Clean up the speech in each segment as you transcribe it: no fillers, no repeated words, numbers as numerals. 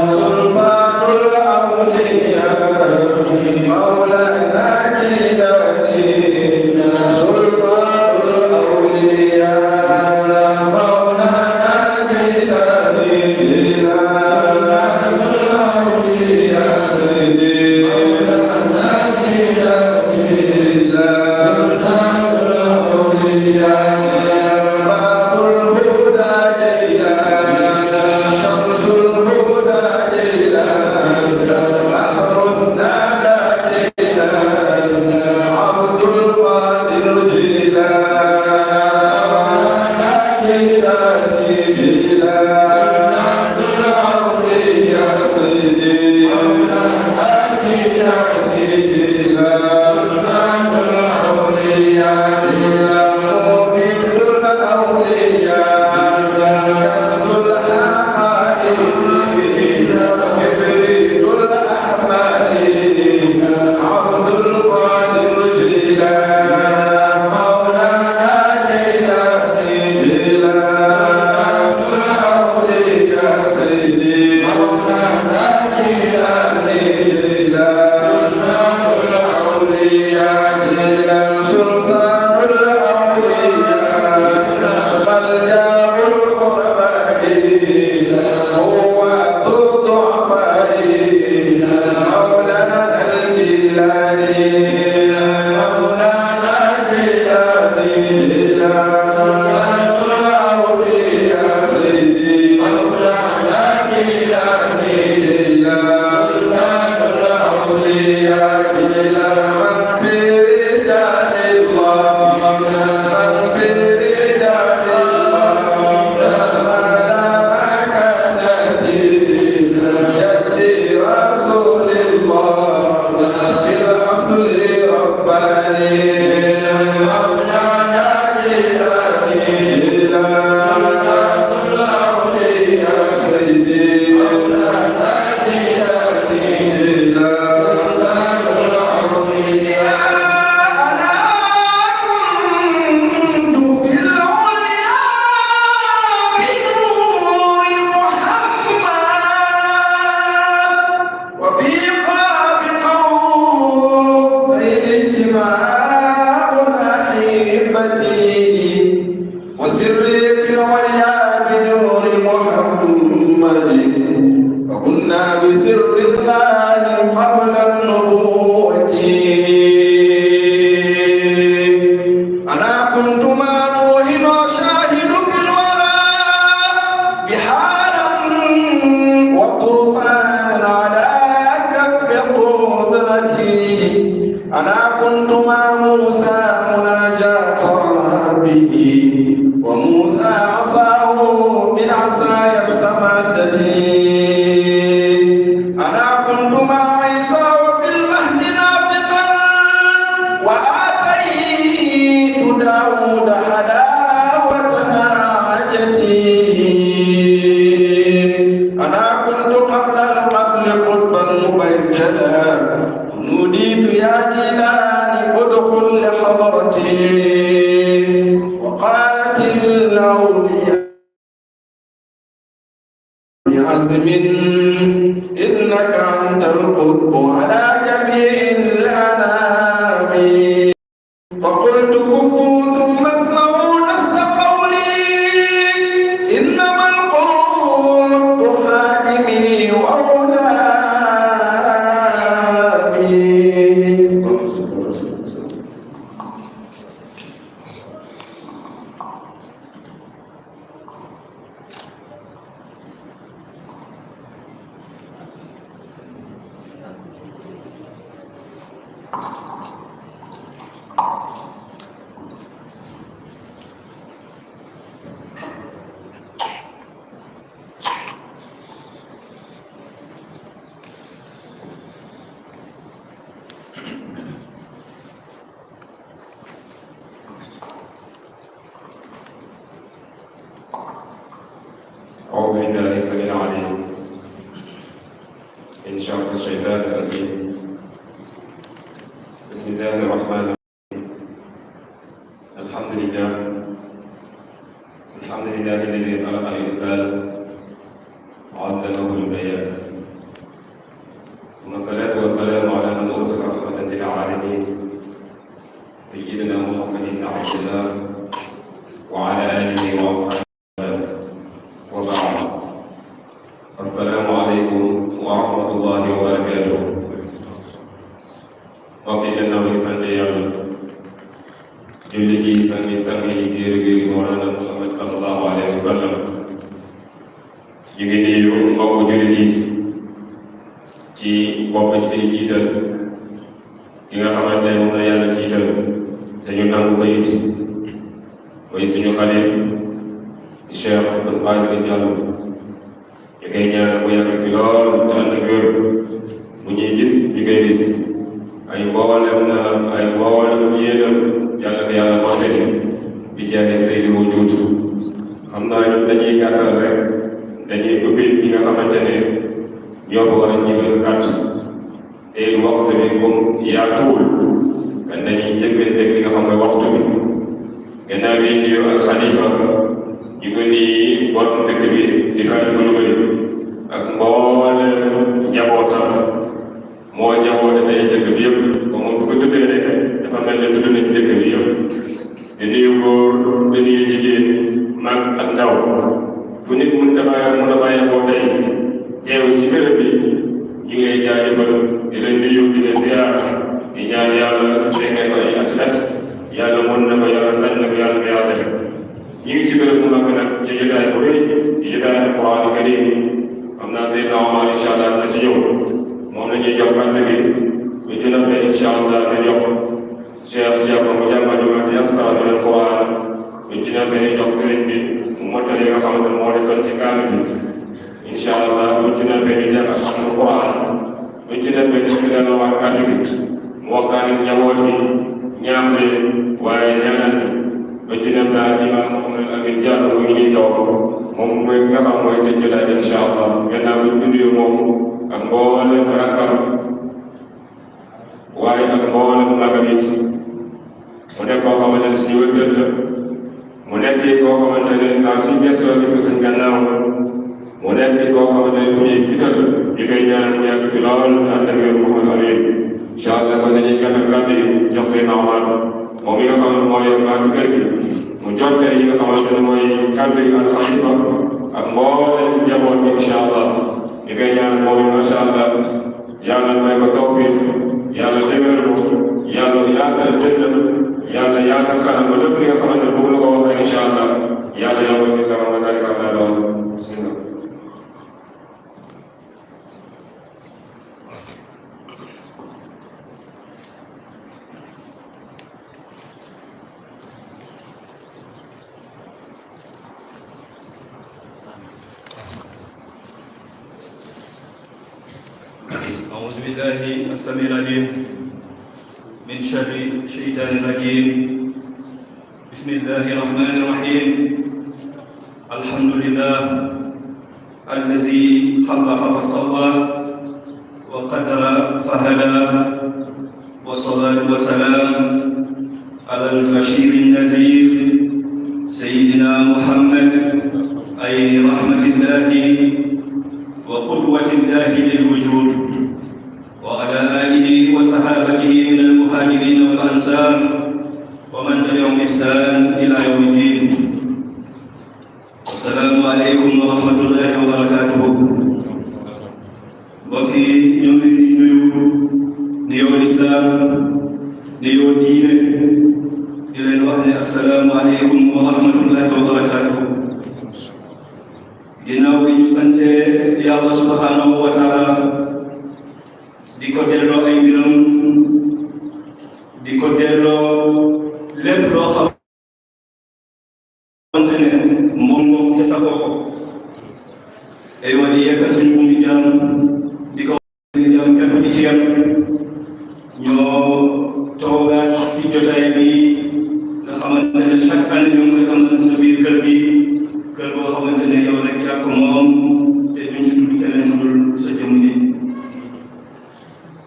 سلطان الأولياء أعوذ بالله السميع العليم من شر الشيطان الرجيم. بسم الله الرحمن الرحيم. الحمد لله الذي خلق الإنسان وعلمه البيان، ثم الصلاة والسلام على من أرسل رحمة للعالمين سيدنا محمد بن عبد الله وعلى آله وأصحابه. السلام عليكم ورحمة الله وبركاته. Waktu dan Nabi Sallallahu Julli sangi diri Maulana Muhammad Sallallahu Alaihi Wasallam. Jadi di rumah julli ci bopp ji day jiital ki nga xamante ne moom la yàlla jiital te ñu nangu ko it mooy suñu xalif Cheikh Abdou Khadre Diallo ñu koy ñaan bu yàgg fi lool te ànd ak wér bu ñuy gis ñu koy gis ay mboolem yéenam yàlla ko yàlla mottali bi jaay Seydi Wujud xam naa ñun dañuy gàttal rek dañuy ubbi ñi nga xamante ne ñoo ko war a jiital gàtt te waxtu bi comme yaatuwul kan dañuy njëkkante li nga xam mooy waxtu bi gannaaw yi nuyu ak xalifa ñu ko di borom dëkk bi di Fadi Coulibaly ak mboolem njabootam moo njaboote tey dëkk bi yëpp comme moom bu ko tuddee rek dafa mel ne tudd nañ dëkk bi yëpp di nuyu góor di nuyu jigéen mag ak ndaw fu nit mun a bàyyi koo tey teew si béréb bi ñu ngi lay jaajëfal di leen nuyu di leen ziar di ñaan yàlla fekkee ko ay at yàlla mën na ko yàlla sañ na ko yàlla ko yàlla def ñu ngi ci béréb bu mag nag ci jotaay bu rëy di jotaay Alxuraan karim xam naa Seydina Omar incha allah na ci ñëw moom la ñuy jox kàddu bi bu ci noppee incha allah na jox Cheikh Diakho mu jàmbale ma yassara min Alxuraan bu ci noppee jox sëriñ bi mu mottali nga xamante moo desoon ci kaamil bi incha allah bu ci noppee ñu jàng Alxuraan bu ci noppee ñu ci delloowaat kàddu bi mu waxtaan ak njaboot bi ñaax leen waaye ñaanal ba ci dem daal imam Mouhamed Amine Diallo mu ngi ñuy toog moom mooy nga xam mooy tëj jotaay incha allah gannaaw bi nuyu moom ak mboolem rakkam waaye ak mboolem magam it mu nekk koo xamante ne suñu wëkkal la mu nekk koo xamante ne saa suñu gëstoo gis ko suñu gannaaw mu nekk koo xamante ne bu ñuy jiital ñu koy ñaan mu yàgg fi lool ànd ak yow Mouhamed Amine incha allah kon dañuy gàttal kàddu yi jox seen Omar moom mi nga xam ne moo yor baatu kër gi mu jottali yi nga xamante ne mooy kàddu yi ak xalifa ak mboolem njaboot bi incha allah ñu koy ñaan moom macha allah yàlla may ko tawfiq yàlla dëgëral ko yàlla yaatal dënnam yàlla yaatal kanam ba lépp li nga xamante ne bëgg na ko waxee incha allah yàlla yombal ñu sama masalik allah bismillah. أعوذ بالله السميع العليم من شر الشيطان الرجيم بسم الله الرحمن الرحيم الحمد لله الذي خلق فسوى وقدر فهدى والصلاة والسلام على البشير النذير سيدنا محمد أي رحمة الله وقدوة الله للوجود وعلى آله وصحابته من المهاجرين والأنصار ومن تبعهم بإحسان إلى يوم الدين. السلام عليكم ورحمة الله وبركاته. بقي يوم نيو الإسلام نيو الدين إلى الوحي. السلام عليكم ورحمة الله وبركاته. ginnaaw bi ñu sante yàlla subhanahu wa taala di ko delloo ay mbiram di ko delloo lépp loo xamante ne moom te saxoo ko ay wa di yeesal suñu bu mi jaam di ko jaam képp di ci yam ñoo toogaat ci jotaay bi nga xamante ne chaque année ñoo koy amal sa biir kër gi kër boo xamante ne yow rek yaa ko moom te duñ ci tudd keneen dul sa jëm ji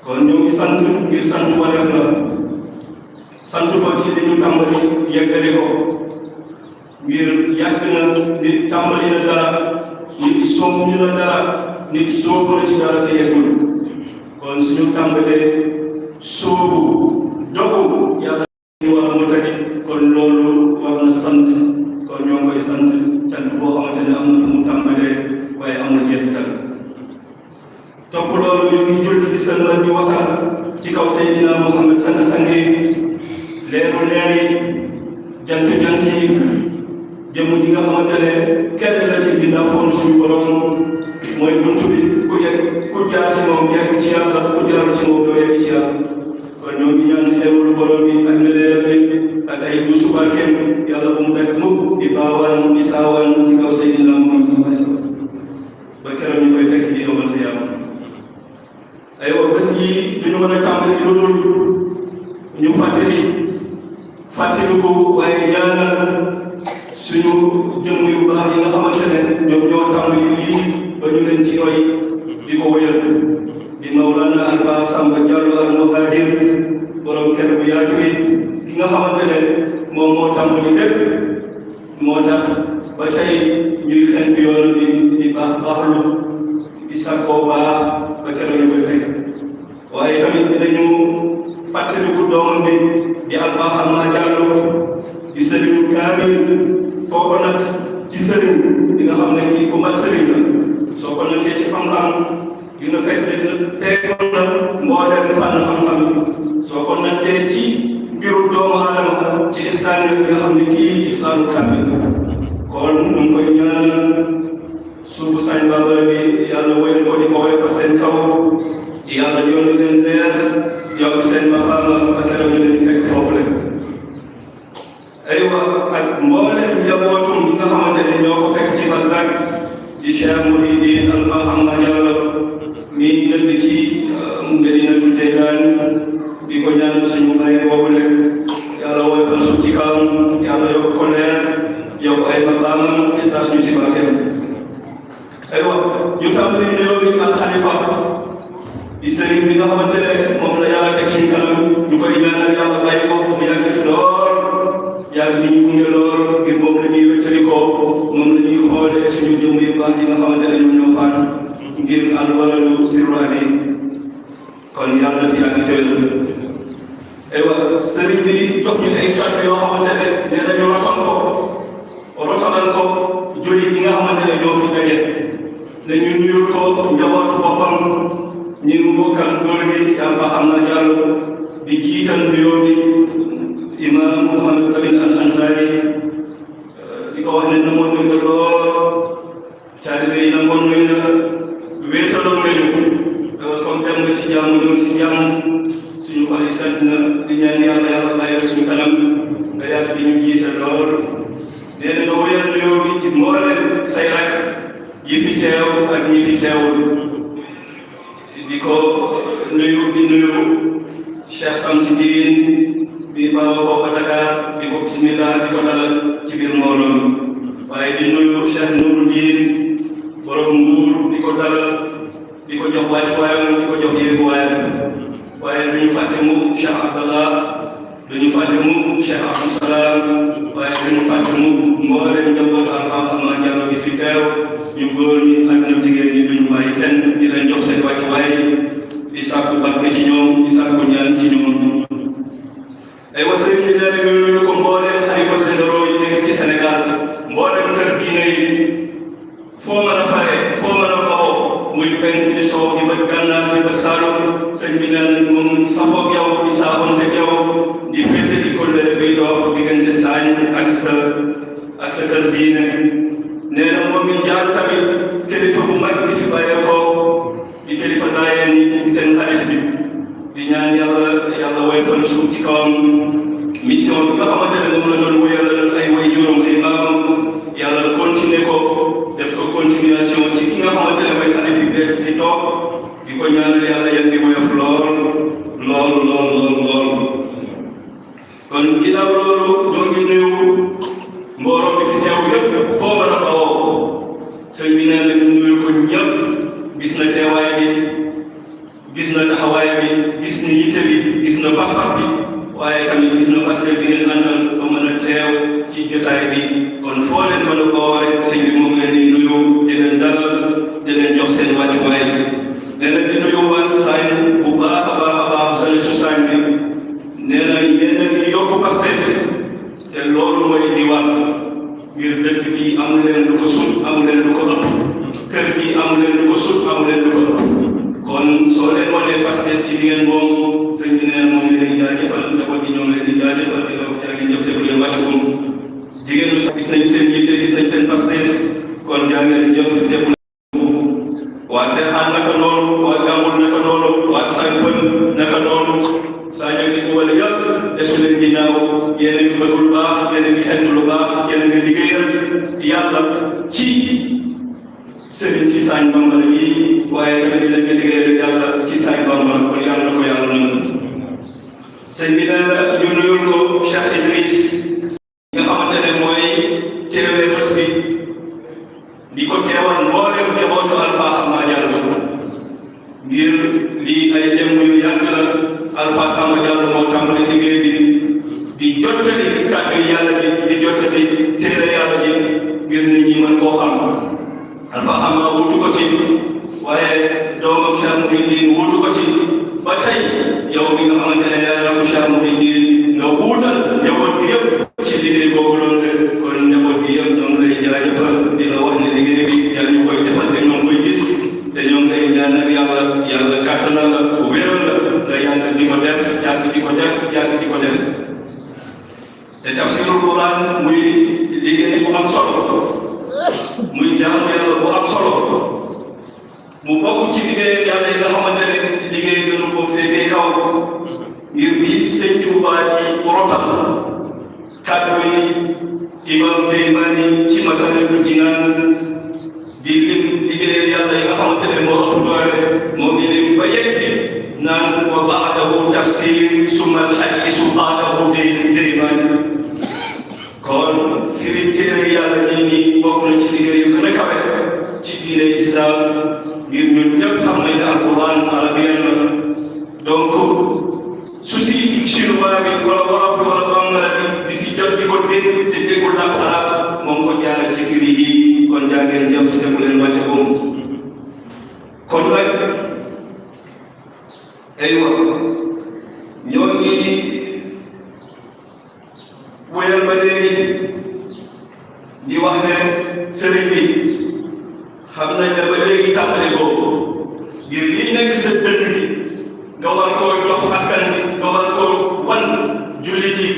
kon ñoo ngi sant ngir sant wareef la sant ko ci li ñu tàmbali yeggale ko ngir yàgg na nit tàmbali na dara nit soom ñu na dara nit soobu na ci dara te yeggul kon suñu tàmbalee soobu dogu yàlla ñu war a motali kon loolu war na sant kon ñoo koy sant cant boo xamante ne amul fu mu tàmbalee waaye amul jeexital topp loolu ñu ngi julli di sëlmal di wasal ci kaw Seydina Muhammad sang-sang yi leeru leer yi jant yi jëmm ji nga xamante ne kenn la ci bindaafoon suñu borom mooy buntu bi ku yegg ku jaar jaar ci moom yegg ci yàlla ku jaar ci moom doo yegg ci yàlla kon ñoo ngi ñaan xewlu borom bi ak ngëneelam bi ak ay duusu barkeem yàlla bu mu nekk mukk di baawaan di saawaan ci kaw Seydina Muhammad sallallahu alayhi wa sallam ba keroog ñu koy fekk di yawmal qiyaama aywa bés yi duñu mën a tàmbali lu dul ñu fàttali ko waaye ñaanal suñu jëmm yu baax yi nga xamante ne ñoom ñoo tàmbali lii ba ñu leen ci roy di ko wëyal di Mawlana Alpha Samba Diallo al Muhadir borom kër bu yaatu bi ki nga xamante ne moom moo tàmbali lépp moo tax ba tey ñuy xent yoon di baaxlu di sàkkoo baax ba keroog ñu koy fekk waaye tamit dinañu fàttaliku doomam bi di Alpha Hamma Diallo di sëriñu kaamil foo ko nat ci sëriñ di nga xam ne kii ku mat sëriñ la soo ko nattee ci xam-xam dina fekk ne teegoon na mbooleem fànn xam-xam soo ko nattee ci mbiru doomu aadama ci insaan yi nga xam ne kii insaanu kaamil kon ñu ngi koy ñaanal suufu sañ bambara bi yàlla woyal ko di ko woy fa seen kaw yàlla yoonu leen leer yokk seen maqaama ba keroog ñu leen fekk foofu leen aywa ak mbooleem njabootum ñi nga xamante ne ñoo ko fekk ci barzak di Cheikh Mouhidine Alpha Hamma Diallo mi tëdd ci Medinatul Jeylaan di ko ñaanal suñu bàyyi boobu rek yàlla woyal suuf ci kawam yàlla yokk ko leer yokk ay maqaamam di tax ñu ci barkeem aywa ñu tàmbali nuyoo bi ak xalifa di sëriñ bi nga xamante ne moom la yàlla teg suñu kanam ñu koy ñaanal yàlla bàyyi ko mu yàgg fi lool yàgg bi ñu gunge lool ngir moom la ñuy wéttalikoo moom la ñuy xoolee suñu jëmm yu baax yi nga xamante ne ñoom ñoo faatu ngir alwalalu sirru abi kon yàlla fi yàgg teel aywa sëriñ bi jox ñu ay kàddu yoo xamante ne nee nañu rotalal ko jullit yi nga xamante ne ñoo fi daje ne ñu nuyul ko njabootu boppam ñi mu bokkal góor gi Alpha Hamma Diallo di jiital nuyoo bi imam Mouhamed Lamine Al Ansari di ko wax ne namoon nañ ko lool taalibe yi namoon nañ la wéetaloon nañu comme dem nga ci jàmm ñëw si jàmm suñu xol yi sant na di ñaan yàlla bàyyi la suñu kanam nga yàgg di ñu jiital lool nee na nga wéyal nuyoo bi ci mbooleem say rak yi fi teew ak ñi fi teewul di ko nuyu Cheikh Samsidine bi bawoo ko ba Dakar di ko bismillah di ko dalal ci biir mbooloo mi waaye di nuyu Cheikh Nouruddin borom Mbuur di ko dalal di ko jox wàccuwaayam di ko jox yéeguwaayam waaye duñu fàtte mukk Cheikh Abdallah duñu fàtte mukk Cheikh Abdou Salam waaye duñu fàtte mukk mboolem njabootu Alpha Hamma Diallo bi fi teew ñu góor ñi ak ñu jigéen ñi duñu bàyyi kenn di leen jox seen wàccuwaay di sàkku barke ci ñoom di sàkku ñaan ci ñoom ay wasal yi dara yooyu ko mbooleem xalifa généraux yi nekk ci Sénégal mbooleem kër diine yi foo mën a fare foo mën a bawoo muy penk di soow di bët gànnaar di bët saalum sëñ bi nee nañ moom safoog yow di saafonte yow di féete di kóllëre bi dox diggante saañ ak sa kër diine nee na moom mi jaar tamit kilifa bu mag di fi bàyyeekoo di kilifa daayeen yi seen xarit bi di ñaan yàlla woyfal suuf ci kawam mission bi nga xamante ne moom la doon wéyal ay way juróom ay maam yàlla continuer ko def ko continuation ci ki nga xamante ne mooy xarit bi bees fi toog di ko ñaanal yàlla yéen di woyof lool kon ginnaaw loolu ñoo ngi nuyu mbooloo bi fi teew yëpp foo mën a bawoo sëñ bi nee na ñu nuyu ko ñëpp gis na teewaay bi gis na taxawaay bi gis na yitte bi gis na pas-pas bi waaye tamit gis na pasteur bi ngeen àndal ba mën a teew ci jotaay bi kon foo leen mën a bawoo rek sëñ bi moom leen di nuyu di leen dalal di leen jox seen wàccuwaay nee na di nuyu waa Sagne bu baax a baax sëñ su Sagne bi nee na yéen a ngi yokk pasteur te loolu mooy di war ngir dëkk bi amu leen lu ko sut amu leen lu ko ëpp kër gi amu leen lu ko sut amu leen lu ko ëpp kon soo leen wanee pasteur ci li ngeen moom sëñ bi nee moom leen di jaajëfal dafa di ñoom leen di jaajëfal di wax jaa ngeen jëf te bu leen wàcc woon jigéen ñi sax gis nañ seen yitte gis nañ seen pasteur kon jaa ngeen jëf te bu waa Seexaan naka noonu waa nekk na dina ci liggéeyal yàlla ci saay Bamba kon yàlla na ko yàlla nangu sëñ bi nee na ñu nuyul ko Cheikh Idriss nga xamante ne mooy teewee bés bi di ko teewal mboolem njabootu Alpha Samba Diallo ngir lii ay dem yu yàgg la Alpha Samba Diallo moo tàmbali liggéey bi di jottali kàddu yàlla bi di jottali téere yàlla ji ngir nit ñi mën koo xam Alpha Samba wutu ko ci waaye doomam Cheikh Mouhidine wutu ko ci ba tey yow mi nga xamante ne yaa rakku Cheikh Mouhidine nga wuutal njaboot bi yëpp ci liggéey boobu loolu rek kon njaboot bi yëpp ñoo ngi lay jaajëfal di la wax ne liggéey bi yàlla ñu koy defal te ñoo ngi koy gis te ñoo ngi lay ñaanal yàlla kàttanal la wéral la nga yàgg di ko def yàgg di ko def yàgg di ko def te tafsirul Quran muy liggéey bu am solo muy jaamu yàlla bu am solo mu bokk ci liggéey yàlla yi nga xamante ne liggéey gënu koo féetee kaw ngir bii Sëñ Tuubaa di rotal kàddu yi imam Deymani ci Masaalikul Jinaan di lim liggéey yàlla yi nga xamante ne moo ëpp doole moo ngi lim ba yegsi naan wa baadahu tafsir summa alhadiisu baadahu Deymani kon firi téere yàlla ñii nii bokk na ci liggéey yu gën a kawe ci diine islam ngir ñun ñëpp xam nañ ne alquran arabien la donc su si chinois bi wala wolof bi wala bambara bi di si jot di ko dégg te déggul ndax arab moom ko jaara ci firi yi kon jàngeen jëf te bu leen wàcce ko kon nag aywa ñoo ngi wéyal ba léegi di wax ne sëriñ bi xam nañ ne ba léegi tàmbali boobu ngir lii nekk sa dënn bi nga war koo jox askan bi nga war koo wan jullit yi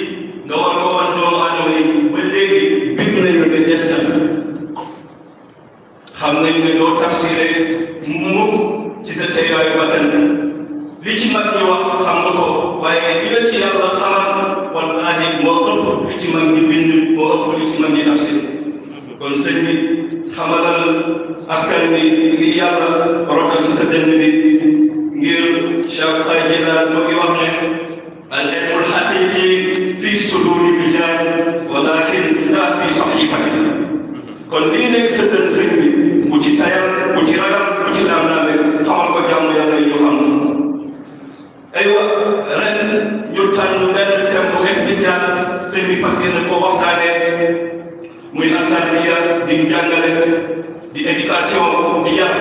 nga war koo wan doomu aadama yi ba léegi bég nañu ne des na xam nañ ne doo tafsiré mukk ci sa teewaayu bakkan li ci mag ñi wax xam nga ko waaye li la ci yàlla xamal wallaahi moo ëpp li ci mag ñi bind moo ëpp li ci mag ñi tafsir kon sëñ bi xamalal askan bi li yàlla rotal ci sa dënn bi ngir Cheikh Baye Jilaan moo ngi wax ne al ilmul haqiqi fi suduri rijal walakin la fi sahifati kon lii nekk sa dënn sëñ bi bu ci tayal bu ci ragal bu ci daam-daame xamal ko jàmm yàlla yi ñu xam aywa ren ñu tànn benn thème bu spécial sëñ bi fas yéene ko waxtaanee muy tarbiya di njàngale di éducation di yar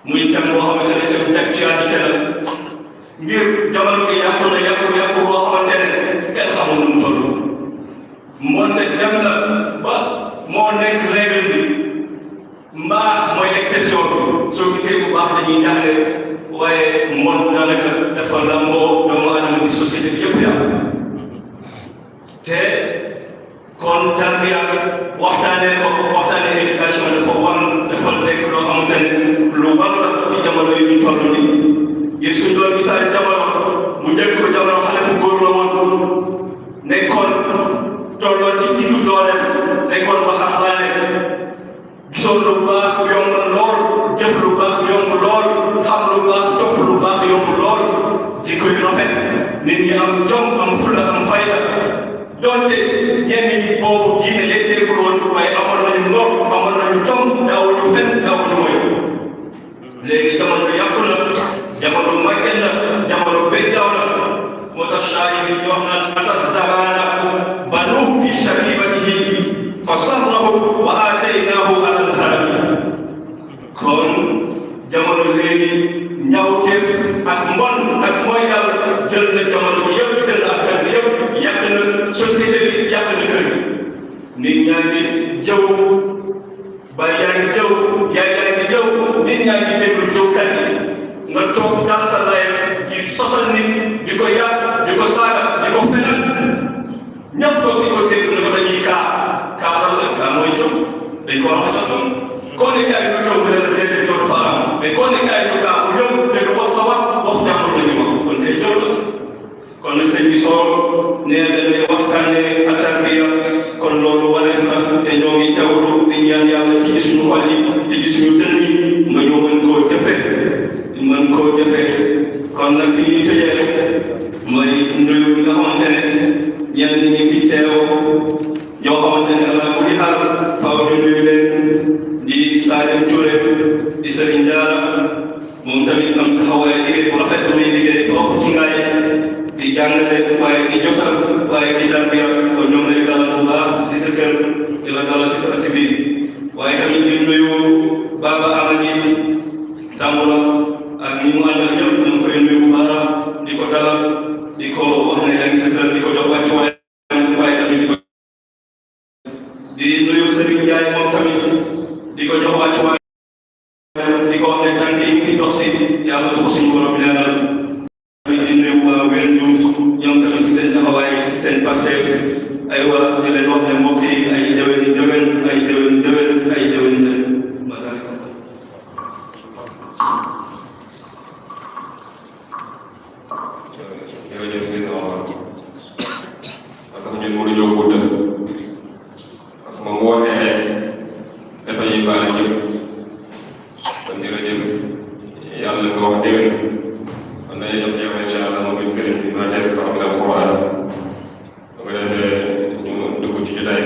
muy thème boo xamante ne thème d'actualité la ngir jamono gi yàqu na yàqu boo xamante ne kenn xamul nu mu toll moonte dem na ba moo nekk règle bi mbaax mooy exception bi soo gisee bu baax dañuy jaaxle waaye moom daanaka dafa lamboo doomu aadama bi société bi yëpp yàqu te kon tarbiya waxtaanee éducation dafa nekk loo xamante ne lu war la ci jamono yi ñu toll nii ngir suñ doon gisaat jamono bu njëkk ba jamono xale bu góor la woon nekkoon tolloo ci diggu doole nekkoon waxambaane gisoon lu baax yomb lool jëf lu baax yomb lool xam lu baax topp lu baax yomb lool jikko yu rafet nit ñi am jom am fulla am fayda doonte ñenn ñi boobu diine yegseegul woon waaye amoon nañu ngor amoon nañu jom daawuñu fen daawuñu moy léegi jamono yàqu na jamono màgget na jamono béjjaaw na moo tax shaayir bi ñu wax naan ata zamana banuhu fi shabibatihi fa sarrahu wa aataynaahu ala alharabi kon jamono léegi ñaawteef ak mbon ak mooy yàlla jël na jamono bi yëpp jël na askan bi yëpp yàq na société bi yàq na kër gi nit ñaa ngi jëw baay yaa ngi jëw yaay yaa ngi jëw nit ñaa ngi déglu jëwkat yi nga toog daal sa lay ci sosal nit di ko yàq di ko saaga di ko fenal ñëpp toog di ko dégg ne ko dañuy kaa lan la kaa mooy jëw dañ ko wax a doon koo ne kaay ñu jëw bi la déedéet jëw dafa am mais koo ne kaay ñu kaa mu ñëw ne du wax sa wax jàmbur la ñu wax kon kay jëw la kon nag sëñ bi soo nee da ngay waxtaanee tarbiya kon loolu wareef na te ñoo ngi teewlu di ñaan yàlla ci suñu xol yi ci suñu dënn yi nga ñëw mën koo jëfe fi ñuy tëjee mooy nuyu nga xamante ne ñenn ñi fi teew ñoo xamante ne ala kulli xaal faaw ñu nuyu leen di Salim Touré di Serigne Diarra moom tamit am taxawaay liggéey bu rafet bu muy liggéey foofu ci ngaay di jàngale waaye di jotal waaye di tarbiya kon ñoom lay dalal bu baax si sa kër di la dalal si sa ëtt bi waaye tamit di nuyu Baba Amady Tamboura ak ñi mu àndal ñëpp ñu koy nuyu bu baax di ko dalal di ko wax ne yaa ngi sa kër di ko jox wàcc waaye tamit di nuyu Serigne Ndiaye moom tamit di ko jox wàcc waaye di ko wax ne tànk yi fi dox si yàlla ko suñu borom leeral di nuyu waa Wène Diouf ñoom tamit si seen taxawaay si seen Pastef ay waa di leen wax ne mbokk yi ay déwén ay déwén jërëjëf sëñ Omar parce que ñun mënuñoo guddal parce que moom bu waxee rek dafay baal ñëpp kon jërëjëf yàlla nga wax déwén kon dañuy jox yow incha allah moom it sëriñ bi ma teg sax la Alxuraan bu ko defee ñu dugg ci jotaay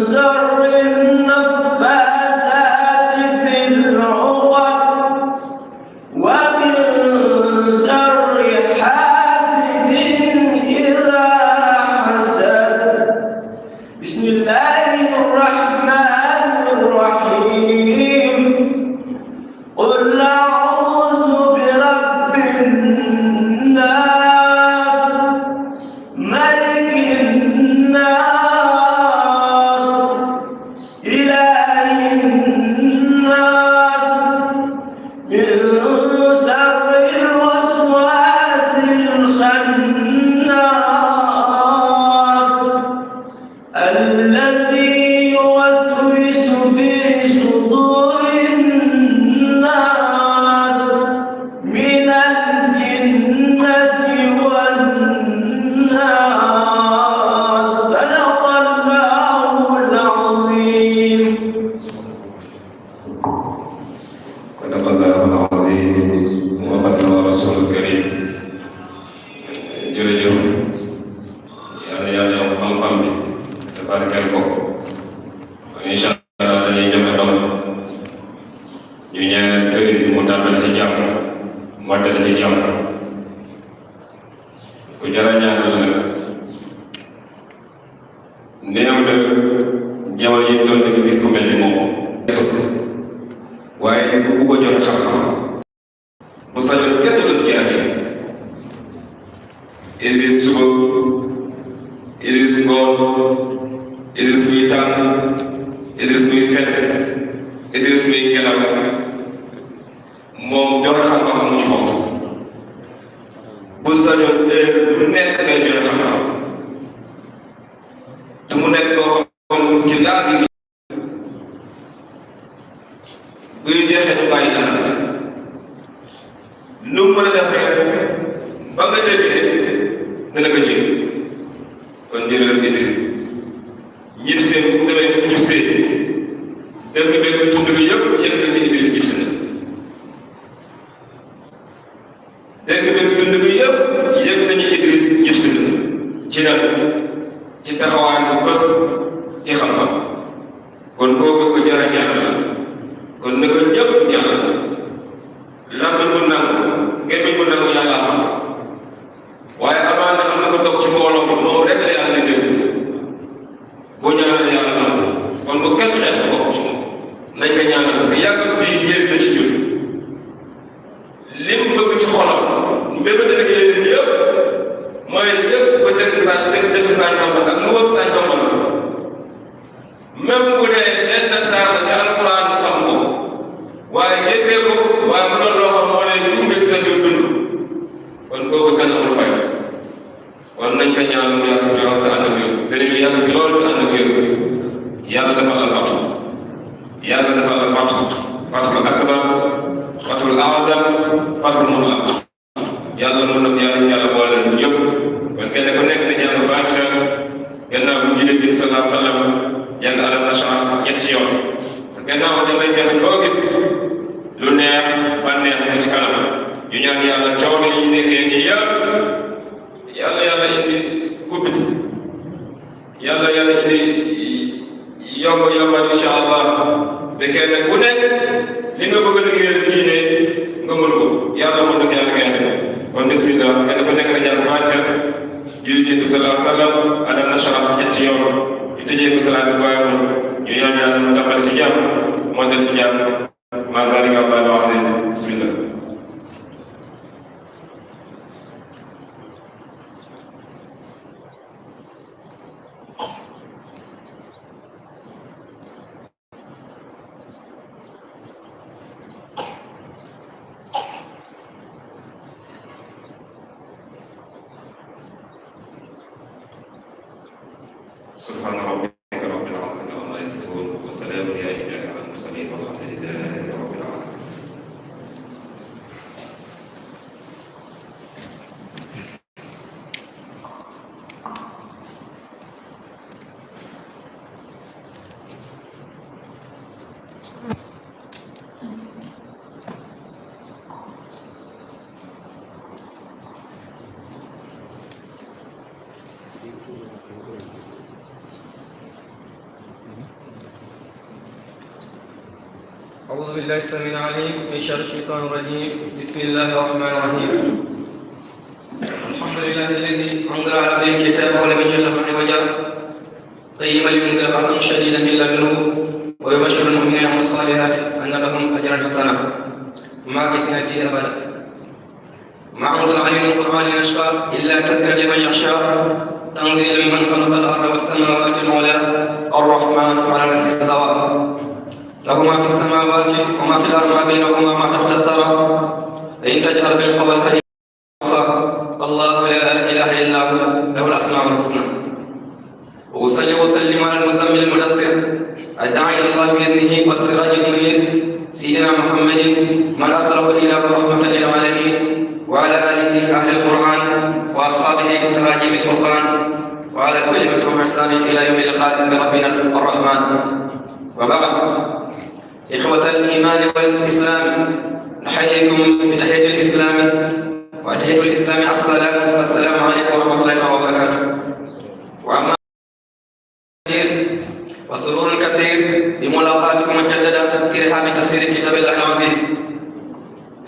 شر النفاثات في العقد صدق الله العظيم وبلغ رسول الكريم jërëjëf yàlla yàlla yokk xam-xam bi te barkeel ko kon incha allah dañuy joxe doom ñu ñaanal sëriñ bi mu tàmbali ci jàmm mottali ci jàmm ku jara ñaanal la néew na jamono yi doon nga gis ku mel ni moom waaye ku bëgg a joxe xam-xam mu sañoon kenn du jaaxle Idriss suba Idriss ngoon Idriss muy tàng Idriss muy sedd Idriss muy ngelaw moom joxe xam-xam mu ci waxtu bu sañoon lu nekk ngay joxe xam-xam te mu nekk koo xam ci laaj yi buy jeexee du bàyyi dara lu mu mën a defee ba nga déggee dana ko jël kon jërëjëf Idriss ñib seen bu demee ñib seen dëkk bi tund bi yëpp yëg nañu Idriss ñib si na dëkk bi tund bi yëpp yëg nañu Idriss ñib si na ci nag ci taxawaay bu bës ci xam-xam kon kooku ko jar a ñaanal la kon na ko ñëpp ñaanal làmmiñ bu nangu gémmiñ bu nangu yàlla xam waaye amaana am na ko toog ci mbooloo bi moom rek la yàlla di dégg boo ñaanal yàlla nangu kon bu kenn xeex sa bopp ci moom nañ ko ñaanal ko yàgg fii njëriñ la ci ñun lim bëgg ci xolam mbéba délégué yëpp mooy lépp ba dëgg saa ndombal ak lu wëpp saa ndombal même bu dee benn saar ci alquran xam ko waaye yëppee ko waaye mu doon loo xam moo lay gunge si sa biir dund kon kooku kenn amul fay kon nañ ko ñaan mu yàgg fi lool te ànd ak wér sëriñ bi yàgg fi lool te ànd ak wér yàlla dafa la fatu yàlla dafa la fatu fatul akbar fatul azam fatul mutlaq yàlla noonu nag yàlla boole ñu ñëpp kon kenn ku nekk di jàng Faatiha gannaaw bu jëlee ci sallallahu alayhi wa sallam jàng alam nashrah ñetti yoon gannaaw damay kenn koo gis lu neex bànneex mu ci kanam ñu ñaan yàlla coono yi nekkee nii yëpp yàlla indi kubbi yàlla indi yomb incha allah ba kenn ku nekk li nga bëgg a liggéeyal diine nga mën ko yàlla mën na ko yàlla kenn kon bismillah kenn ku nekk na jàng Faatiha julli ci sallallahu alayhi wa sallam alam nashrah ñetti yoon ñu tëjee ko salaatu waaye ñu ñaan yàlla mu taxal ci jàmm moo tax ci jàmm maa zaalika Allaahu wax ne bismillah سبحان ربك رب العزة عما يصفون وسلام على المرسلين والحمد لله رب العالمين. أعوذ بالله السميع العليم من شر الشيطان الرجيم بسم الله الرحمن الرحيم الحمد لله الذي أنزل على عبده الكتاب ولم يجعل له عوجا قيما لينذر بأسا شديدا من لدنه ويبشر المؤمنين ويعملون الصالحات أن لهم أجرا حسنا ماكثين فيه أبدا ما أنزل علينا القرآن لنشقى إلا تذكرة لمن يخشى تنزيل ممن خلق الأرض والسماوات العلى الرحمن على العرش استوى له ما في السماوات وما في الأرض ما بينهما ما تحت الثرى إن تجهر بالقول فإنه الله لا إله إلا هو له الأسماء الحسنى وأصلي وأسلم على المزمل المدثر الداعي إلى الله بإذنه والسراج المنير سيدنا محمد من أرسله إله رحمة للعالمين وعلى آله أهل القرآن وأصحابه تراجم الفرقان وعلى كل من تبعهم إحسان إلى يوم اللقاء بربنا الرحمن وبعد إخوة الإيمان والإسلام، نحييكم بتحية الإسلام وتحية الإسلام السلام عليكم ورحمة الله وبركاته. وأما وسرور كثير بملاقاتكم مجددا في رحاب تفسير كتاب الله العزيز.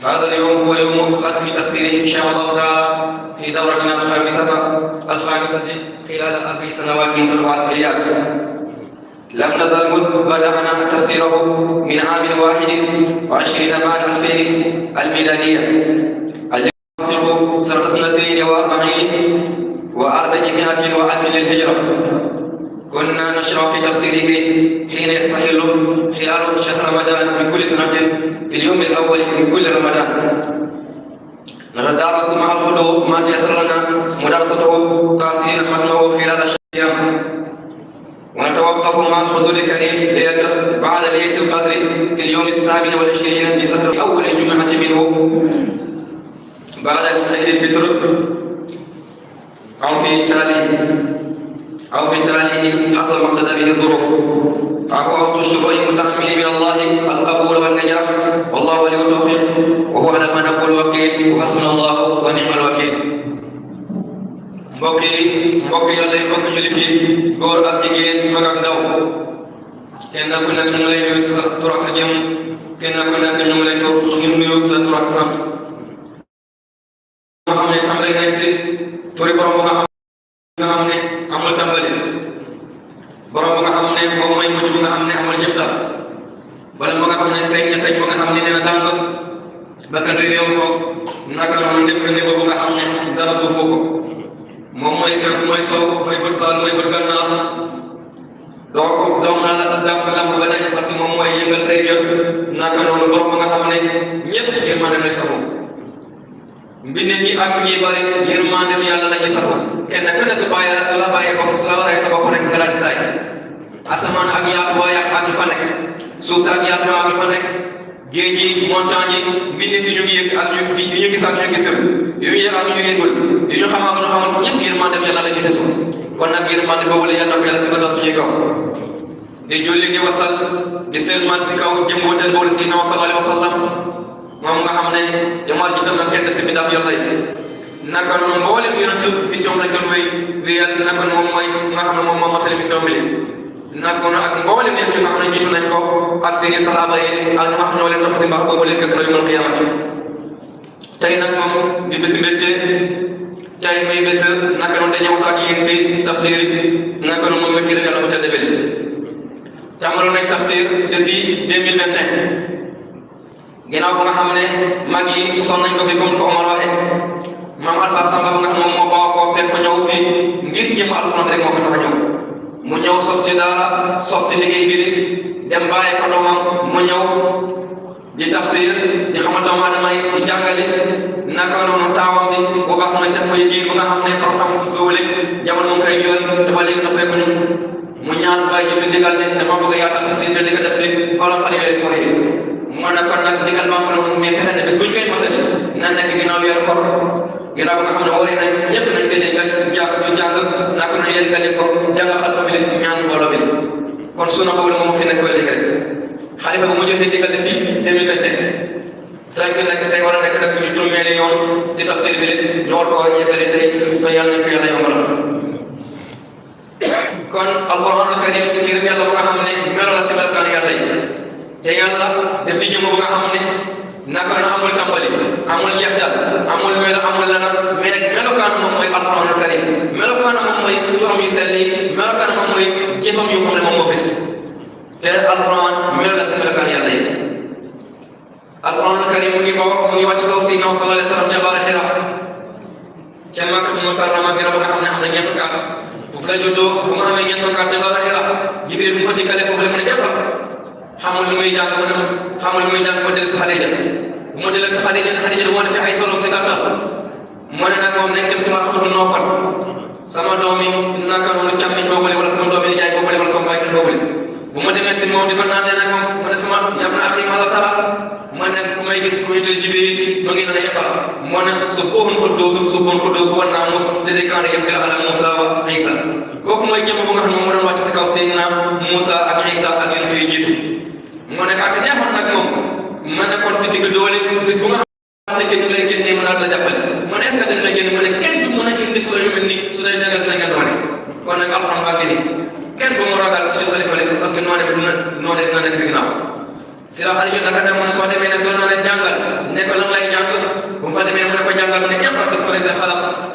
هذا اليوم هو يوم ختم تفسيره إن شاء الله تعالى في دورتنا الخامسة خلال 4 سنوات متواليات. لم نزل منذ بدأنا تفسيره من عام 21 بعد 2000 الميلادية الذي يوافق سنة 42 و400 وألف للهجرة. كنا نشرع في تفسيره حين يستحل خلال شهر رمضان من كل سنة في اليوم الأول من كل رمضان. نتدارس مع الحضور ما تيسر لنا مدرسته تأصيل ختمه خلال الشهر، ونتوقف مع الحضور الكريم بعد ليلة القدر في اليوم 28 من شهر أول الجمعة منه بعد عيد الفطر أو في تاليه حسب ما اقتضى به الظروف. فهو وقت الشروع المتأمل من الله القبول والنجاح، والله ولي التوفيق، وهو على ما نقول وكيل، وحسبنا الله ونعم الوكيل. mbokk yi yàlla yi bokk jullit yi góor ak jigéen mag ak ndaw, kenn ku nekk ñu ngi lay nuyu sa tur ak sa jëm, kenn ku nekk ñu ngi lay nuyu sa tur ak sa sant. nga xam ne tàmbali nañ si turi borom bu nga xam ne amul tàmbali, borom bu nga xam ne moom mooy mujj bu nga xam ne amul jëftal, wala bu nga xam ne feeñ na feeñ bu nga xam ne dina tàng bakkan réew ko, naka noonu lépp niveau bu nga xam ne dara suufoo ko. moom mooy gerte mooy sow mooy bët saal mooy bët gànnaar doom naa la lamb ba nekk parce que moom mooy yëngal say jëf. naka noonu borom nga xam ne ñëpp yërmande lay saxoo, mbindeef yi ak ñi bari yërmande yàlla la ñuy saxoo. kenn ku ne su la bàyyee bopp su la waree sa bopp rek nga daal di saay. asamaan ak yaatuwaay ak ñu fa nekk, suuf si ak yaatuwaay ak ñu fa nekk, géej gi montagne yi mbindeef yi ñu ngi yëg ak ñu gis ak ñu gisul, yu ñu yëg ak ñu yëgul, yu ñu xam ak ñu xamul, ñëpp yërmande yàlla la ñu fesu. kon nag yërmande boobu la yàlla na ko yàlla si batal suñuy kaw. di julli di wasal di selman si kaw jëm wuteel boolu si naw sallallahu alayhi wa sallam, moom nga xam ne jamono ji tam na kenn si bidaf yàlla yi. naka noonu mboolem yonent mission lañ doon wéyal, naka moom mooy nga xam ne moom moo matale mission bi. naka noonu ak mboolem yonent nga xam ne jiitu nañ ko ak seeni saxaaba yi ak ñu wax ñoo leen topp si mbaax boobu leen kekk la yawmal qiyaamati. tey nag moom di bés mbégte, tey muy bés naka noonu dañuy waxtaan ak yéen si tafsir naka noonu moom métti la yàlla mu tedd bi. tàmbaloon nañ tafsir depuis 2021 ginnaaw ba nga xam ne mag yi sosoon nañ ko fi comme ko Omar waxee, maam Alpha Samba ba nga xam moom moo bawoo ko fekk ko ñëw fii ngir jëm alxuraan rek moo ko tax a ñëw. mu ñëw sos si daara sos si liggéey bi dem bàyyi ko doomam mu ñëw di tafsir di xamal doomu aadama yi di jàngale. naka noonu taawam bi bu baax mooy seen koy jiir bu nga xam ne borom xam fu doole jamono mu ngi koy jooy te ba léegi na koy ko ñu mu ñaan bàyyi ji bi digal ne dama bëgg a yaatal tafsir bi di ko def si wala xale yooyu mooy mu ne kon nag digal maa ko doon mais fexe ne bés bu ñu koy matali na nekk ginnaaw weeru koor, ginnaaw nga xam ne wari nañ ñëpp nañ ko dégg ñu jàng naka noonu yeggale ko jàngaxal ko bi ñaan mbooloo bi. kon suuna boobu moom fi nekk ba léegi rek xalifa bu mu joxee digal depuis 2021 saa fi nekk tey war a nekk def suñu juróomeeli yoon si tafsir bi ñu war koo yeggale tey te yàlla nañ ko yàlla yombal. kon alquranul karim téere yàlla bu nga xam ne melo la si melokaan yàlla yi, te yàlla depuis jëmm bu nga xam ne naka na amul tàmbali amul jeextal amul melo amul lana mais nag melokaan moom mooy alquranul karim, melokaan moom mooy turam yu sell yi, melokaan moom mooy jëfam yu xam ne moom moo fes. te alquran melo la si melokaan yàlla yi. alquranul karim mu ngi wàcc kaw si naw sallallahu alayhi wa sallam ca baara Hira ca Makkatul Mukarrama bi nga xam ne am na ñeent fukki at foofu la juddoo. bu nga xamee ñeent fukki at ca baara Hira Jibril bu ko dikkale foofu la mën a jàppal xamul lu muy jàng mu dellu si Xadija. bu mu dellu si Xadija moo defee ay solo si gàttal moo ne nag moom nañ dem si Waraqatul Nawfal, sama doom yi naka noonu càmmiñ boobule wala sama doom yi nijaay boobule wala sama bàyyi boobule. bu ma demee si moom di ko naan ne nag moom mu ne sama yab na axi maala tara ma ne ku may gis ku yitteel Jibril mu ngi naan iqra moo ne subbuhun quddus wa naamus allazii kaana yanzilu ala Muusaa wa Iisaa. kooku mooy jëmm bu nga xam ne moo doon wàcc si kaw Seydina Muusaa ak Iisaa ak yonent yi jiitu. mu ne nekk ak neexoon nag moom ma nekkoon si digg doole bis bu nga xam ne kenn lay génnee mu daal la jàppale man est ce que dañ la génn mu ne kenn du mën a indi su la yu mel ni su lay negal dina nga doone kon nag alxuraan baa ngi nii kenn bu mu ragal si biir xalifa parce que noonu dina nekk si ginnaaw si la xale ñu naka ne man soo demee ne soo naa ne jàngal ne ko lan lay jàng bu mu fa demee mu ne ko jàngal mu ne iqra bismi rabbika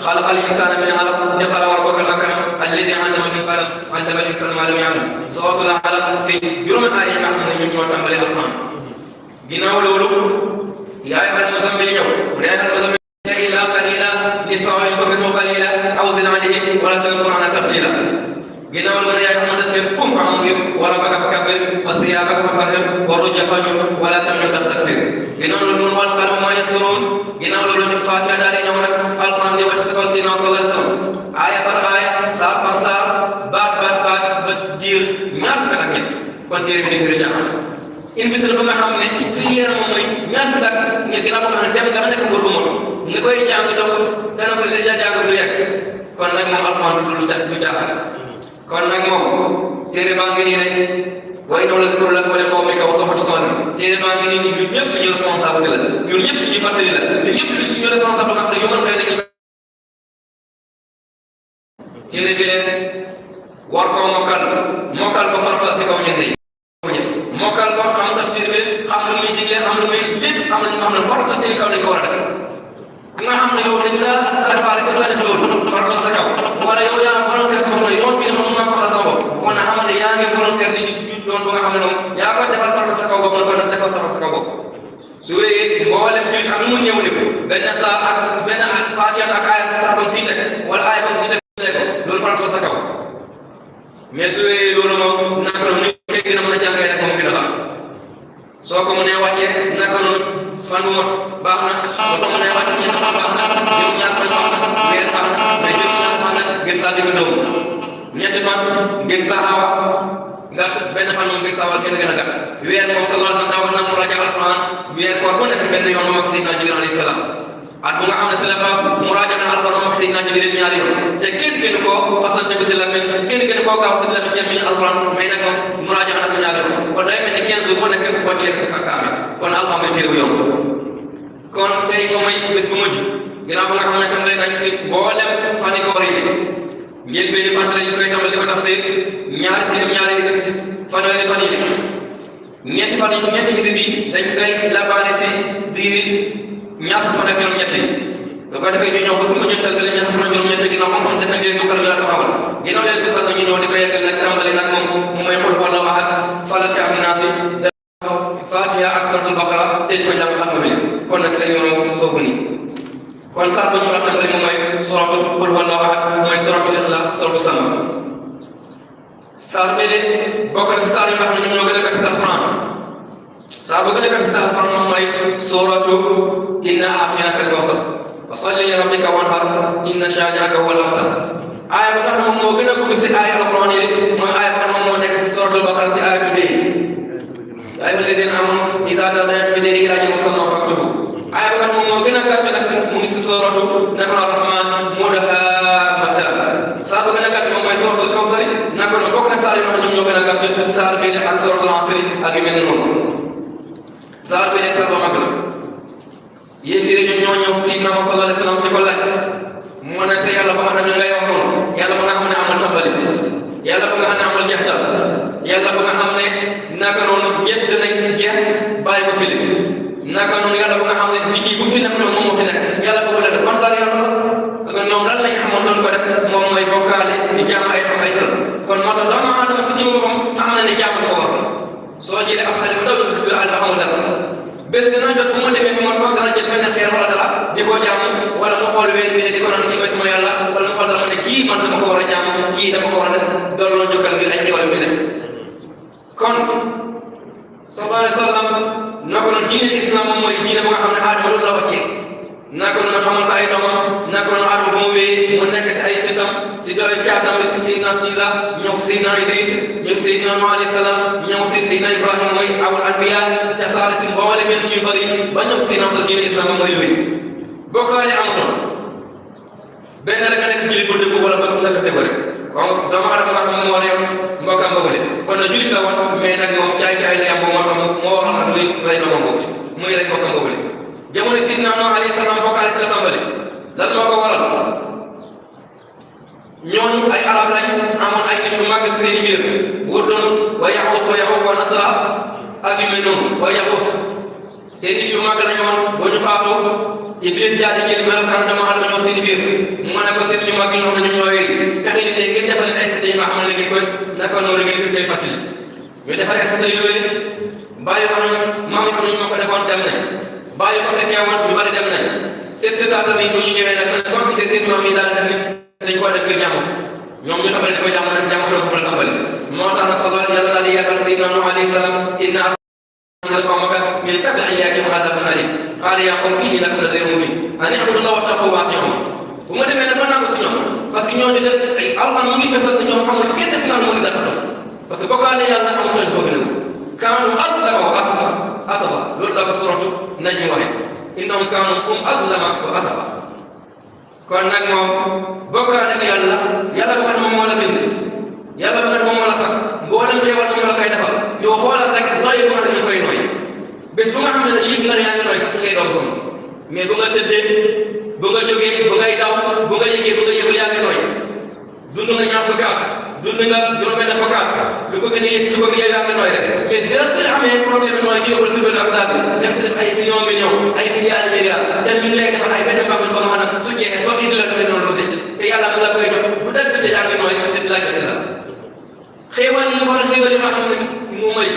xalaq al insana min alaq iqra wa rabbaka al akram alladi allama bil qalam allama al insana ma lam ya'lam suratul alaq si juróomi aaya yi nga xam ne ñun ñoo tàmbalee alquran ginnaaw loolu yaa ayyuhal muzammil ñëw mu ne ayyuhal muzammil illa qalila nisfahu aw minhu qalila aw zid alayhi wala tazid qur'ana tartila ginnaaw loolu yaa ayyuhan mudaththir qum fa'anzir wa rabbaka fakabbir wa thiyabaka fatahhir wa rujza fahjur wa la tamnun tastakthir ginnaaw loolu wal qalami ma yasturun ginnaaw loolu Faatiha daal di ñëw nag alquran di wàcc si Sayyidina sallallahu alayhi wa sallam aaya par aaya saar par saar baat ba diir ñaar fukk ak ñett kon téere bi di jàng invité ba nga xam ne fii yéen moom mooy ñaar fukk ak ñett ginnaaw boo xam ne dem nga nekk nguur bu mot nga koy jàng donc te na ko dèjà jàng du yegg kon nag moom alquran du caaxaan kon nag moom téere baa ngi nii rek waaye noonu la ko la ko xaw ma kaw soxatu sonn téere baa ngi nii ñun ñëpp suñu responsabilité la ñun ñëpp suñu fàttali la ñun ñëpp suñu responsable nga xam ne ñu mën koy dañu téere bi leen war koo mokkal ko farfal si kaw ñett yi mokkal ko xam tafsir bi xam lu muy digle xam lu muy lépp xam ne farfal seen kaw lañ ko war a def ku nga xam ne yow dañ la préparé pour nga def loolu farfal sa kaw wala yow yaa volontaire sama bopp yoon bi moom maa ko xal sama bopp kon nag xamal ne yaa ngi volontaire di yoon bu nga xam ne moom yaa ko defal farfal sa kaw bopp na ko def ko sa kaw bopp su wéyee mboolem jullit ak mu ñëw lépp benn saa ak benn Faatiha ak aaya saa bam siy teg wala aaya bam siy teg loolu farfal sa kaw mais su wéyee loolu moom naka la ñu koy gën a mën a jàngee rek moom gën a baax soo ko mënee wàccee naka noonu fan bu mot baax na soo ko mënee wàccee ñetti fan baax na juróom ñaar fan baax na weer baax na mais juróom ñaar fan nag gën saa digg dóomu ñetti fan gën saa xawa gàtt benn fan moom gën saa war gën a gàtt weer moom sallallahu alayhi wa sallam daawoon na mu raja alquran weer koor bu nekk benn yoon moom ak Seydina Jibril alayhi salaam at bu nga xam ne si la fa mu raja na alquran moom ak Seydina Jibril ñaari yoon te kenn gën koo fasante bi si la kenn gën koo gaaw si la jëmmi alquran mais nag mu raja na ko ñaari yoon kon day mel ni 15 jours bu nekk boo ci si kakaame kon alhamdulilah bu yomb kon tey moom mooy bés bu mujj ginnaaw bu nga xam ne tam lay nañ si mboolem fani koor yi ngeen benn fan lañ koy tàmbali di ko tafsir ñaari gis fanweeri fan yi ñetti fan yi ñetti gis bi dañ koy labaale si diir ñaar fan ak juróom-ñetti da ko defee ñu ñëw ba su mujj tàggale ñaar fan ak juróom-ñetti ginnaaw moom xam def leen tukkal la taxawal ginnaaw leen tukkal ñu ñëw di ko yeggal nag tàmbali nag moom mu may xul wala ahad falaq ak naas Faatiha ak suratul Baqara tëj ko jàng xam bi kon nag si la ñu soobu nii kon saar bu ñu war a tàmbali moom mooy suratul qul huwallahu ahad mooy suratul Ikhlas suratul Samad saar bi de bokk na si saar yi nga xam ne ñoom ñoo gën a gàtt si alquran saar bu gën a gàtt si alquran moom mooy suratu inna a'tainaka al-kawthar wa salli li rabbika wanhar inna shani'aka huwal abtar aaya ba nga xam ne moom moo gën a gudd si aaya alquran yi mooy aaya ba nga xam ne moom moo nekk si suratul Baqara si aaya bi yaa ayyuha alladhina amanu idha tadayyantum bidaynin ila ajalin musamman faktubuhu aaya ba nga xam ne moom moo gën a gàtt nag mu ngi si suratu ar-Rahman mudhammatan saar bu gën a gàtt moom mooy suratul Kawthar naka noonu bokk na saar yoo xam ne ñoom ñoo gën a gàtt saar bi ak suratul Asr ak yu mel noonu saar bi saar boo mag la yéefiri ñoom ñoo ñëw si Nabi sallallahu alayhi wa sallam di ko laaj mu ne sa yàlla ba nga xam ne ngay wax noonu yàlla ba nga xam ne amul tàmbali yàlla ba nga xam ne amul jeextal yàlla ba nga xam ne naka noonu ñett dinañ jeex bàyyi ko fi naka noonu yàlla ba nga xam ne nit yi bu fi nekk moom moo fi nekk yàlla boobu la def man saar yàlla parce que ñoom lan lañ xamoon doon ko def moom mooy bokkaale di jaam ay xam ay tëral kon moo tax doomu aadama si jëm boppam xam na ne jaam ko war soo jëlee ab xale bu ndaw la fi àll ba xamul dara bés dina jot bu ma demee ba ma toog dana jël benn xeer wala dara di ko jaamu wala mu xool weer bi ne di ko naan kii mooy sama yàlla wala mu xool dara ma ne kii man dama ko war a jaamu kii dama ko war a def doon jokkal ngir ay xéwal bi def kon sallallahu alayhi wa sallam naka noonu diine islam moom mooy diine bu nga xam ne aadama loolu la wàccee naka noonu xamal ko ay doomam naka noonu aadama bu mu wéyee mu nekk si ay sëtam si doole caatam ci Seydina Siisa ñëw si Seydina Idris ñëw si Seydina Nuh alayhi salaam ñëw si Seydina Ibrahima mooy awul anbiya te saali si mboole mel ci yu bëri ba ñëw si Seydina diine islam moom mooy lu wéy bokkaale amutoon benn la nga nekk jullit bu dëgg wala ba mu nekk dëgg rek kon doomu aadama moo leen mbokkam boobule kon nag jullit la woon mais nag moom caay-caay la yam boobu moo tax moo waroon ak luy rey doomam boobu muy rey mbokkam boobule jamono Sidna Nuh alayhi salaam bokkaale si la tàmbali lan moo ko waral ñooñu ay arab lañ amoon ay nit yu màgg si seen biir Wuddun wa Yaquut wa Nasra ak yu mel noonu wa Yaquut seen nit yu màgg lañ woon ba ñu faatoo Iblis jaadi jël melokaan dama ànd ñoo seen biir mu ne ko seen yu màgg yi ñoo xam ne ñoom ñoo wéy fexe ni ne ngeen defal leen ay sete yi nga xam ne ngeen koy naka noonu ngeen koy fàttali ñu defal ay sete yooyu bàyyi ko noonu maam yi xam ne ñoo ko defoon dem nañ bàyyi ko fekkee woon ñu bari dem nañ seen setaatal yi bu ñu ñëwee nag soo gisee seen maam yi daal def dañ koo def ngir jàmm ñoom ñu tàmbali ko jàmm nag jàmm fa la tàmbali moo tax na solo yàlla daal di yàggal Seydina Nuh alayhi salaam inna arsalnaa qawmaka min qabli an ya'tiyahum 'adhaabun aliim qaala yaa qawmi innii lakum nadhiirun mubiin an i'budu llaaha wattaquu wa atii'uun bu ma demee nag mën naa ko si ñoom parce que ñooñu de ay Allah mu ngi fesal ñoom amul kenn ku naan moo di dara parce que bokkaale yàlla amul tooñ ko gën a kaanu azlama wa ataba loolu la ko suratu Najm waxe innahum kaanu azlama wa ataba kon nag moom bokkaale ak yàlla yàlla bu moom moo la bind yàlla bu moom moo la sax mboolem xéewal moom la koy defal yow xoolal rek nooy bu nga xam ne koy nooy bés bu nga xam ne nag yëg nga ne yaa ngi nooy sax su ngay daw sonn mais bu nga tëddee bu nga jógee bu ngay daw bu nga yëgee bu nga yëgul yaa ngi nooy dund nga ñaar fukki at dund nga juróom-benn fukki at lu ko gën a yées lu ko gën a yaa ngi nooy rek mais bi nga amee problème nooy ñu yóbbul si benn hôpital bi dem si def ay millions ay milliards te ñu lay defal ay benn mbagul ba nga xam ne su jeexee soo indi la mel noonu lu dëcc te yàlla mu la koy jox bu dëgg te yaa ngi nooy te laaj si la xéewal yi war a xéewal yi nga xam ne moom mooy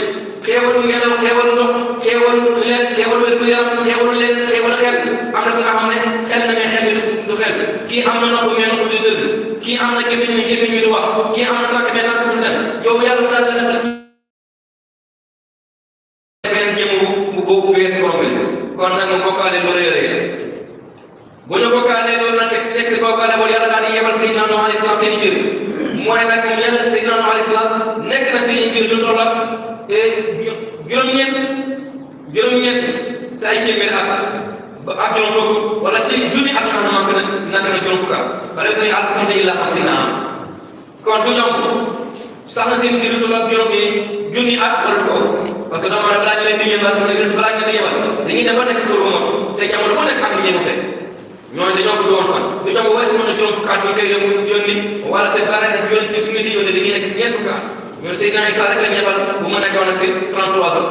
xéewalu ngelaw xéewalu ndox xéewalu lekk xéewalu wér gu yaram xéewalu leen xéewalu xel am na ko nga xam ne xel na mais xel bi du xel kii am na nopp mais nopp du dëgg kii am na gémmiñ mi gémmiñ mi du wax kii am na tànk mais tànk du dem yow yàlla mu daal la defal beneen jéem mu boobu weesu borom bi kon nag mu bokkaale lu rëy rëy bu ñu bokkaalee loolu nag si nekk bokkaale boolu yàlla daal di yebal Seydina Nuh alayhi salaam seen ngir mooy nag moom yàlla Seydina Nuh alayhi salaam nekk na seen ngir lu toll ak juróom-ñeent si ay téeméeri at ak juróom fukk wala ci junni at na manque naka na juróom fukk wala say at sant yi la xam si naa kon du ñoom sax na seen ngir lu toll ak junni at wala ko parce que dama balaa ñu leen di yëngal balaa ñu leen di yëngal dañuy dem ba nekk góor bu mag te jamono bu nekk am na ñeemu tey ñooñu dañoo ko doon fan ñu dem weesu mën a juróom fukk at ñu koy yónni wala te bare na si yónni ci suñu di yónni dañuy nekk si ñeent fukk at ñun Seydina Isa rek la ñebal bu mu nekkoon si 33 ans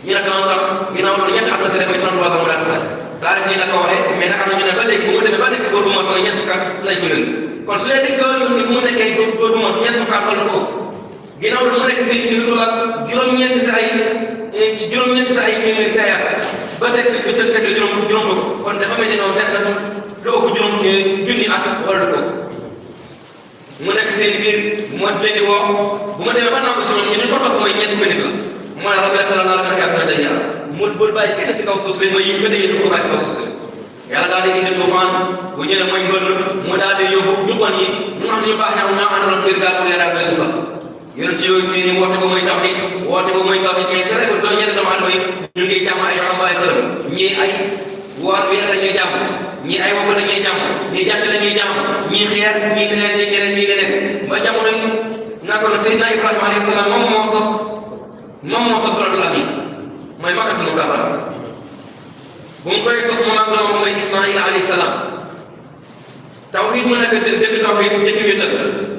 ñu ne 30 ans ginnaaw loolu ñetti at la si def mooy 33 ans mu daal di taarix nii la ko waxee mais nag am na ñu ne ba léegi bu mu demee ba nekk góor bu mag mooy ñeent fukk at si lañ ko yónni kon su dee ko yónni bu mu nekkee góor bu mag ñeent fukk at wala foofu ginnaaw lu mu nekk si ñu toll ak juróom-ñeent si ay téeméeri si ay at ba teg si bu teg juróom fukk kon dafa mel ni noonu def na lu ëpp juróom junni at wala lu ko mu nekk seen biir moo leen di woo bu ma demee ba naa ko si ñoom ñu ko topp mooy ñeent nit la mooy rabbi yàlla naa la ko kàttan day yàlla mu bul bàyyi kenn si kaw suuf si mooy yëpp dañuy ko bàyyi si kaw suuf si yàlla daal di indi tuufaan bu ñëwee mooy mbënd mu daal di yóbbu ñu bon ñi ñu xam ne ñu baax ñax ñoo àndal si biir gaal bu leeral leen musal yéen ci yooyu si ni woote ba mooy tawhid woote ba mooy tawhid mais tere ko doon ñenn doomu aadama yi ñu ngi jàmm ay xambaay xërëm ñii ay woor bi la ñuy jàmm ñii ay wobb la ñuy jàmm ñii jàtt la ñuy jàmm ñii xeer ñii leneen ñii ñeneen ñii leneen ba jamono yi naka la Seydina Ibrahima alayhi salaam moom moo sos Baladul Amiin mooy Makkatul Mukarrama bu mu koy sos moom ak doomam mooy Ismaïla alayhi salaam tawhid mu nekk dëgg tawhid njëkk wéetal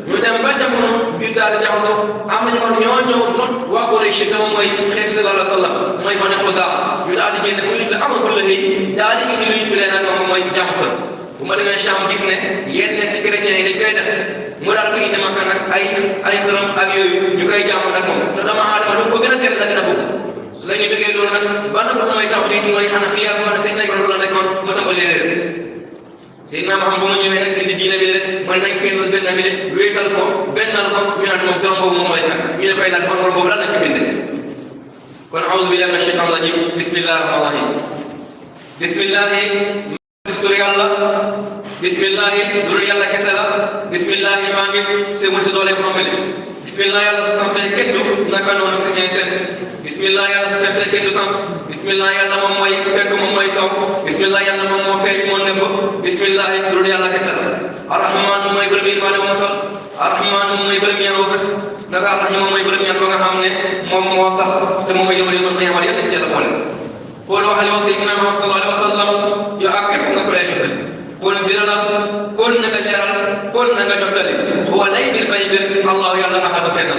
ñu dem ba jamono biir daal di jaxasoo am nañu war ñoo ñëw not waa Quraysh te moom mooy xeet sallallahu alayhi wa sallam mooy Bani Xuzaam ñu daal di génne bu ñu tuddee amul ko lëgëy daal di indi lu ñu tuddee nag moom mooy jàmm fa bu ma demee Cham gis ne yenn si chrétiens yi dañ koy def mu daal ko indi Makka nag ay xërëm ak yooyu ñu koy jàmm nag moom te dama aadama lu ko gën a teel la gën a bëgg su la ñu bëggee loolu nag ba na mooy tawhid mooy Hanafiya bu ma ne seen nañ ko loolu la nekkoon mu tàmbali réer Seydina Muhammad bu mu ñëwee nag indi diine bi de mën nañ koy benn bi de wéetal ko bennal ko ñu naan moom borom boobu moom mooy tànk ñu ne koy laaj kon boobu lan lañ ko bindee kon a'uuzu billahi mina shaytaani rajiim bismillahi rahmaani rahiim bismillahi tur yàlla bismillahi loolu yàlla kese la bismillahi maa ngi semul si doole borom bi bismillahi yàlla su sant kenn du naka noonu si ñooy seet bismillahi yàlla su sant kenn du sant bismillahi yàlla moom mooy fekk moom mooy saw bismillahi yàlla moom moo feeñ moo nëbb bismillahi loolu yàlla kese la arrahman mooy bërëb yi maa ne moom tal xool wax yow Seydina Muhammad sallallahu alayhi wa sallam yow ak képp nga ko lay jotal kon biralal kon na nga leeral kon na nga jotale huwa laybil bayyin allahu yàlla ahadu kenn la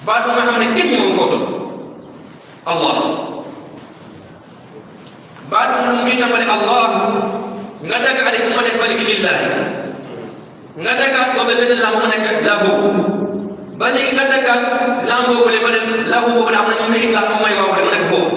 baat bu nga xam ne kenn ñëw ko toll allah baat bu nga muy tàmbale allah nga dagg alif mu nekk balik lillahi nga daggaat ko ba benn lam mu nekk lahu ba léegi nga daggaat lam boobu le ba lahu boobu la am na ñu may islam moom mooy waaw mu nekk foofu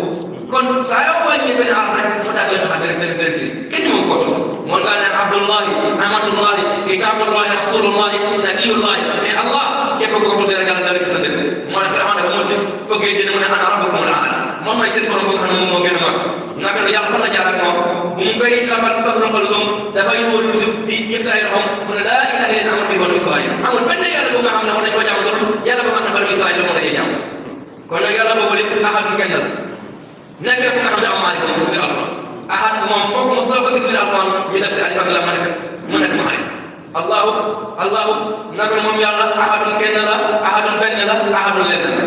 kon saa yoo wàññi benn araf rek mu daal di taxaw benn fii kenn ñëw ko toll moom nga ne abdullahi amatullahi kitaabullahi rasulullahi nabiyullahi mais allah képp ko tuddee rek yàlla dara gis sa dëkk moo ne vraiment dafa mën ci foogee dina mu ne ana rabbukumul aala moom mooy seen borom boo xam ne moom moo gën a mag naka la yàlla fan la jaar ak moom bu mu koy lambal si bak rombal zoom dafay wóor lu di yëkkati ay loxoom mu ne laa ilaha illa amul bi banu israil amul benn yàlla boo nga xam ne war nañ koo jaamu dul yàlla boo xam ne banu israil la mën a jee jaamu kon nag yàlla boobu lépp ahadul kenn la nekk rek nga xam ne am maarifa moom si biir alquran ahad moom foog mos la ko gis biir alquran ñu def si alif ak lam mu nekk maarifa allahu naka moom yàlla ahadul kenn la ahadul benn la ahadul lenn la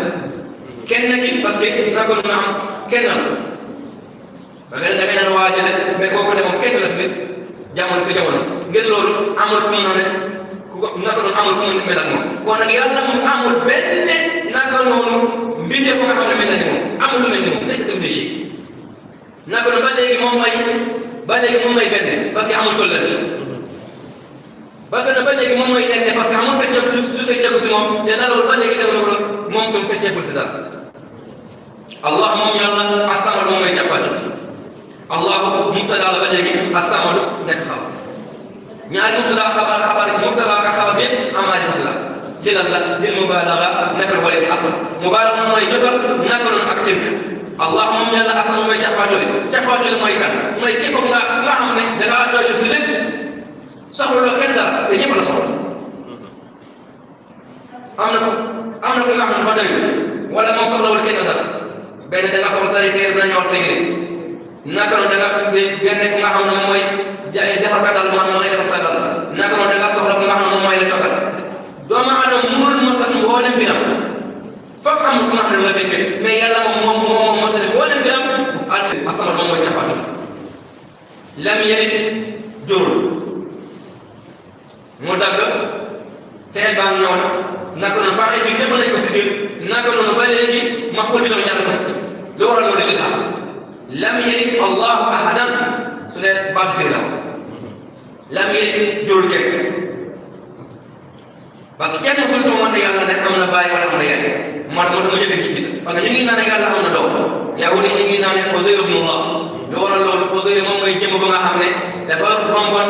kenn ki parce que naka lu am kenn la ba nga da ngay naan waajale mais kooku de moom kenn la si jamono si jamono ngir loolu amul ku mu ne naka noonu amul ku mu mel ak moom kon nag yàlla moom amul benn naka noonu mbindee ko nga xam ne mel na ni moom amul lu mel ni moom nekk dem ci naka noonu ba léegi moom mooy benn parce que amul tollante ba léegi moom mooy nekk parce que amul feccee du fecceeku si moom te la loolu ba léegi dem na ko moom tam fecceekul si dara allah moom yàlla asamadu moom mooy càppaatu allah mubtada la ba léegi asamadu nekk xabar ñaari mubtada xabar ak xabar bi amaari la li lan la lil mubaalaga nekk la wala asal mubaalaga moom mooy jotal naka noonu ak tënk allah moom yàlla asama mooy càppaatu mooy kan mooy képp nga xam ne da ngaa doylu si lépp soxla loo kenn dara te ñëpp la soxla am na ko nga xam ne fa doylu wala moom soxlawul kenn dara benn da nga soxla tey kër dina ñëwal sa yére naka noonu da nga benn ku nga xam ne moom mooy defar ka dal moom lay defar sa dal naka noonu da nga soxla ku nga xam ne moom mooy la tokkal doomu aadama mënul motal mboolem binam foog am ku nga xam ne la fekk mais yàlla moom motal mboolem binam asama moom mooy cappaatu lam yalid jurul mu dagg tey baa ñëw na naka noonu faa bi lépp lañ ko si biir naka noonu ba léegi ma xool bi tam ñàkk ko lu waral loolu lil asal lam yalid allahu ahadan su dee baatu firi la lam yalid jurul kenn parce que kenn mosul toog ne yàlla nekk am na bàyyi wala am na yaay moo tax mu jëkk ci parce que ñu ngi naan yàlla am na doom yahud yi ñu ngi naan Uzayr ibn Allah lu waral loolu Uzayr moom mooy jëmm ba nga xam ne dafa romboon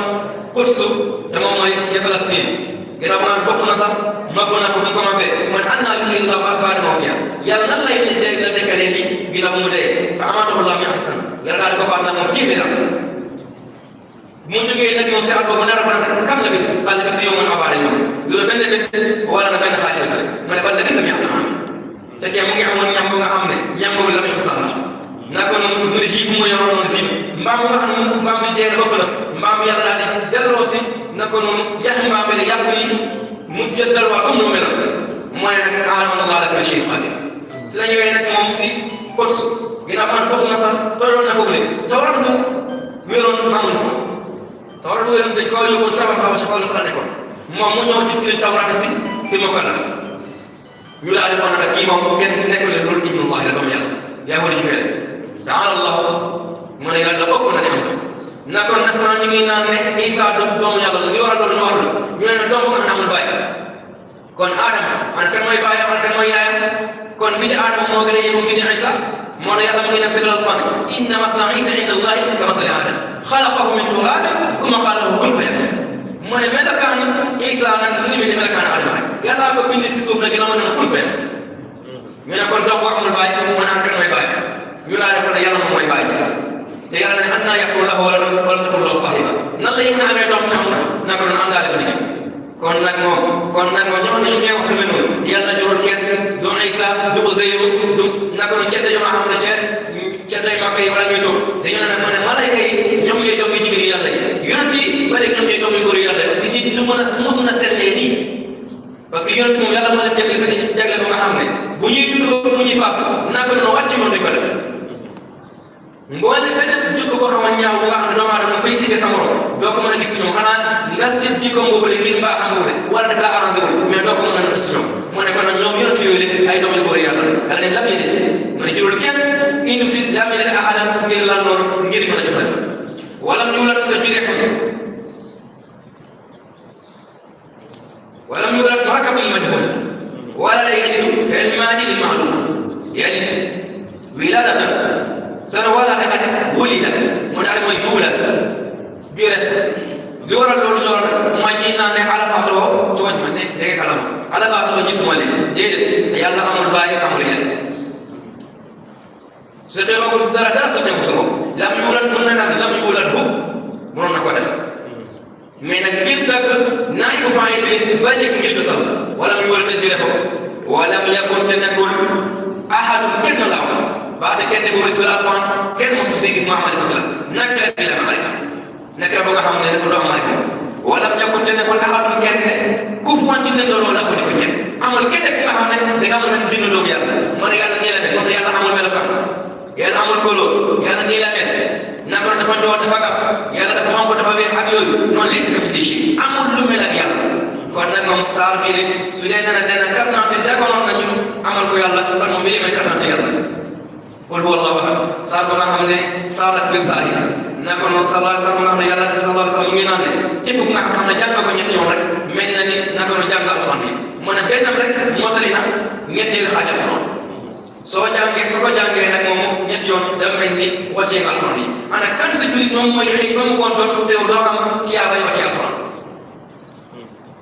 Quds te moom mooy ci Palestine ginnaaw maanaam bokk na sax màgg na ko bu ko màggee man an naa yuhyi llaahu ba'da mawtihi yàlla nan lay la dekkalee lii ginnaaw mu dee fa amaatahu llaahu mi'ata sana yàlla daal di ko faat nag moom téeméer at mu jógee nag moom si at boobu nar a mën a kam la bis xale bis yow man abaare ñoom du la benn bis wala na benn xaaj bis ma ne ban la bis la mi'ata am fekkee mu ngi amoon ñam bu nga xam ne ñam boobu la mi'ata sana naka noonu mu ne ji bu ma yoroon noonu ji mbaam nga xam ne mbaam bi dee na ba fa la mbaam yàlla daal di delloo si naka noonu yàq mbaam bi la yàq yi mu jëndal waa comme nu mel mooy nag alamana Allah la kulli shay'in qadir si la ñëwee nag moom si Quds ginnaaw xam bokk na sax tolloon na foofu le tawrat bu wéroon amul ko tawrat bu wéroon dañ ko yóbboon sama fa la fa la nekkoon moom mu ñëw di tiri tawrat si mokka la ñu daal di ko nag kii moom kenn nekkul ne loolu ibnullah la doomu yàlla yaa ko di ñu taala allah mu ne yàlla bokk na di am tam naka nasaraan ñu ngi naan ne Isa doomu yàlla la li war a doon ñu war la ñu ne doomu nga xam ne amul baay kon Adama an kan mooy baayam an kan mooy yaayam kon bi di Adama moo gën a yëngu bi di Isa moo la yàlla mu ngi ne si loolu kon inna masala Isa inda allahi ka masali Adam xalaqahu min turabin thumma qala lahu kun fayakun mu ne melakaanu Isa nag mu ngi mel ni melakaanu Adama rek yàlla ko bind si suuf nag dina mën a kun fayakun ñu ne kon doomu amul baay mu ne an kan mooy baay ñu laa defoon ne yàlla moom mooy baay te yàlla ne annaa yakunu lahu waladun wa lam takun lahu saahiba nan lay mën a amee doom te amul naka doon àndaale ba liggéey kon nag moom ñooñu ñooy wax lu mel noonu yàlla jurul kenn du Isa du Uzayr du naka doon ceddo yu ma xam ne ceddo yu ma fay wala ñuy toog dañoo ne nag mu ne malayka yi ñoom ñooy doom yu jigéen yàlla yi yonent yi ba léegi ñoom ñooy doom yu góor yàlla parce que nit ñu mën a seetlee nii parce que yonent moom yàlla moo leen jagle ba nga xam ne bu ñuy dund bu ñuy faatu naka doon wàcc moom dañ ko def mboole ka def jikko boo xam ne ñaaw bu nga xam ne doomu aadama fay siggee sa morom doo ko mën a gis ñoom xanaa nga seet jikko boobu rek ngir baax am boobu wala daf laa arrangé wu mais doo ko mën a gis ñoom mu ne kon nag ñoom yonent yooyu leen ay doomu góor yàlla la leen lam yéene mu ne jëlul kenn indi fi lam yéene ahadan ngir lan loolu ngir mën a jëfal wala ñu la ko jugee ko wala ñu la murakabul majhul wala la yalidu fil maadi lil ma'lum yalid wiladatan sana wala da wulida mu daal mooy duula biire li waral loolu ñor mooy ñi naan ne alafaatoo tooñ ma ne dege kalama alafaatoo gisuma leen déedéet yàlla amul bàyyi amul yéen su xeebagul si dara dara sotteeku sa bopp lam yuulat mun na nag lam yuulat hu mënoon na ko def mais nag ngir dagg naa ko faa yi ba léegi ngir jotal wala mu yuulat a jële ko wala mu yakun te nekkul ahadun kenn la wax baate kenn ko risul alquran kenn mosu see gis ma amali la nakira bi la marifa nakira ba nga xam ne ko do amali wala mu yakun te nekkul ahadun kenn ku fu wante ne loolu la ko di ko ñet amul kenn ku nga xam ne da nga mën a dindoo yàlla man yàlla nii la def wax yàlla amul melokaan yàlla amul kolo yàlla nii la mel naka dafa njool dafa gàpp yàlla dafa xam ko dafa weex ak yooyu noonu lay def ci amul lu mel ak yàlla kon nag moom saar bii de su dee dana karnante d'accord nañu amal ko yàlla kon moom li may karnante yàlla qul huwa allahu ahad saar ba nga xam ne saar la si biir saar yi naka noonu sallallahu alayhi wa sallam yàlla de sallallahu alayhi wa sallam mu ngi naan ne képp ku nga xam ne jàng ko ñetti yoon rek mel na ni naka noonu jàng alxuraan bi mu ne bennam rek mottali na ñetteelu xaaj alxuraan soo ko jàngee nag moom ñetti yoon dafa mel ni wàccee nga alxuraan yi ana kan sa jullit moom mooy xëy ba mu woon doon teew doo am tiyaaba yi wàccee alxuraan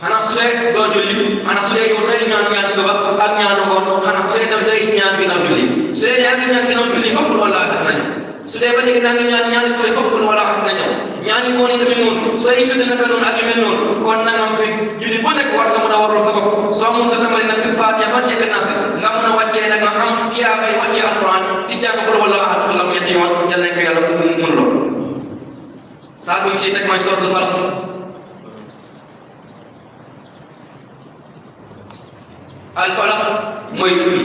xanaa su dee doo julli xanaa su dee yow day ñaan suba ak ñaanu ngoon xanaa su dee tam day ñaan ginnaaw julli su dee yaa ngi ñaan ginnaaw julli fokkul wala at nañu su dee ba léegi daa ngi ñaan suba fokkul wala at nañu ñaani ngoon yi tamit noonu soo yi tudd naka noonu ak yu mel noonu kon nangam bi julli bu nekk war nga mën a warul sa bopp soo mun ta tamali na si faatiya ba nekk na si nga mën a wàccee nag nga am tiyaabay wàccee alquran si jàng ko wala at la ñetti yoon yàlla ko yàlla mun loolu saa bu ci teg mooy suratul Falaq alfalaq mooy cuuy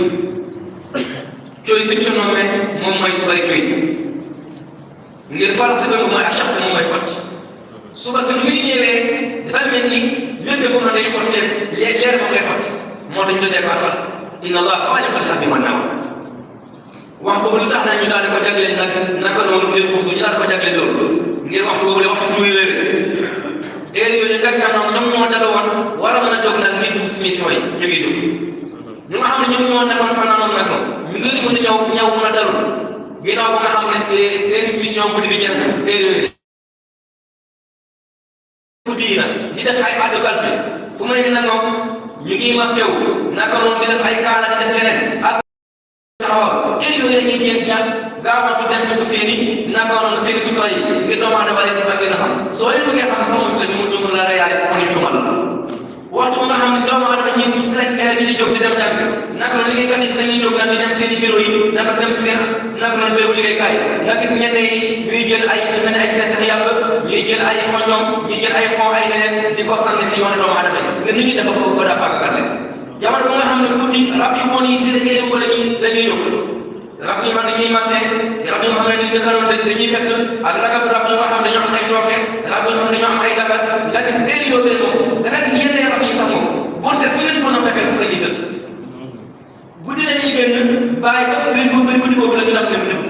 cuuy suñ si nommé moom mooy su bëri cuuy ngir fal si bëgg mooy achaq moom mooy xotti suba si lu muy ñëwee dafa mel ni lënd bu ma day xottee leer ma koy xotti moo tax ñu tuddee ko alfalaq inna allah xaaliqul habbi wan nawa wax boobu lu tax na ñu daal di ko jagleel naka noonu ngir xusu ñu daal ko jagleel loolu ngir waxtu boobu la waxtu cuuy wéer heure yooyu nga xam ne ñoom ñoo dala woon war a mën a jóg nag ngir dugg si mission yi ñu ngi jóg ñu nga xam ne ñoom ñoo nekkoon fanaanoon nag moom ñu ngi mën a ñëw mën a dalul ginnaaw ba nga xam ne seen mission guddi bi jeex heure yooyu guddi yi nag di def ay addu kalpe fu mu ne ni nag moom ñu ngi masqué wu naka noonu di def ay kaala di def leneen ak taxawal heure yooyu la ñuy jéem ñàkk gaawatu dem dugg seeni naka noonu seeni sutura yi ngir doomu aadama rek ba gën a xam soo leen bëggee xam sama la ñu la reyaale moo ñu tumal waxtu nga xam ne doomu aadama ñi gis nañ élèves yi di jóg di dem jàng naka la liggéeykat yi dañuy jóg nag di dem seen i bureau yi naka dem seen naka la bérébu liggéeykaay nga gis ñenn yi ñuy jël ay mel ay peese yàpp ñuy jël ay xonjom ñuy jël ay xon ay leneen di ko sànni si yoon doomu aadama yi nga nit ñi dafa ko ba daa fàggagal leen jamono bu nga xam ne guddi rab yi bon yi si la génn ko dañuy jóg rab yi man dañuy màttee rab yoo xam ne dañuy dëkkanoon dañuy fett ak ragab rab yoo xam ne dañoo am ay tooke rab yoo xam ne dañoo am ay dagat nga gis déeli yoo fële moom da nga gis yenn rab yi sax moom boo seet fu leen foog a fekkee fu nga jiital guddi la ñuy génn bàyyi ko guddi boobu la ñu daan def lépp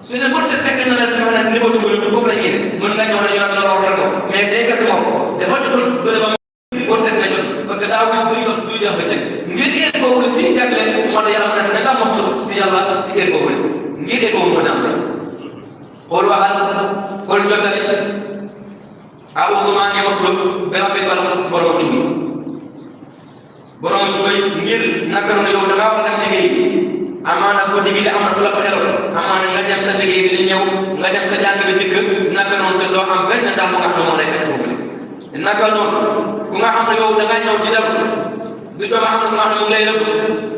su ne boo seet fekkee na la dafa naan niveau tugu foofu la génne mën nga ñëw ne ñu la war ko mais day fekk moom dafa jotul bële ba boo seet nga jot parce que daa buy jox ba cëg ngir eer boobu si jagleel moo tax yàlla mu ne da nga moslu si yàlla si eer boobu ngir eer boobu moo danse xool waxal xool jotali awugu maa ngi moslu benn bi fal si borom tubi borom tubi ngir naka noonu yow da ngaa war a dem liggéey amaana ko digg am na ku la fa xelal amaana nga dem sa liggéey bi di ñëw nga dem sa jàng bi dikk naka noonu te doo am benn ndam bu nga xam ne moo lay fekk foofu naka noonu ku nga xam ne yow da nga ñëw di dem du doomu am na ku nga xam ne mu ngi lay rëbb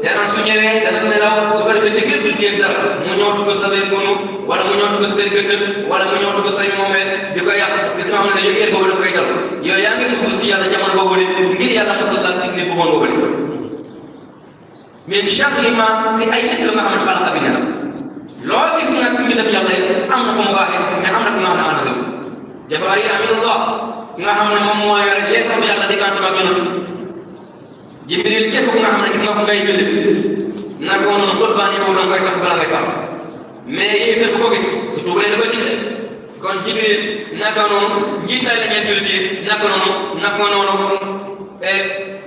te naan su ñëwee dana nelaw su ko defee ci képp du téye dara mu ñëw dugg sa biir gunu wala mu ñëw dugg sa biir gëtët wala mu ñëw dugg sa moomee di ko yàq di ko xam ne dañuy eer boobu da koy dal yow yaa ngi musul si yàlla jamono boobu de ngir yàlla musul la si nit bu moom boobu de mais chaque ma si ay nit la nga xam ne xalaat bi ne la loo gis nag si bi def yàlla am na fu mu baaxee mais am na fu mu am na ànd Jibril aminullah nga xam ne moom moo yore leetam yàlla diggante ak yonent Jibril képp nga xam ne gis nga ko ngay jullit naka noonu bët baa ngi ko doon koy tax balaa ngay fax mais yéen fekk ko gis surtout bu dee da koy ci kon Jibril naka noonu njiitaay la ngeen jullit yi naka noonu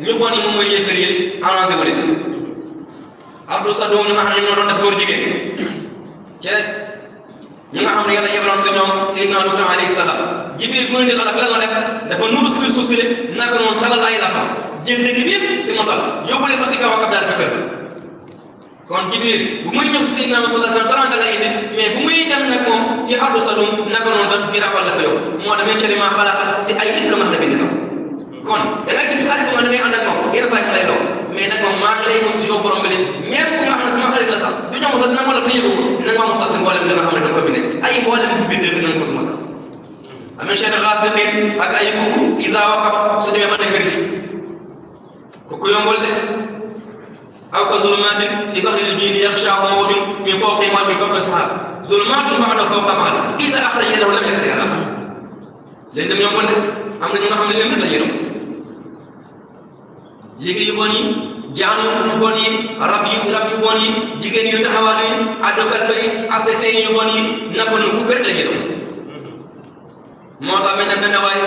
ñu bon yi moom mooy yéefar yi arrangé wu leen Abdou Sadoum ñu nga xam ne ñoo doon def góor jigéen te ñu nga xam ne yàlla yebaloon si ñoom Seydina Luut alayhi salaam Jibril bu ñu di xalaat la nga def dafa nuuru si biir suuf si de naka noonu talal ay lafa jël dëkk bi yëpp si mosal yóbbu leen ba si kaw ak daal di kër kon Jibril bu muy ñëw si Seydina Muhammad sallallahu alayhi wa sallam taranga la indi mais bu muy dem nag moom ci Abdou Sadoum naka noonu daf di rawal la fa yow moo demee cëri maa xalaat si ay lépp la mën na bind kon da ngay gis xarit bu ma da ngay ànd ak moom yenn saa yi lay doon mais nag moom maa ngi lay mos di yow borom bi même ku nga xam ne sama xarit la sax du ñëw mos a dina wala tëjee ko dina ma mos a si mboolem li nga xam ne da nga ko bindee ay mboolem bu bindee dinañ ko si mos a amee cheikh xaasiqin ak ay kooku isa waqaba su demee mën na ko gis kooku yombul de aw ka zulumatin fi bahril jini yaxshaahu mawjun min fawqihi wa min fawqi sahab zulumatun ba'dahu fawqa ba'd ida axraja yadahu lam yakad yaraha leen dem yombul de am na ñu nga xam ne leen rek la ñuy liggéey yu bon yi jaanu yu bon yi rab yu bon yi jigéen yu taxawal yi addokat yi assassin yu bon yi naka noonu ku rek la ñuy doon moo tax mel na benn waay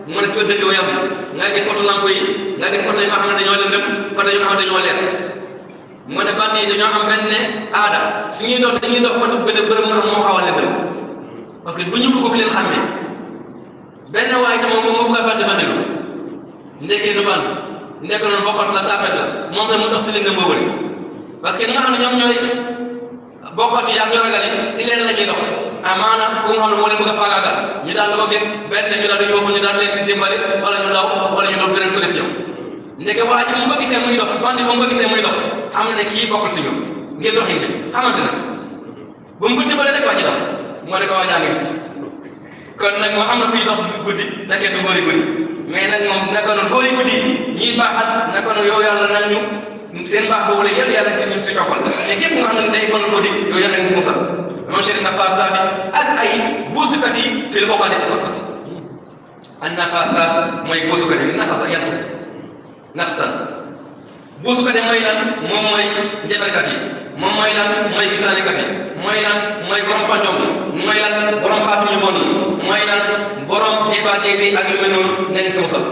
mu ne si dëkk wu yàlla nga gis poto lampo yi nga gis poto yi nga xam ne dañoo lëndëm poto yi nga xam ne dañoo leer mu ne band yi dañoo am benn aada su ñuy dox dañuy dox poto bërëb nga xam moo xaw a lëndëm parce que bu ñu bëgg leen xàmmee benn waay tam moom bëgg a band ba déglu ndekee du band ndekk noonu bokkut la taafet la moom tamit mu dox si lëndëm boobu rek parce que ñi nga xam ne ñoom ñooy bokkut yi ak ñoo ragal yi si leer la ñuy dox amaana ku nga xam ne moo leen bëgg a faagaagal ñu daal di ko gis benn ñu daal di yóbbu ñu daal leen di dimbali wala ñu daw wala ñu doon beneen solution ndeke waa ji mu ko gisee muy dox bandi bu mu ko gisee muy dox xam ne kii bokkul si ñoom ngir doxin bi xamante na bu mu ko dimbalee rek waa ji daw moo ne ko waa jaa ngi kon nag moo am na kuy dox guddi fekkee du góori guddi mais nag moom naka noonu góori guddi ñiy baaxat naka noonu yow yàlla nag ñu seen baax boobu la yàlla si ñun si toppal mais képp nga xam ne day bon guddi yow yàlla si musal mon cher nafaataati ak ay buusukat yi fi la bokkaale si pas-pas an nafaataat mooy buusukat yi nafaata yan naftan buusukat yi mooy lan moom mooy njabarkat yi moom mooy lan mooy gisaanekat yi mooy lan mooy borom fanjom yi mooy lan borom xaatim yu bon yi mooy lan borom débaté bi ak yu mel noonu nekk si musal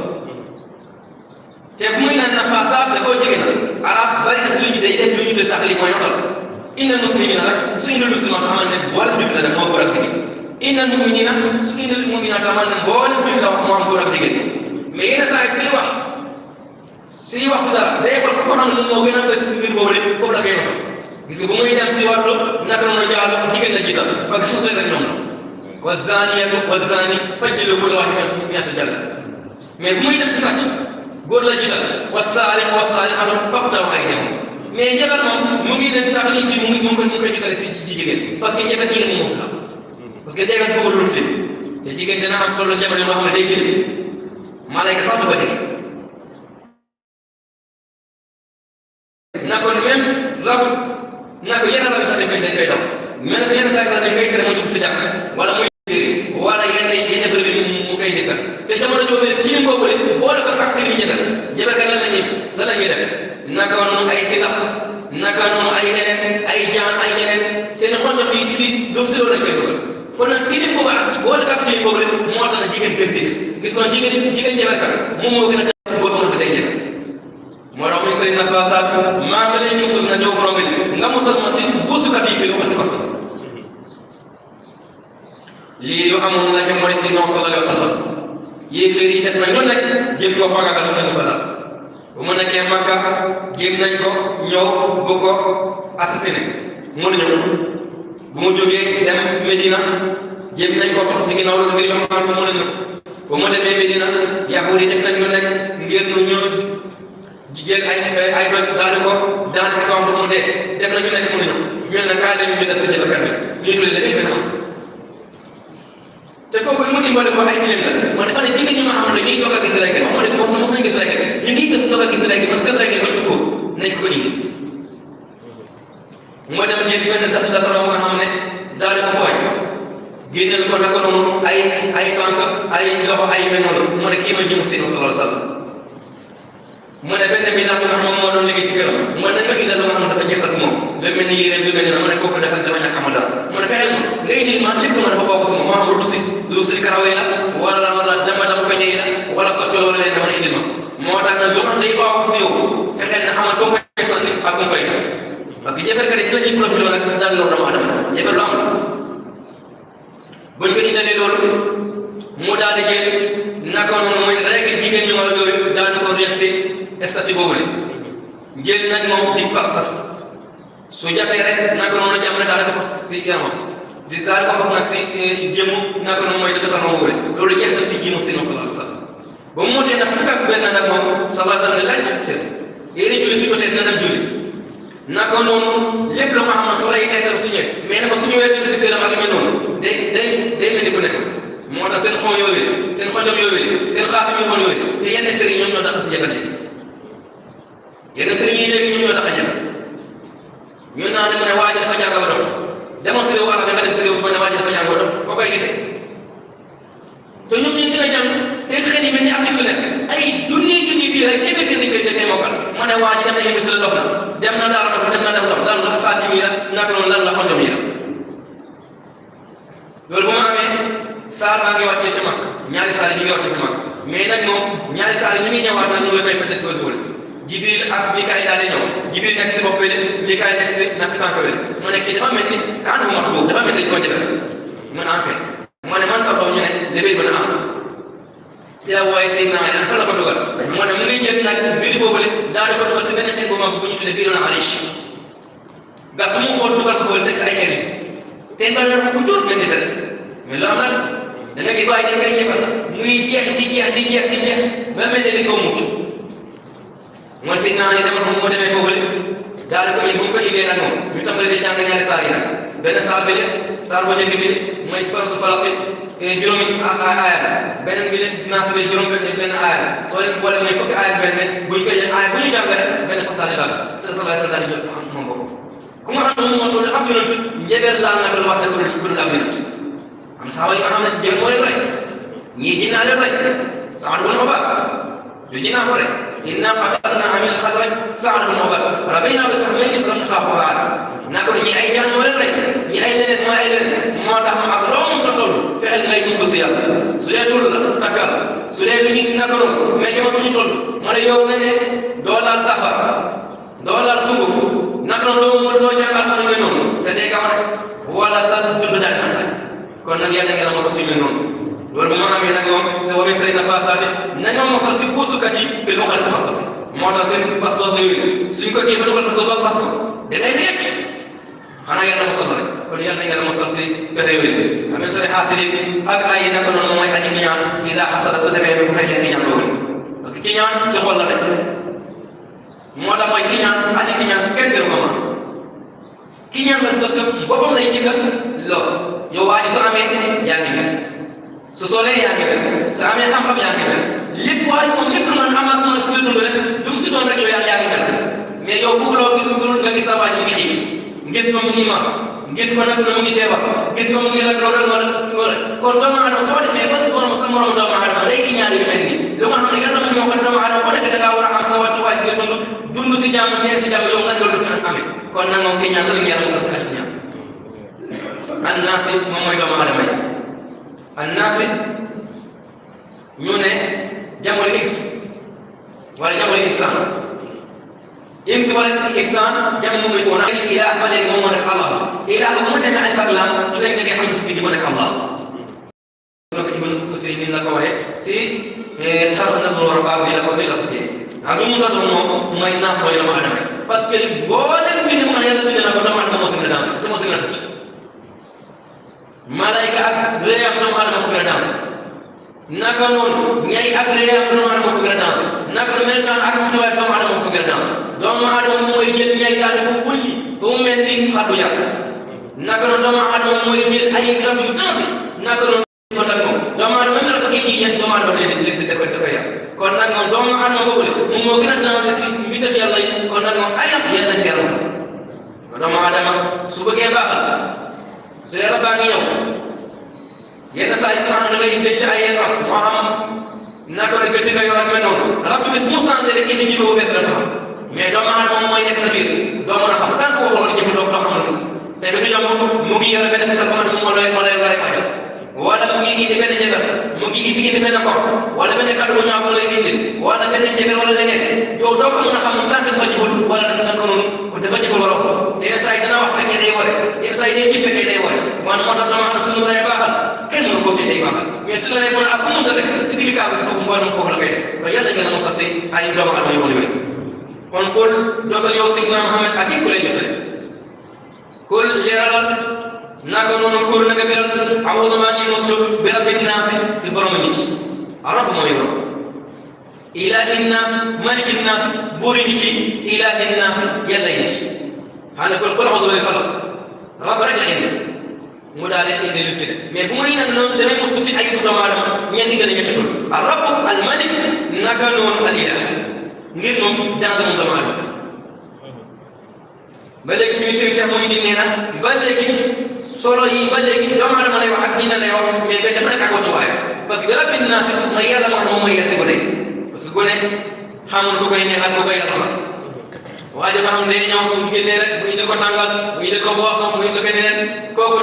te bu muy naan nafaataat da koo jege na arab bari na si lu ñu day def lu ñu te taxali mooy yotal innal muslimina rek su indil muslimat amal ne boolem jullit la nag moo góor ak jigéen innal muminina su indil muminat amal ne boolem jullit la wax moo am góor ak jigéen mais yenn saa yi suy wax si dara day xool ko xam ne moom moo gën a fës mbir boobu rek foofu la koy waxee gis nga bu muy dem si wàllu naka noonu jaalu jigéen la jiital parce que suuf rek ñoom la wa zaniyatu wa zani fajlidu kulla waahidin mi'ata jalda mais bu muy dem si sàcc góor la jiital wa saariqu wa saariqatu faqta'u aydiyahum mais njabar moom mu ngi leen tax nit ñi mu ngi koy dikkale si jigéen parce que njabar jigéen moom mos la parce que njabar boobu lu tëj te jigéen dina am tollu jamono yoo xam ne day tëj malayka sax du ko dégg na ko même rabu na ko yenn rabu sax dañ koy daw mais nag yenn saa sax dañ koy tere mu dugg si jàkk wala muy wala yenn bërëb yi mu koy dëkkal te jamono jooju ne tilim boobu de boole ko ak tilim njabar ka lan la ñuy def naka noonu ay sitax naka noonu ay neneen ay jaan ay neneen seen xonjox yi si biir doof si loolu lañ koy dugal kon nag tilim boobu ak boole ak tilim boobu rek moo tax na jigéen gën si gis kon jigéen jabarkat moom moo gën a def góor moo xam ne day jël moo tax muy koy nafaataat maa ngi lay musul na jow borom bi nga musal ma si buusukat yi fi lu ma si pas-pas lii lu amoon la ca mooy si non sallallahu alayhi wa sallam yéeféer yi def nañ lu nekk jéem koo faagaagal lu nekk balaa bu mu nekkee Makka jéem nañ ko ñëw bu ko assassiné mënuñu bu mu jógee dem Medina jéem nañ ko tox si ginnaaw loolu ngir yombal ko mënuñu bu mu demee Medina yahuud yi def nañ lu nekk ngir ñu jël ay doj daal ko daal si kaw pour mu dee def nañ lu nekk mënuñu ñu ne kaay lañu ñu def sa jëfandikoo bi ñu tuddee léegi benn xas te kooku li mu dimbale ko ay tilim la moo dafa ne jigéen ñi nga xam ne ñuy toog a gis léegi moo ne mos nañ gis léegi ñu ngi gis toog a gis léegi man seen léegi ba ci foofu nañ ko indi moo dem jël benn data nga xam ne daal ko génneel ko naka noonu ay tànk ay loxo ay mel noonu mu ne kii ma jëm Seydina sallallahu alayhi wa sallam mu ne benn bi nag moom moo doon liggéey si këram mu ne dañ ma indal lu nga xam ne dafa jëfal si moom lu mel ni yéreem lu mel ni mu ne kooku dafa ñàkk amal dara mu ne fexeel ma nga indil ma lépp ma dafa bokk si moom moo xam lu si karawee la wala dama peñe yi la wala sotti loolu leen dama indil ma moo tax nag loo xam ne day bokk si yow fexeel na xamal foo koy sànni ak mu koy def parce que jëfalkat yi si la ñuy profité nag daal loolu dama adama jëfal lu am la buñ ko indalee loolu mu daal di jël naka noonu mooy règle jigéen ñu war a yooyu daal di ko reex si statut boobu la jël nag moom di fas su jafee rek naka noonu jàmm ne daal di ko fas si yaramam di daal di ko fas nag si jëmu naka noonu mooy jotatam boobu la loolu jeex na si ji Muslim sallallahu alayhi wa sallam ba mu motee nag fukk ak benn nag moom sallallahu alayhi wa sallam ne laaj te yéen julli su jotee dina dem julli naka noonu lépp lu ma xam ne soo lay nekkal su ñëwee mais nag su ñëwee si këram ak mi noonu day mel ni ko nekk moo tax seen xon yooyu seen xojom yooyu seen xaatim yu bon yooyu te yenn sëriñ ñoom ñoo tax si njëkk yenn sëriñ yi léegi ñoom ñoo tax a jël ñun naa ne mu ne waa ji dafa jàng ba dof demoo si réew wala nga dem si réew mu ne waa ji dafa jàng ba dof foo koy gisee te ñoom ñu gën a jàng seen xel yi mel ni am su nekk ay junni tii rek kenn koy mokkal mu ne waa ji dem na yëngu si la dof na dem na daara dof dem na def dof lan la xaatim yi la naka noonu lan la xojom yi la loolu bu ma amee saar baa ngi wàccee ca mag ñaari saar yi ñu ngi wàccee ca mag mais nag moom ñaari saar yi ñu ngi ñëwaat nag ñu ngi koy fa disposé Jibril ak Mikaayil daal di ñëw Jibril nekk si bopp bi Mikaayil nekk si nafi tànk bi mu ne kii dafa mel ni kaanu mot boobu dafa mel ni ko jëgal mu ne en fait mu ne man taxaw ñu ne libér ba na ans si la wooye Seydina Ali fan la ko dugal mu ne mu ngi jël nag mbir boobu le daal di ko dugal si benn teen bu mag bu ñu tuddee biir na Alish gas mu xool dugal ko xool teg si ay xeer teen ba la ko tuut mel ni deret mais loo xam nag da nga gis waaye dañ koy ñëkkal muy jeex ba mel ni li ko mucc mooy Seydina Ali dama xam moo demee foofule daal di ko indi bu mu ko indee nag moom ñu tàmbali di jàng ñaari saar yi nag benn saar bi saar bu njëkk bi mooy Suratul Falaq juróomi aaya beneen bi Naas bi juróom benn aaya soo leen boole mooy fukki aaya benn buñ koy aaya bu ñu jàng rek benn fas daal di daal sallallahu alayhi wa sallam daal di jot moom boobu ku nga xam ne moom moo toll ab yonent njëbeer laal na ko wax ne ku dul ab yonent am saxaaba yi nga xam ne jéem moo leen rey ñii dinaa leen rey Saad bun Ubaada yu dinaa ko rey inna qatalna amil xadraj Saad bun Ubaada rabayna bi sahmayni falam tuqahu naka ñi ay jaan moo leen rey ñi ay leneen moo ay leneen moo tax ma xam loo mënta toll fexeel ngay muslu si yàlla su dee toll la takkal su dee lu ñu naka noonu mais jamono bu ñu toll ma ne yow nga ne doo laal safar doo laal sunguf naka noonu doo jàngal xam ne noonu c'est des kaw rek wala sa dund daal na sax kon nag yàlla ngeen a mos a suñu noonu loolu bu ma amee nag moom te wa min sharri nafaasaati nañoo mosal si puusukat yi fil uqad si pas-pas moo tax seen pas-pas yooyu suñ ko kii ba dugal ko ba fas ko da ngay nekk xanaa yàlla mosal rek kon yàlla ngeen a mosal si pexe yooyu wa min sharri haasidin ak ay naka noonu mooy aji ñaan idaa hasada su defee ba mu xëy na ñaan boobu parce que ki ñaan si xol la rek moo tax mooy ki ñaan aji ki ñaan kenn gënu ko mën ki ñaan nag parce que boppam lay jëkk lool yow waa ji su amee yaa ngi mel su soolee yaa ngi mel su amee xam-xam yaa ngi mel lépp waaye moom lépp lu mën avancement si biir dund rek lu mu si doon rek yow yaa ngi mel mais yow bëgguloo gis nga gis sa waa ji mu ngi xiif gis ko mu ngi ma gis ko nag mu ngi feebar gis ko mu ngi la loolu wala kon doomu aadama soo demee ba doon sa moromu doomu aadama day ki ñaan yu mel nii lu nga xam ne yàlla ñoo ko doomu aadama bu nekk da ngaa war a am sa wàccuwaay si biir dund si jàmm dee si jàmm yow nga loolu du fi amee kon nag moom ki ñaan la yàlla mos a si ak ñaan annaas moom mooy doomu aadama yi annaas ñu ne jamono x wala jamono insaan x wala insaan jamono muy doon ak ilaah ba léegi moom moo nekk Allah ilaah ba mu demee alif ak laam su leen déggee xam si biir mu nekk Allah donc Ibn Usaymin la ko waxee si Sharh Nazm al-Rabbah bi la ko ak lu mu doon moom mooy naas mooy doomu aadama parce que boo leen bind mu yàlla bind na ko doomu aadama moo si gën a dansé te moo si gën a tëj malayka ak réyam doomu aadama ko gën a dansé naka noonu ñay ak réyam doomu aadama ko gën a dansé naka melokaan ak tuwaay doomu aadama ko gën a dansé doomu aadama mooy jël ñay daal ko wulli ba mu mel ni xaddu yàq naka noonu doomu aadama mooy jël ay rab yu dansé naka noonu ko tag moom doomu aadama mel ko kii ci yéen doomu aadama da koy yàq kon nag moom doomu aadama boobu moom moo gën a dansé si mbindaf yàlla yi kon nag moom ayam yàlla na ci yàlla sax kon doomu aadama su bëggee baaxal su dee rabaa ngi ñëw yenn saa yi nga xam ne da ngay denc ay yenn rab moo xam naka la gëtt nga yor ak mel noonu rab bi bis mu changé rek indi ji boobu bees la xam mais doomu aadama moom mooy nekk sa biir doo mën a xam tant que waxoon jëf doo xam lu te du ñoom mu ngi yor benn fekkal boo xam ne moo lay fajal wala mu ngi indi benn jëgal mu ngi indi benn koor wala benn kàddu bu ñaaw lay indi wala benn jëgal wala leneen yow doo ko mën a xam tant que dafa jëful wala naka noonu dafa jëful wala ko te yenn saa yi dana wax fekkee day ware yenn saa yi day ji fekkee day ware man moo tax doomu aadama suñu lay baaxal kenn mënu ko te day baaxal mais su la lay mën a ak fu mu mënta rek si digg kaa bi si foofu mboolem foofu la koy def kon yàlla gën a mos a si ay doomu aadama yu bëri kon kul jotal yow Seydina Muhammad ak képp ku lay jotale kul leeralal naka noonu kul naka biral awuzu maa ngi muslu bi rabbin naas si borom nit arab mooy borom ilaahin naas malikin naas buuri nit yi ilaahin naas yàlla nit xanaa kon kul awuzu bil falaq rab rek la indi mu daal di indi lu ci de mais bu muy nag noonu damay muslu si ay doomu aadama ñeenti gën a ñetti tur al rabb al malik naka noonu al ilah ngir moom dans moom doomu aadama ba léegi suñu sëriñ Cheikh mooy di nee na ba léegi solo yi ba léegi doomu aadama lay wax ak diina lay wax mais benn bu nekk ak wàccuwaay parce que rabbi naas mooy yàlla moo xam moom mooy yese gone parce que gone xamul ku koy neexal ku koy yàlla waa ji nga xam ne day ñëw su génnee rek mu indi ko tàngal mu indi ko boisson mu indi ko beneen kooku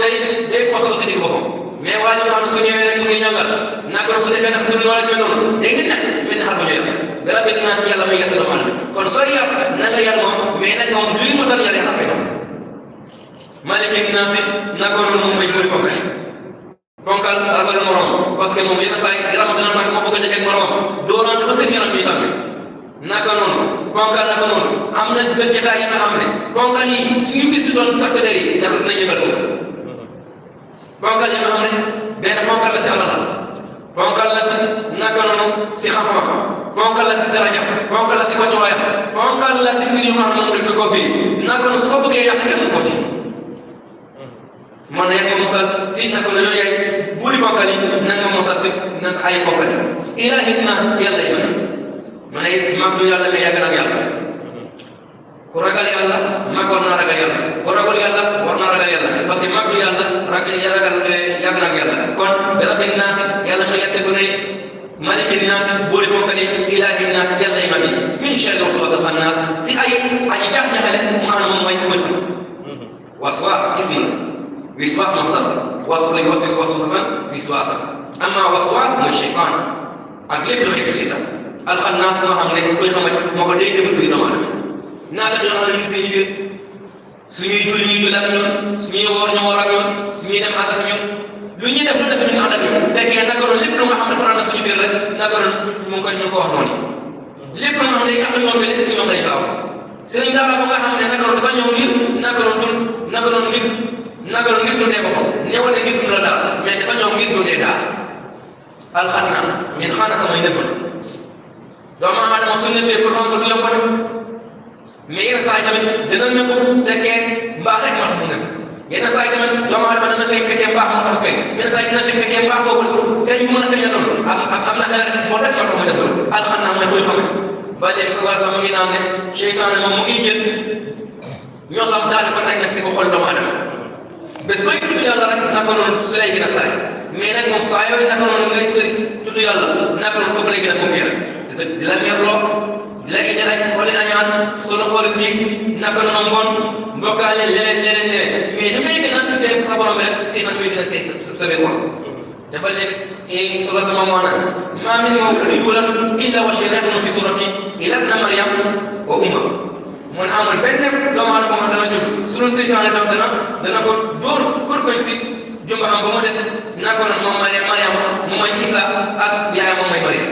day fosal si digg boppam mais waa ji nga xam ne su ñëwee rek mu ngi ñàngal naka su defee nag noonu la mel noonu day ngi nekk mel ni xar bu ñu yàq rabbi naas yàlla mooy yese doomu aadama kon sooy yàq na nga yar moom mais nag moom luy motal yar yàlla koy doon malikin naas naka noonu moom mooy koy fonkal ragal morom parce que moom yenn saa yi yaram dina tàng moo bëgg a jege morom doorante ba seen yaram ñuy tàng naka noonu fonkal naka noonu am na gën jotaay yi nga xam ne fonkal yi suñu gis doon takk der yi dafa dina yëngal ko fonkal yi nga xam ne benn fonkal la si alal fonkal la si naka noonu si xam-xam fonkal la si daraja fonkal la si wàccuwaay fonkal la si mbir yu nga xam ne moom dañ ko fii naka noonu su ko bëggee yàq kenn ko ci man yaa ngi mosal si naka la ñoo yaay buuri bokkal yi na nga mosal si nag ay bokkal yi ilaahi naas yàlla yi ma ne mag du yàlla mais yàgg na ak yàlla ku ragal yàlla mag war naa ragal yàlla ku ragal yàlla war naa ragal yàlla parce que mag du yàlla ragal yàgg na ak yàlla kon bi rabbi naas yàlla mu yegse bu ne maliki naas buuri bokkal yi ilaahi naas yàlla yi mag yi min sharri waswasil xannaas si ay aji jax-jaxale maanaam moom mooy mooy xam waswaas ismu وسواس مصدر يوسوس وسوسة وسواسا أما وسواس من الشيطان أقلب لخيط الشيطان الخناس ما هم لك كل خمر ما قد يجي مسؤول نمانا نافع يقول المسؤول يجي سمي يقول يجي لكنون سمي يور نورانون سمي دم عزكنون لوني دم لك من عدمون فكي نقول لبنا ما هم فرنا سمي بير نقول ممكن نقول هنوني لبنا ما هم لك أقل ما بيلك سمي ما يقاو سندا ما هم لك نقول تفنيو غير نقول غير naka ngir dundee boppam ñëwal ngir dundal daal mais dafa ñëw ngir dundee daal alxannaas min xanasa mooy nëbbal doomu aadama su nëbbee pour xam ko du yomb mais yenn saa yi tamit dina nëbbu fekkee mbaax rek moo tax mu nëbb yenn saa yi tamit doomu aadama dina fekkee mbaax moo tax mu feeñ yenn saa yi dina fekkee mbaax boobul feeñ bu mën a feeñal noonu am na xel moo rek moo tax mu def loolu alxannaas mooy koy xam ba léegi sallallahu alayhi wa sallam mu ngi naan ne seytaane moom mu ngi jël ñoo xam daal ko teg nag si ko xool doomu aadama bés bay tudd yàlla rek naka noonu su lay gën a sare mais nag moom saa yooyu naka noonu ngay sori tudd yàlla naka noonu foofu lay gën a fonkee rek di la merloo di la indil ak xooli añaan soo la xooli siis naka noonu ngoon mbokkaale leneen mais ñu ngay gën a tuddee sa borom rek seytaan koy gën a sey sa biir xol te ba léegi solo sama moo nag maa min mawludin yulad illa wa shay'un fi surati ila ibna maryam wa umma mun amul benn doomu aadama boo dana jóg sunu seytaane tam dana ko dóor koñ si jumbaxam ba mu des naka noonu moom Mariam moom mooy Isa ak yaay moom mooy Mariam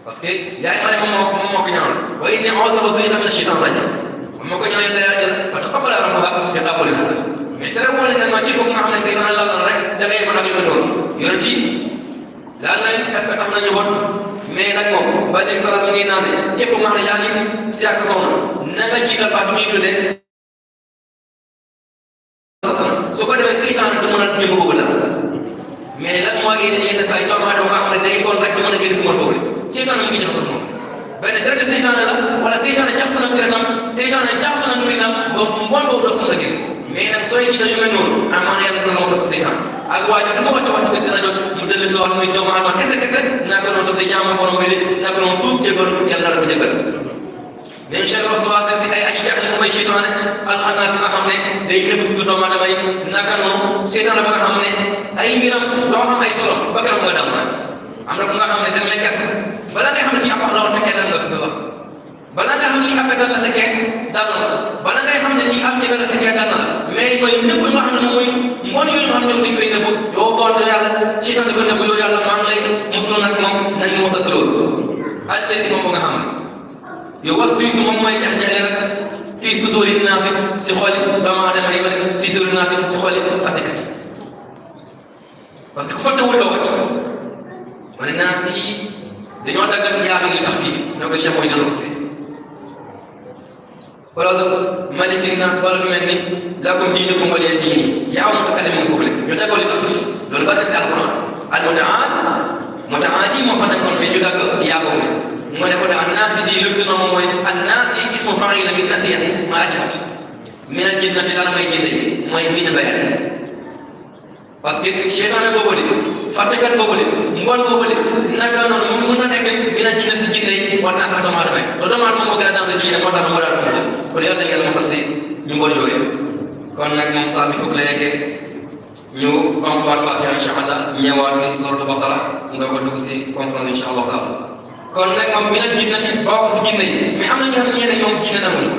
parce que yaay Mariam moom moo ko ñaanal wa inni a'uudu bika mina shaytaani rajiim moo ko ñaanal te yàlla fa taqabbala rabbuha bi qabuulin hasan mais tere moo leen ma ci boobu nga xam ne seytaane laal na rek da ngay mën a ñu loolu yonent yi laal nañ est-ce que tax nañu woon mais nag moom ba léegi salaat mi ngi naan ne képp nga xam ne yaa ngi si ak sa soxna na nga jiital baat bi ñuy tuddee su ko defee seytaan du mën a jëm boobu la mais lan moo ngi yenn saa yi doomu aadama nga xam ne day kon rek du mën a génn si moom boobu seytaan mu ngi jaxasoo moom benn dara seytaan la wala seytaan jaxasoo na mbir tam seytaan jaxasoo na mbir tam boobu mbon boobu doo soxla génn mais nag sooy jiital yu mel noonu amaana yàlla dina mos a seytaan ak waajal mu wàcce wàcce ko si rajo mu dellu si waat muy doomu aadama kese naka noonu tam di jaamu borom bi naka noonu tuub jégalu yàlla la ko jégal mais incha allah su waasee si ay aji jaaxle mooy seytaane alxanaas bi nga xam ne day nëbb si doomu aadama yi naka noonu seytaane ba nga xam ne ay mbiram doo xam ay solo ba keroog nga dal am na ku nga xam ne dañ lay gas bala ngay xam ne fii ab la tekkee dal nga si la bala nga xam ne lii affaire la tekkee dal na bala ngay xam ne lii am jégal la tekkee dal na mais mooy nëbb yoo xam ne moom mooy mbon yooyu xam ne ñoom dañ koy nëbb yow boor yàlla seytaane ko nëbb yow yàlla maa ngi lay musul nag moom nañ nga mos a loolu alladi moom ba nga xam yow was fiisu moom mooy jax-jaxle rek fii suduri naasi si xooli doomu aadama yi wala fii suduri naasi si xooli fàttekat yi parce que fottewul doo wàcc ma ne naas yi dañoo daggal yaabi li tax fii ne ko Cheikh mooy dana ko fee wala maliki naas wala lu mel ni lakum diinukum waliya diin yaa am takkale moom foofu ñu daggal li tax fii loolu bari na si alquran al mutaadi moo fa nekkoon mais ñu dagg yaa boobu mu ne ko de annaasi di lu si noonu mooy annaasi ismu faa'il bi nasiya ma ajfat min al jinnati lan mooy jinne mooy min bayat parce que seytaane boobu de fàttekat boobu de mbon boobu de naka noonu mu mun na nekk min al jinne si jinne yi war naa sax doomu aadama yi te doomu aadama moo gën a dans jinne moo tax mu war a doon kon yàlla na ngeen mosal si ñu mbon yooyu kon nag moom saa bi foog la yeggee ñu bamtuwaat Fatiha incha allah ñëwaat si suratul Baqara nga ko dugg si comprendre incha allah taala kon nag moom minal jinnati boo ko si jinne yi mais am na ñoo xam ne ñeneen ñoom jinne namuñu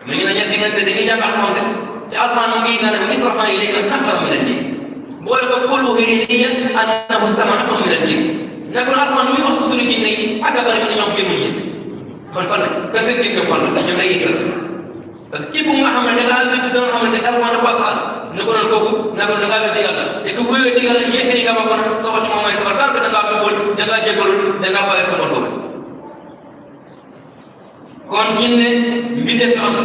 mais ñu ne ñetti diggante dañuy jàng alxuraan de te alxuraan mu ngi naan wa israfna ilayka nafaran minal jinn boole ko qul uhiya ilayya annahu istama'a nafarun minal jinn nekkul alxuraan muy wax suñu jinne yi ak a bëri ñoom jëmuñ ji kon fan la ka seen jëkkëm fan la ñu ngay yëkkal parce que képp nga xam ne da ngaa wér di doon xamante ne alxuraan ko asal ne ko doon kooku ne ko da ngaa wér di yàlla te ku wéyoo di yàlla yékkali nga ba kon sa wax moom mooy sabar kàr da ngaa bëggoon da ngaa jégalul da ngaa bàyyi sa bopp kon jinne mbindeef am la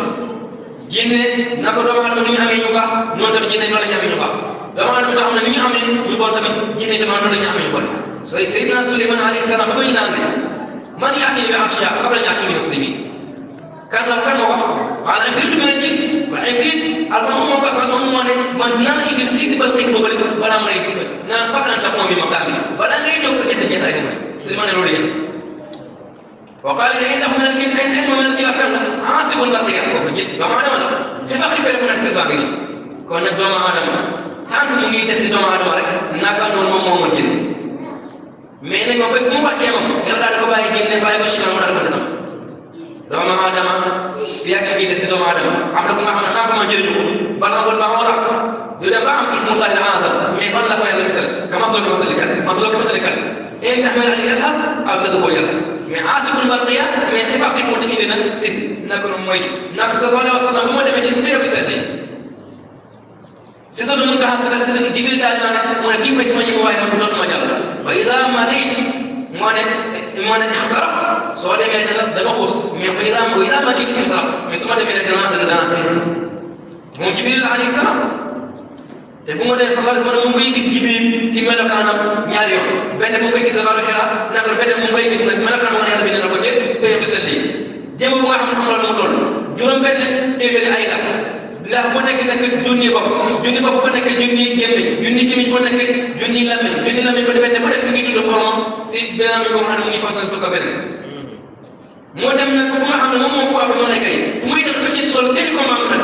jinne na ko doomu aadama ni ñu amee ñu baax noonu tamit jinne noonu la ñu amee ñu baax doomu aadama tax am na ni ñu amee ñu bon tamit jinne tamit noonu la ñu amee ñu bon sooy Seydina Suleymaan alayhi salaam ba koy naan ne man yaati bi arshiya qabla an yaati bi muslimin kan moo wax قال عفريت من الجن والعفريت المهم قصد المهم من نال إبليس بالقسم ولا مريض نال قبل أن تقوم بمقامه ولا غير يوفق تجاه سليمان الولي وقال إذا عنده من الكتاب علم من الكتاب كان عاصب البقية وجد فما نمر كيف أخذ بالكم عن السباقين كون الدوم آدم تانك مجيء تسلي دوم آدم عليك ناكل نوم الجن مين ما بس مو بتيمم يلا ده باي جن باي بشيء نمر البتنا doomu aadama yàgg gi des doomu aadama am na ku nga xam ne xam ma jëriñu bala ngol ba wara du dem ba am ismullahi al-azam mais fan la ko yàlla misal ka maxluq masalikal in tahmil alayhi al-haq aw tadko yàlla mais asibul barqiya mais xibaar xib moo indi na sis naka noonu mooy naka sallallahu alayhi wa sallam bu ma demee ci féer bi seet si doon mun taxas sa jibril daal naa ne mu ne fii koy sama ñëw waaye nag dootuma jàll wa ida madaytu moo ne ixtaraq soo demee dana xuus mais fa ida madaytu ixtaraq mais su ma demee nag dana sëy moom jibril alayhi salaam te bu ma dee saxal man mu ngi gis jibril si melokaanam ñaari yoon benn mu koy gis xaru xira naka benn mu koy gis nag melokaan wax yàlla bind na ko ci béy bi sëlli jéem bu nga xam ne xam la mu toll juróom benn téeméeri ay la bu nekk junni bopp bu nekk junni gémmiñ bu nekk junni lamiñ bu benn bu nekk mu ngi tudd boromam si benn mi boo xam ne mu ngi façon tukka benn moo dem nag fu nga xam ne moom moo ko wax moo nekk fu muy def ko ci sol teel ko maam nag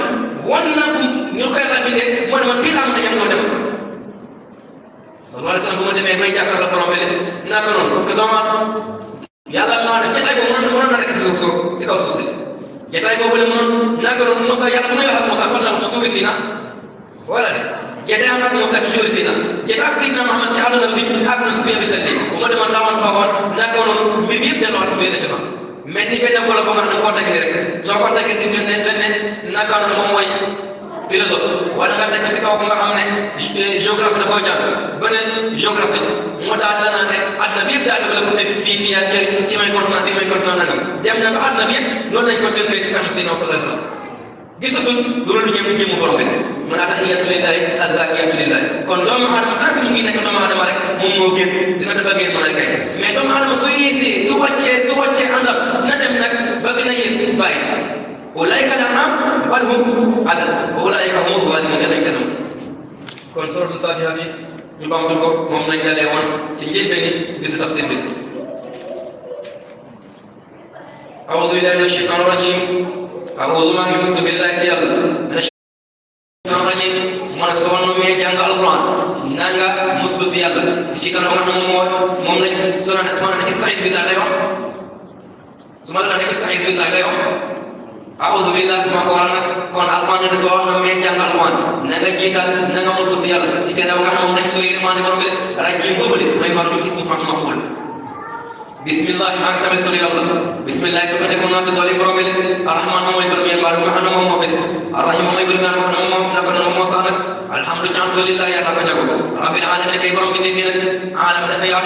wan na fu ñu koy bindee moo ne man fii la am na ñam moo dem loolu sax bu ma demee bay jàkkaarloo borom bi naa ko noonu parce que doomu aadama yàlla maa ne jataay boobu mënoon na rek si kaw suuf si jataay boobu la mënoon naa ko noonu Moussa yàlla bu may wax ak Moussa fan la si tuuri Sina wala de jataay am ak Moussa si tuuri Sina jataay ak Seydina Muhammad si àdduna bi ak na si biir bi seen bu ma demoon laawoon foogoon naa ko noonu mbir bi yëpp delloo ci biir ci sax mais ni benn golo boo xam ne koo teg nii rek soo ko tegee si benn naa ko noonu moom mooy philosophe wala nga teg si kaw nga xam ne géographie da koo jàng beneen géographie moo daal la naan ne àdduna bi yëpp daal dafa la ko tënk fii ak fii may continent na dem na ba àdduna bi yëpp noonu lañ ko tënkee si kanam si non sallallahu alayhi wa sallam gisatul loolu jéem borom bi mu ne tahiyatu lillahi azakiyatu lillahi kon doomu aadama tant que ñu ngi nekk doomu aadama rek moom moo gën dina dafa gën mën a kay mais doomu aadama su yéesee su wàccee àndal na dem nag ba gën a yées bàyyi ulaika al-an'am bal hum adall wa ulaika humu zalimun yàlla seen kon suratul Fatiha ñu bamtu ko moom lañ dalee woon ci njëlbéeni bisu tafsir bi أعوذ بالله من الشيطان الرجيم أعوذ بالله سيادة من الشيطان الرجيم من سوى من جانغ القرآن نانغا مسبس يالا الشيطان الرجيم موم لا سونا اسمنا استعيذ بالله لا يوم ثم لا استعيذ بالله لا يوم أعوذ بالله ما قولنا كون القرآن سوى من جانغ القرآن نانغا جيتال نانغا مسبس يالا الشيطان الرجيم موم لا سوى ما نبغى راجيم بقول ما يمرق اسم فاعل مفعول بسم الله ما كتب سوري الله بسم الله سبحانه الناس دولي برمل الرحمن هو يبرمي البارو محنا هو مفس الرحيم هو يبرمي محنا هو نبنا هو صانع الحمد لله يا رب جابو رب العالمين كي برمي دين عالم الخيرات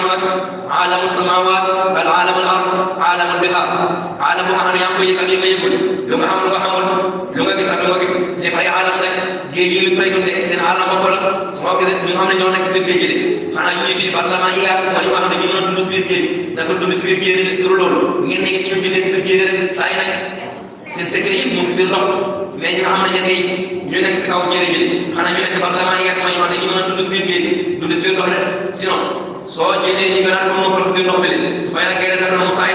عالم السماوات العالم الارض عالم البحار عالم أهل يامو يكلم يقول لو محمد لو كيس دي باي عالم ده جيجي فاي كون دي سين عالم بقول سما كده محمد نيو نكس دي جيجي خانا يجي برلمان يا ولا واحد نيو ندوس بير جيجي نقول ندوس بير جيجي سورو لول ngeen nekk ci ñu ci biir rek saa yi nag seen secret yëpp mu ngi si biir ndox mais ñi nga xam ne ñenn yi ñu nekk si kaw jëri ji xanaa ñu nekk parlement yi ak mooy wax dañu mën a dund si biir géej dund si biir ndox rek sinon soo jëlee ñi nga naan ko moo si biir ndox bi su fay nag kenn naka la mu saay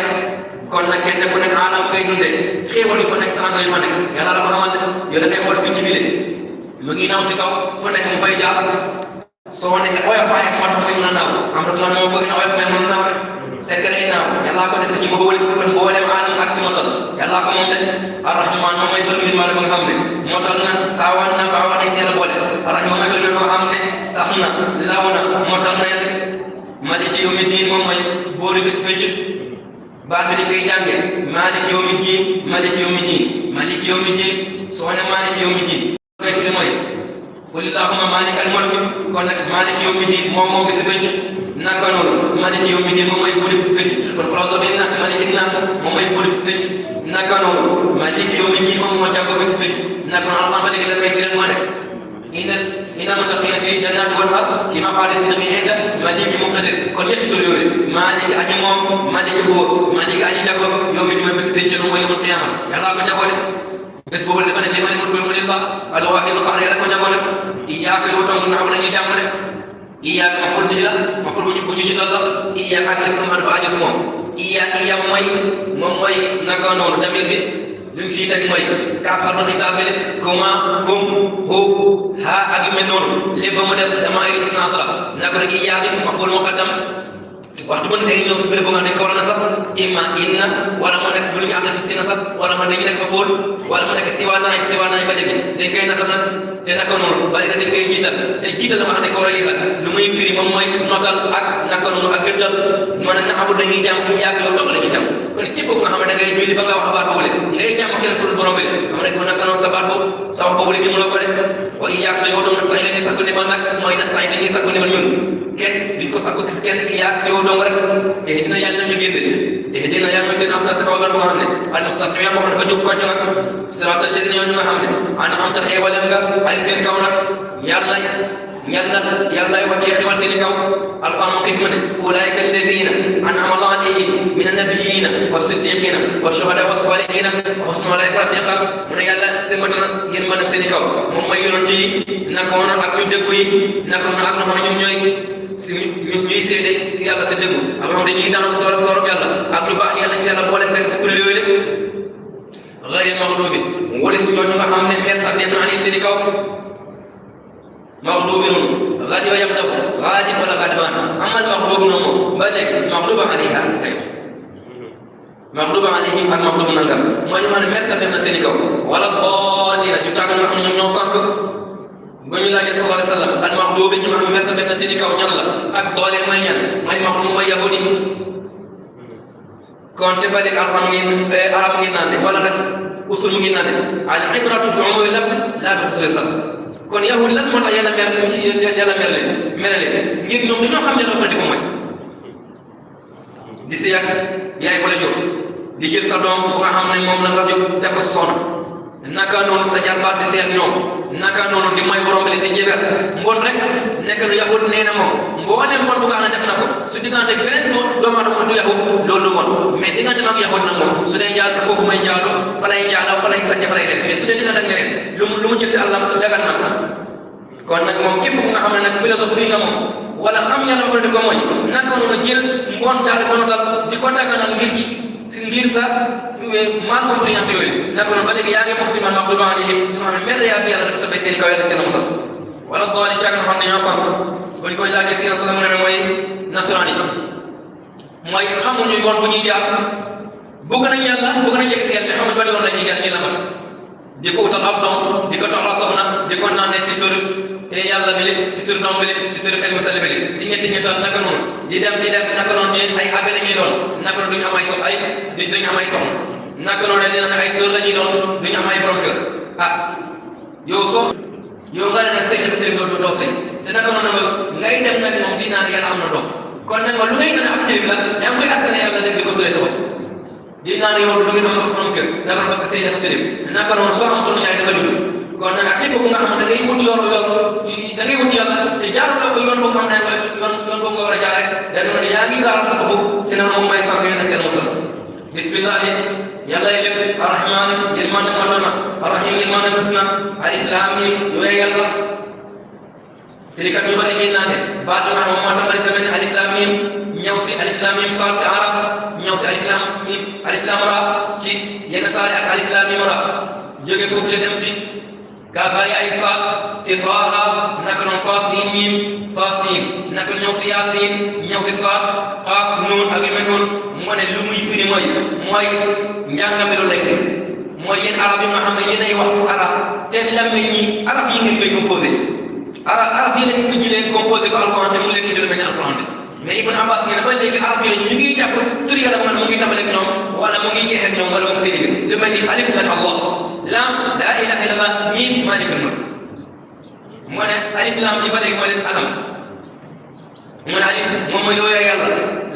kon nag kenn ku nekk alam ngay dundee xéewal yu fa nekk tànga yu fa nekk yàlla la ko xamal yow da ngay xool picc bi le mu ngi naaw si kaw fa nekk mu fay jaar soo nekk oyof waaye moo tax muy mën a naaw am na man moo bëgg na oyof mais mën naaw rek secret naaw yàlla ko des ci ko kon booleem alam ak si motal yàlla ko moom de arrahman moom may bëgg ma la ba nga xam ne motal na saawaan na baawa na seen boole arrahman may bëgg ko xam ne sax na law na motal na yàlla maliki yawmi diin moom may boori bis bëcc baat bi koy jànge maliki yawmi diin maliki yawmi diin maliki yawmi diin soo ne maliki yawmi diin koy fi mooy qul allahumma malikal mulk kon nag maliki yawmi diin moom moo bis bëcc naka noonu maliki yawmi diin moom mooy buuri bis bëcc kon xoloo bin nas maliki nas moom mooy buuri bis bëcc naka noonu maliki yawmi diin moom moo jàggo bis bëcc naka noonu alxam maliki la koy firal moo ne inna muttaqina fi jannati wal ard fi maqaadi sidqin inda maliki muqtadir kon ñetti tur yooyu maliki aji moom maliki buur maliki aji jàggo yawmi diin mooy bis bëcc lu mooy yawmul qiyaama yàlla ko jagoo bés boobu dafa ne dimbali mu leen baax alwaahid al qahhaar yàlla ko jagoo iyaaka yow tontu nga xam ne ñuy jàmm rek iyaaka maful bi la maful bu ñu ci toll iyaaka ak lépp man fa aju si moom iyaaka moom mooy naka noonu damir bi li mu siy teg mooy kaafar na xitaabale kuma kum hu ha ak yu mel noonu lépp ba mu def dama ay naas la naka rek iyaaka maful muqaddam waxtu bu nekk ñëw si béréb bu nga nekk war na sax imma inna wala mu nekk bu ñu am na fi si na sax wala mu dañu nekk ba fóol wala mu nekk siwaa naay ba léegi dañ koy nasab nag te naka noonu bari na dañ koy jiital te jiital dama xam ne ko war a yëgal lu muy firi moom mooy notal ak naka noonu ak gëttal ma ne naxabu dañuy jàmm ku yàgg yow dong la ñuy jàmm kon képp ku nga xam ne da ngay julli ba nga wax baat boobu ngay jàmm kenn ku dul borom bi xam ne ko naka noonu sa baat boobu sa wax boobu mu la ko de wa iyaaka yow dong na sax la ñuy sakku ndimbal nag mooy na sax dañuy sakku ndimbal ñun kenn duñ ko sakku gis kenn iyaak si yow dong rek dina yàlla ñu génne dina yàlla ñu teen asta sa kaw gar boo xam ne al mustaqim moo xam ne ko jóg ko ci nag siraatal ladina ñoo ñu nga xam ne ana am ta xeewalam nga ak seen kaw nag yàlla wàccee xewal seen kaw alquran moo koy mën ulaika alladina an'ama allahu alayhim min annabiyina was-siddiqina wash-shuhada was-salihina wa husna ulaika rafiqa mu ne yàlla seen mën na yéen mën seen kaw moom mooy yonent yi naka woon ak ñu dëggu yi naka woon ak na ñoom ñooy ñuy seede si yàlla sa dëggu ak xam ne ñuy daanu si toorab yàlla ak lu baax yàlla ci yàlla boole teg si kuréel yooyu de ghayril maghdubi wala si ñooñu nga xam ne mer ak def na seen kaw مغضوب غضب يغضب غاضب ولا غضبان اما المغضوب نمو بل مغضوب عليها ايوه مغضوب عليهم المغضوب نغم ما يمان مكه دم سينيكو ولا الضالين جتاغنا نحن ñoo sank bu ñu laajee sallallahu alayhi wasallam المغضوب ñu am mekka def seenikaw ñan la ak doole may ñan may maxlum may yahudi kon te balik alquran ngi arab ngi nane wala nak usul ngi nane al ibratu bi umuri lafz la bi khususal kon yahud lan moo tax yàlla merale ngir ñoom dañoo xam ne loolu di ko mooy di si yàgg yaay ko la jóg di jël sa doom bu nga xam ne moom la nga jóg def ko soxna naka noonu sa jarbaat di seet ñoom naka noonu di may borom bi di jëber mbon rek nekk lu yahud nee na moom mbooleem mbon bu nga xam ne def na ko su diggante beneen doomu aadama du yahud loolu lu bon mais diggante ak yahud nag moom su dee jaar foofu may jaalo fa lay jaalo fa lay sàcc fa lay def mais su dee diggante ak ñeneen lu mu jël si àllam dagan na kon nag moom képp ku nga xam ne nag philosophe duñ la moom wala xam yàlla ko di ko mooy naka noonu jël ngoon daal ko notal di ko daganal ngir sa mal compréhension yooyu naka noonu ba léegi yaa ngi wax si man wax du baax ni yëpp nga xam ne mel yaa yàlla dafa bay seen kaw yàlla seen musal wala doole càgg nga xam ne ñoo sant buñ koy laajee si yàlla mu ne mooy nasaraan yi mooy xamuñu yoon bu ñuy jaar bëgg nañ yàlla bëgg nañ yegg si yàlla xamuñ ba yoon la ñuy jaar ñu la mat di ko utal ab doom di ko toxla soxna di ko naan si tur yàlla bi lépp si tur doom bi lépp si tur xel mu sell bi lépp di ñetti ñettoon naka noonu di dem naka noonu ñu ay àggale ñuy doon naka noonu duñu am ay sox duñu am ay soxna naka noonu dina ne ay sóor la ñuy doon duñu am ay borom kër ah yow nga ne sëy dafa dem doo sëy te naka noonu ngay dem nag moom di naan yàlla am na doom kon nag lu ngay naan ab tilim la yaa ngi koy askane yàlla rek di ko solee sa bopp di naan yow du ngeen am borom kër naka parce que sëy dafa tëlim naka noonu soo amatoon yaay da nga dund kon nag ak képp ku nga xam ne da ngay wuti yoon da ngay wuti yàlla te jaaruloo ko yoon boo xam ne yoon boobu nga war a jaaree da nga ne yaa ngi gaaral sa bopp sinon moom may sànq yéen ak seen musal bismillahi yàlla yi lépp arrahman yërmande matana arrahim yërmande fës na alif laam miim yooyu yàlla firikat ñu bari ngeen naa ne baat yoo xam ne moom moo tax bari tamit alif laam miim ñëw si alif laam miim saar si araf ñëw si alif laam miim alif laam ra ci yenn saar ak alif laam miim ra jóge foofu la dem si kaafari ay saat si taaha naka noonu taasiin miim taasiin naka ñëw si yaasiin ñëw si saat xaaf nuun ak yu mel noonu moo ne lu muy firi mooy njàngam mi loolu lay firi mooy yéen arab yi nga xam ne yéen ay wax arab te làmmiñ ñi arab yi ngeen koy composé arab yi lañ ko jëlee composé ko alquran te mu leen indil mel ni alquran mais Ibn Abbas nee na ba léegi arab yooyu ñu ngi jàpp tur yàlla mu ngi tàmbaleeg ñoom wala mu ngi jeexee ak ñoom wala mu ngi séddi lu mel ni alif nag allah laam laa ilaha illallah miim maalikul mulk moo ne alif laam yi ba léegi moo leen anam mu ne alif moom mooy yooyu yàlla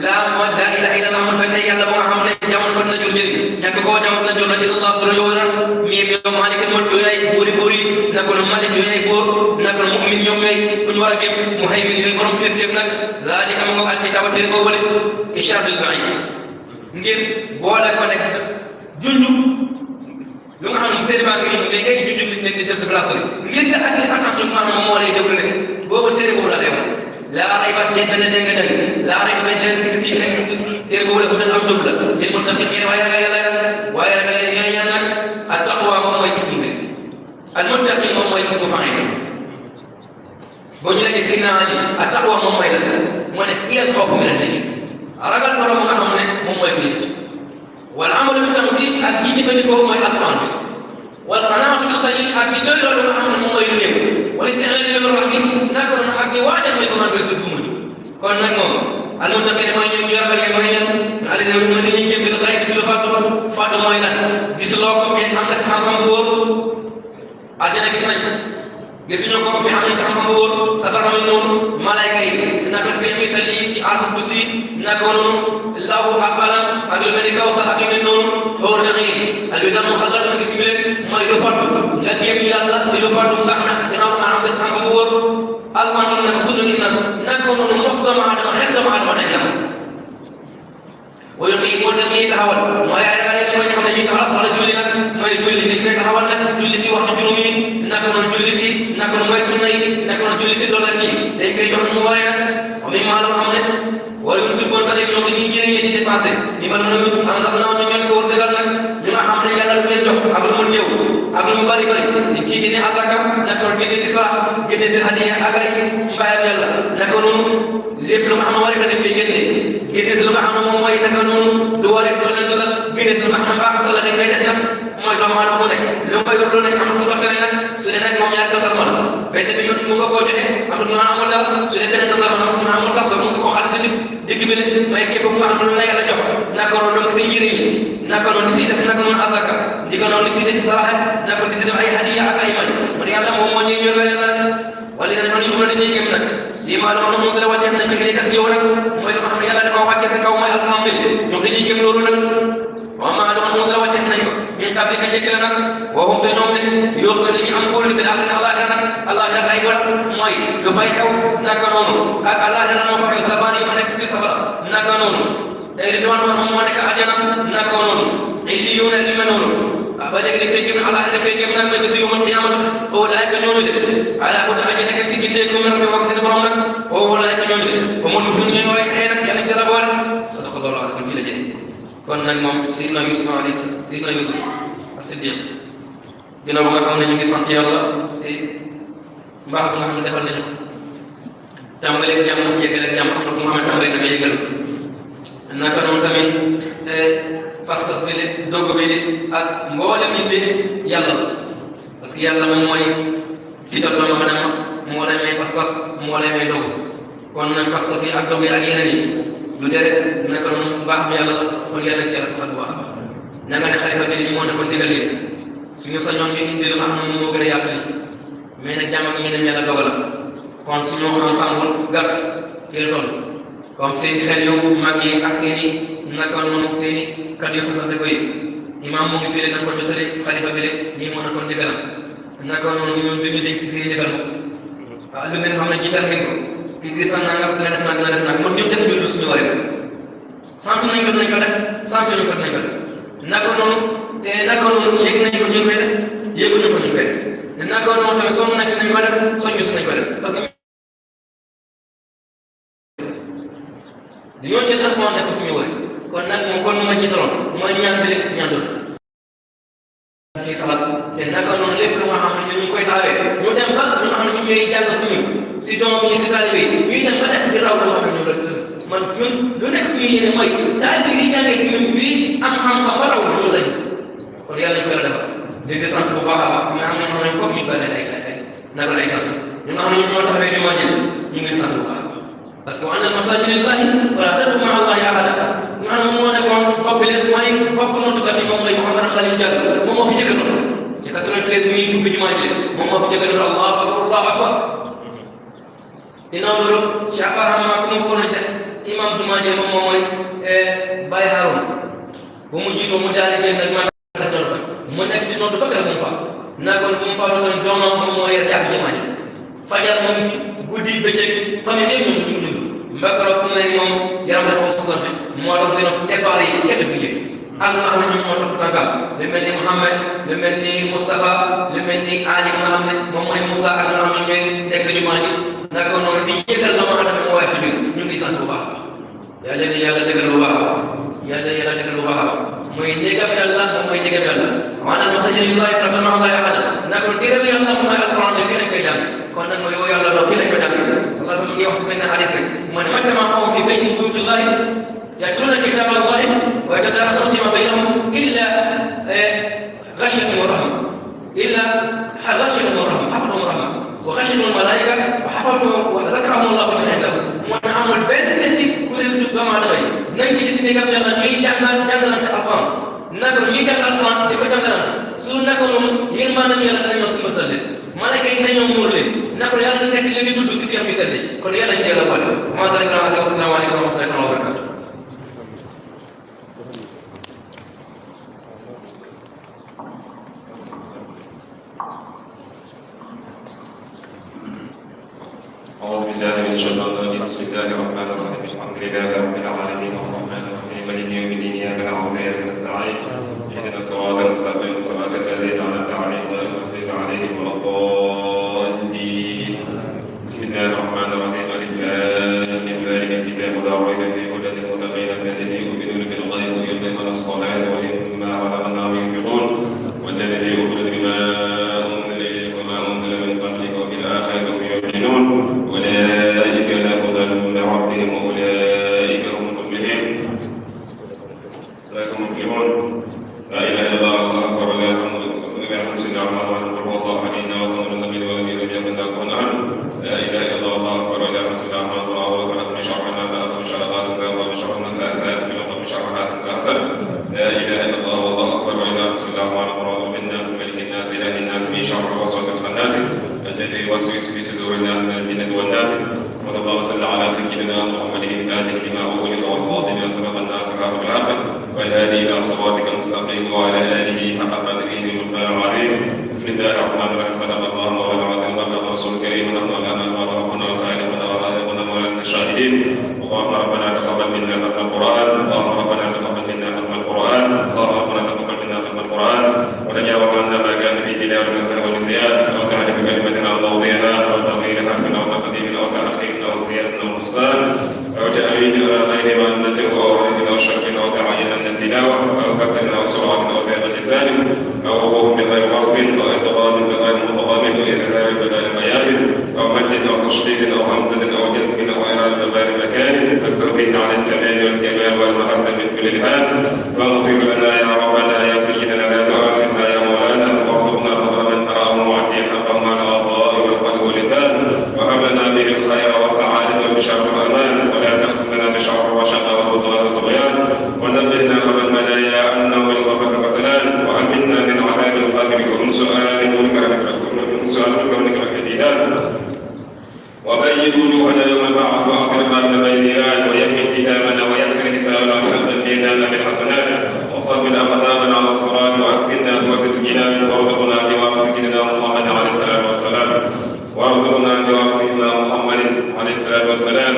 laam mooy laa ilaha illallah moom benn yàlla boo nga xam ne jamono kon na jur njëriñ ñàkk koo jamono na jur na illallah solo yooyu nag miim yow maalikul mulk yooyu ay buuri naka la malik yooyu ay góor naka la mu'min ñoom ñooy ku ñu war a gëm muhaymin yooyu borom firteef nag laa di am nga alkitaaba téere boobu le ishaar bil baid ngir boole ko nekk junju lu nga xam ne téere baa ngi nii mais ngay junju bi di def place bi ngir nga attiré attention maanaam moo lay déglu nekk boobu téere boobu la lay wax laa rayba dégg laa rayba den si fii nekk téere boobu la bu doon am dëgg la ngir mu tax ngeen waaye ragal yàlla ñaan nag at taqwa moom mooy gis mu al muttaqi moom mooy gis mu fa'il boo ñu la Seydina Ali at taqwa moom mooy lan mu ne iyal xawf min al-jinn ragal borom nga xam ne moom mooy nit wal amalu bi tamsil ak yi jëfandikoo mooy alquran bi wal qanaatu bil qalil ak yi doy loolu nga xam ne moom mooy lu néew wala isti'laal yawm rahim naka noonu ak di waajal mooy commande bi bés bu mujj kon nag moom al muttaqi mooy ñoom ñu ragal mooy ñan alladhiina mooy dañuy jëm bil ghaib si lu fàttu mooy lan gisuloo ko mais am nga si xam-xam bu wóor àddina gis nañ gisuñu ko mais am nañ si xam-xam bu wóor safara mi noonu malayka yi naka fi salli si asaf bu si naka noonu law ak balam ak lu mel ni kawsar ak yu mel noonu xoor na xëy ak yu daan mu xalaat na gis mi leen mooy lu fàttu nga jéem yàlla si lu fàttu nga xam ne gannaaw nga am nga si xam-xam bu wóor alquran nag sunna ni nag naka noonu mos doomu aadama xel doomu aadama dañ la wala moo tax ñuy taxawal mooy ay ragal mooy xam ne ñuy taxawal wala julli nag mooy julli dañ koy taxawal nag julli si waxtu juróom yi naka noonu julli si naka noonu mooy sunna yi naka noonu julli si doole yi dañ koy jox mu waree nag xam maa la xam ne wala ñu sukkoon ba léegi ñoom dañuy génne di dépensé ñu mel noonu am sax naa ñu ñoon ko wërsëgal nag ñu nga xam ne yàlla lu leen jox ak lu mu néew ak lu mu bari di ci génne asaka naka noonu génne si sarax génne si hadiya ak ay mbaayam yàlla naka noonu lépp lu nga xam ne waree dañ koy génne génne si lu nga xam ne moom mooy naka noonu du waree doo leen la génne si lu nga xam ne baax la dañ koy def nag mooy doomu aadama bu nekk lu koy wax lu nekk am na mu ko fene nag su dee nag moom ñaar tàndarma la benn bi mu nga koo joxe am na mu amul dara su dee benn tàndarma am na amul sax soo mu nga ko xaalis nit digg bi ne mooy képp ku nga xam ne lu la yàlla jox naka noonu si njëriñ yi naka noonu si def naka noonu azaka di ko noonu si def saraxe naka di si def ay hadiya ak ay may man yàlla moom moo ñuy ñor la wala dina ñu ko dañuy gëm nag lii maa la moom la wàcce nañ ko nekk si yow rek mooy lu nga xam ne yàlla dafa wàcce sa kaw mooy alxam bi ñoom dañuy gëm loolu nag wa maa la moom la wàcce nañ ko ñun tab di ka njëkk la nag waxum te ñoom ne yow ko dañuy am kóolu bi àxina allah nag allah nag ay war mooy lu fay xew naka noonu ak allah nag moo fa xew sabaan yi fa nekk si safara naka noonu day di doon wax moo nekk ajana naka noonu ay li yow ne li mel noonu ba léegi dañ koy gëm ala dañ koy gëm nag ma gis yawmal qiyaamah ulaa'ika ñooñu de ala ko aji nekk si gindee ko mën a wax seen borom nag ulaa'ika ñooñu de ba mu fi ñuy way xëy nag yàlla si la boole sadaqa Allahu al-aziim kon fi la jël kon nag moom Seydina Yusuf alayhi Seydina Yusuf as-Siddiq ginnaaw ba nga xam ne ñu ngi sant yàlla si mbaax bu nga xam ne defal nañu tàmbaleeg jàmm yeggaleeg jàmm am na bu nga xam ne tàmbaleeg dama yeggal naka noonu tamit pas-pas bi de doog bi de ak mboolem yitte yàlla la parce que yàlla moom mooy jiital doomu aadama moo lay may pas-pas moo lay may dogu kon nag pas-pas yi ak dogu yi ak yeneen yi lu dee naka noonu mbaax bi yàlla la kon yàlla ci yàlla saxal bu baax na nga ne xalifa bi li moo nekkoon digal yi suñu sañoon ñu indi lu nga xam ne moom moo gën a yaatu li mais nag jàmm ak ñeneen yàlla dogal kon suñu xam-xam bu gàtt ci la toll comme seen xel yu mag yi ak seen i naka noonu seen i kàddu yu fasante ko yi imaam mu ngi fii na ko jotale xalifa bi rek ñii moo nekkoon ndigalam naka noonu ñu bi ñu dégg si seen i ndigal moom waaw lu ngeen xam ne jiital ngeen ko gis naa nga dina def naa dina def naa moom ñëpp def ñu du suñu waree sant nañ ko dinañ ko def sant nañ ko dinañ ko def naka noonu yëg nañ ko ñu koy def yëguñu ko ñu koy def naka noonu tamit sonn nañ si nañ ko def soññu si nañ ko def parce que dañoo jël alquran nekk suñu wër kon nag moom kon nu ma jiitaloon mooy ñaan bi rek ñaan doon ci salat te naka noonu lépp lu nga xam ne ñu koy taawee ñu dem ba ñu nga xam ne ñu ñooy jàng suñu si doom yi si taalibe yi ñuy dem ba def di raw lu nga xam ne ñu man ñun lu nekk suñu yéene mooy taalibe yi jàngee si ñun bii am xam-xam ba raw lu lañ kon yàlla ñu koy la defal di sant bu baax a baax ñu am nañu foog ñu fa leen ay naka lay sant ñu nga xam ne ñoo taxawee di moo jël ñu ngi sant bu baax parce que wa anna al-masaajida lillahi falaa tad'uu ma'a Allahi ahadan ñu xam ne moo nekkoon bopp bi lépp mooy bopp noddkat yi moom mooy Mouhamed Khalil Diallo moom moo fi njëkk a doon ci 93 bi ñuy dugg ci maa ji moom moo fi njëkk a doon Allahu akbar Allahu akbar ginnaaw loolu ci apparemment ku ma bëggoon a def imam jumaa ji moom mooy Baye Haroun bu mu jiitoo mu daal di génn nag maa def noonu ba mu nekk di noddu ba keroog bu mu fa nakoon bu mu faatoo tamit doomam moom moo yor caabi jumaa ji fajar moom fi guddi bëccëg famille yëpp ñoom ñu dund mbakaro ku mel ni moom yaram la ko sosante moo tax seen départ yi kenn du fi njëkk ak nga xam ne ñoom ñoo tax tànkam lu mel ni Mouhamed lu mel ni Moustapha lu mel ni Ali nga xam ne moom mooy Moussa ak nga xam ne ñooy nekk sa jumaa ji naka noonu di yëkkal doomu adama moo wax ci ñu ngi sant bu baax yàlla ni yàlla dëggal bu baax yàlla dëggal bu baax mooy néegam yàlla moom mooy néegam yàlla maanaam masaajida lillahi falaa tad'uu ma'a Allahi ahadan naka téere yàlla moom mooy alquran ne fii lañ koy jàng kon nag mooy yow yàlla lool fii lañ ko jàng Allah mu ngi wax si benn hadis rek mu ne majtama'a qawmun fii baytin min buyutillahi yatluuna kitaaba Allahi wa yatadaarasuunahu fiimaa baynahum illaa ghashiyatuhum rahma illaa ghashiyatuhum rahma hafathum rahma wa ghashiyatuhum malaa'ika wa hafathum wa zakarahum Allahu man indahu mu ne amul benn bés kuréel tudd doomu aadama yi nañ ko gis ne kat yàlla ñuy jàngalante alxuraan naka ñuy jàng alxuraan di ko jàngalante su naka noonu yéen maa nañu yàlla dina ñëw si mbërtal leen malaaka yi dina ñëw muur leen naka yàlla di nekk leen di tudd si biir sell kon yàlla ci yàlla boole maa zalika ala Allahi wa salaamu aleykum wa rahmatullahi wa barakatuh أعوذ بالله من الشيطان الرجيم بسم الله الرحمن الرحيم الحمد لله رب العالمين الرحمن الرحيم مالك يوم الدين إياك نعبد وإياك نستعين اهدنا الصراط المستقيم صراط الذين أنعمت عليهم غير المغضوب عليهم ولا الضالين بسم الله الرحمن الرحيم ألف لام ميم ذلك الكتاب لا ريب فيه هدى للمتقين الذين يؤمنون بالغيب ويقيمون الصلاة ومما رزقناهم ينفقون والذين يؤمنون بما أنزل إليك وما أنزل من قبلك وبالآخرة هم يؤمنون أولئك لهم هدى من ربهم وأولئك هم المفلحون ذلك المفلحون لا إله إلا الله والله أكبر ولا حمد لله الحمد لله الرحمن الرحيم قل هو الله أحد إنا وصلنا النبي ولم يلد ولم يكن له كفوا أحد لا إله إلا الله والله أكبر ولا حمد لله الرحمن الرحيم وخلق من شر ما خلق من شر غاسق إذا وقب من شر النفاثات من وقب من شر حاسد إذا حسد لا إله إلا الله والله أكبر ولا حمد لله الرحمن الرحيم بالناس ملك الناس إله الناس من شر الوسواس الخناس الذي يوسوس في صدور الناس من الجنة والناس وصلى الله وسلم على سيدنا محمد الفاتح لما أغلق والخاتم لما سبق الناس حق بالحق والهادي إلى صراطك المستقيم وعلى آله حق قدره والمقدار العظيم بسم الله الرحمن الرحيم صدق الله مولانا العظيم وبلغ الرسول الكريم ونحن على ما ربنا وخالقنا ورازقنا مولانا الشاهدين اللهم ربنا تقبل منا ختم القرآن اللهم ربنا تقبل منا ختم القرآن اللهم ربنا تقبل منا ختم القرآن تشديد أو همزة أو جزم أو إرادة غير مكان فاكتبنا على الجمال والكمال والمحبة من كل الهام واغفر لنا يا ربنا يا سيدنا لا تؤاخذنا يا مولانا وارزقنا قدر من تراه معديا حقا مع الأعضاء والقلب واللسان وهب لنا به الخير والسعادة والبشر والأمان ولا تختمنا بالشر والشقاء والضلال والطغيان ونبهنا قبل المنايا أنه والغفرة والسلام وأمنا من عذاب القبر ومن سؤال كونك الكتاب وبيض وجوهنا يوم البعث واغفر لنا بيننا ويمن كتابنا ويسر لساننا وحفظ الميزان بالحسنات وصبر اقدامنا على الصراط واسكننا قوة الجنان وارزقنا جوار سيدنا محمد عليه الصلاه والسلام وارزقنا جوار سيدنا محمد عليه الصلاه والسلام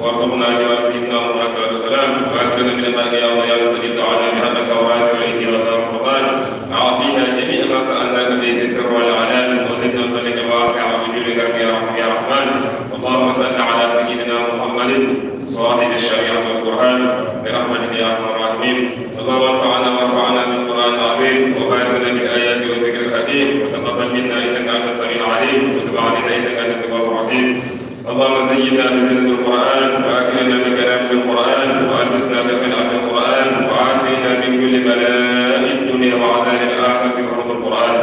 وارزقنا جوار سيدنا محمد عليه الصلاه والسلام واكرمنا من الماء يا الله يا سيدي تعالى بهذا التوراه والانجيل والقران اعطينا جميع ما سالناك به في السر والعلان وزدنا فضلك الواسع وجودك يا رحمن اللهم صل على سيدنا محمد صاحب الشريعه والقران برحمتك يا ارحم الراحمين اللهم وارفعنا بالقران العظيم وبارك لنا في الايات والذكر الحكيم وتقبل منا انك انت السميع العليم وتب علينا انك انت التواب الرحيم اللهم زينا بزينة القرآن وأكرمنا بكلام القرآن وألبسنا بخلعة القرآن وعافينا من كل بلاء الدنيا وعذاب الآخرة بحفظ القرآن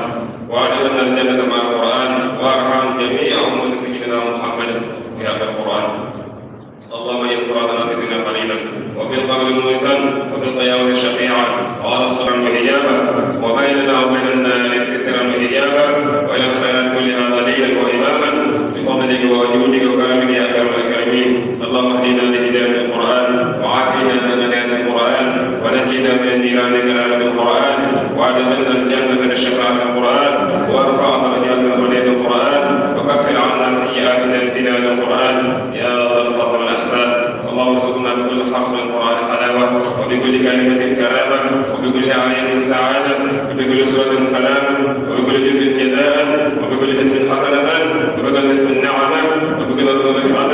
وأدخلنا الجنة مع القرآن وأرحم جميع أمة سيدنا محمد في هذا القرآن اللهم إن فرادنا فتنا قليلا وفي القبر الميسر وفي القيامة الشفيعة وعلى الصراط حجابا وبيننا وبين النار سترا وحجابا وإلى الخيرات كلها دليلا وإماما بفضلك وجودك وكرمك يا أكرم الأكرمين اللهم اهدنا بهداية القرآن وعافنا بهداية القرآن ونجنا من النيران بكلام القرآن وأدخلنا الجنة بشفاعة القرآن وارفع درجاتنا بهداية القرآن وكفر عنا سيئاتنا بتلاوة القرآن يا ذا الفضل والإحسان اللهم ارزقنا بكل حرف من القرآن حلاوة وبكل كلمة كرامة وبكل آية سعادة وبكل سورة سلام وبكل جزء جزاء وبكل اسم حسنة وبكل اسم نعمة وبكل رضا رفعة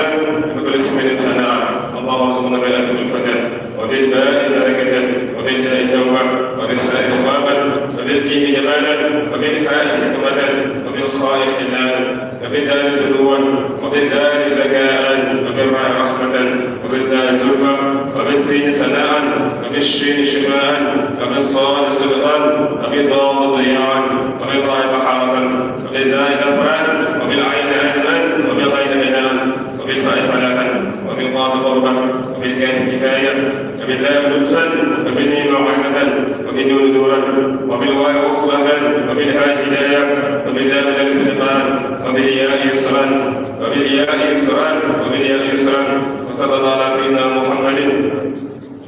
وبكل اسم ثناء اللهم ارزقنا بالألف الفتن وبالباء بركة وبالتاء توبة وبالحاء ثوابا وبالجيم جمالا وبالحاء حكمة وبالخاء خلالا وبالدال بنوا وبالدال ذكاء وبالراء رحمة وبالزال زلفى وبالسين سناء وبالشين شفاء وبالصاد صدقا وبالضاد ضياعا وبالضاء طهارة وبالداء دفعا وبالعين علما وبالغين غناء وبالفاء فلاحا وبالضاد ضربا وبالكاف كفاية وباللام لطفا وبالميم موعظة وبالنون نورا وبالواو وصلة وبالهاء هداية وباللام الاتقان وبالياء يسرا وبالياء يسرا وبالياء يسرا وصلى الله على سيدنا محمد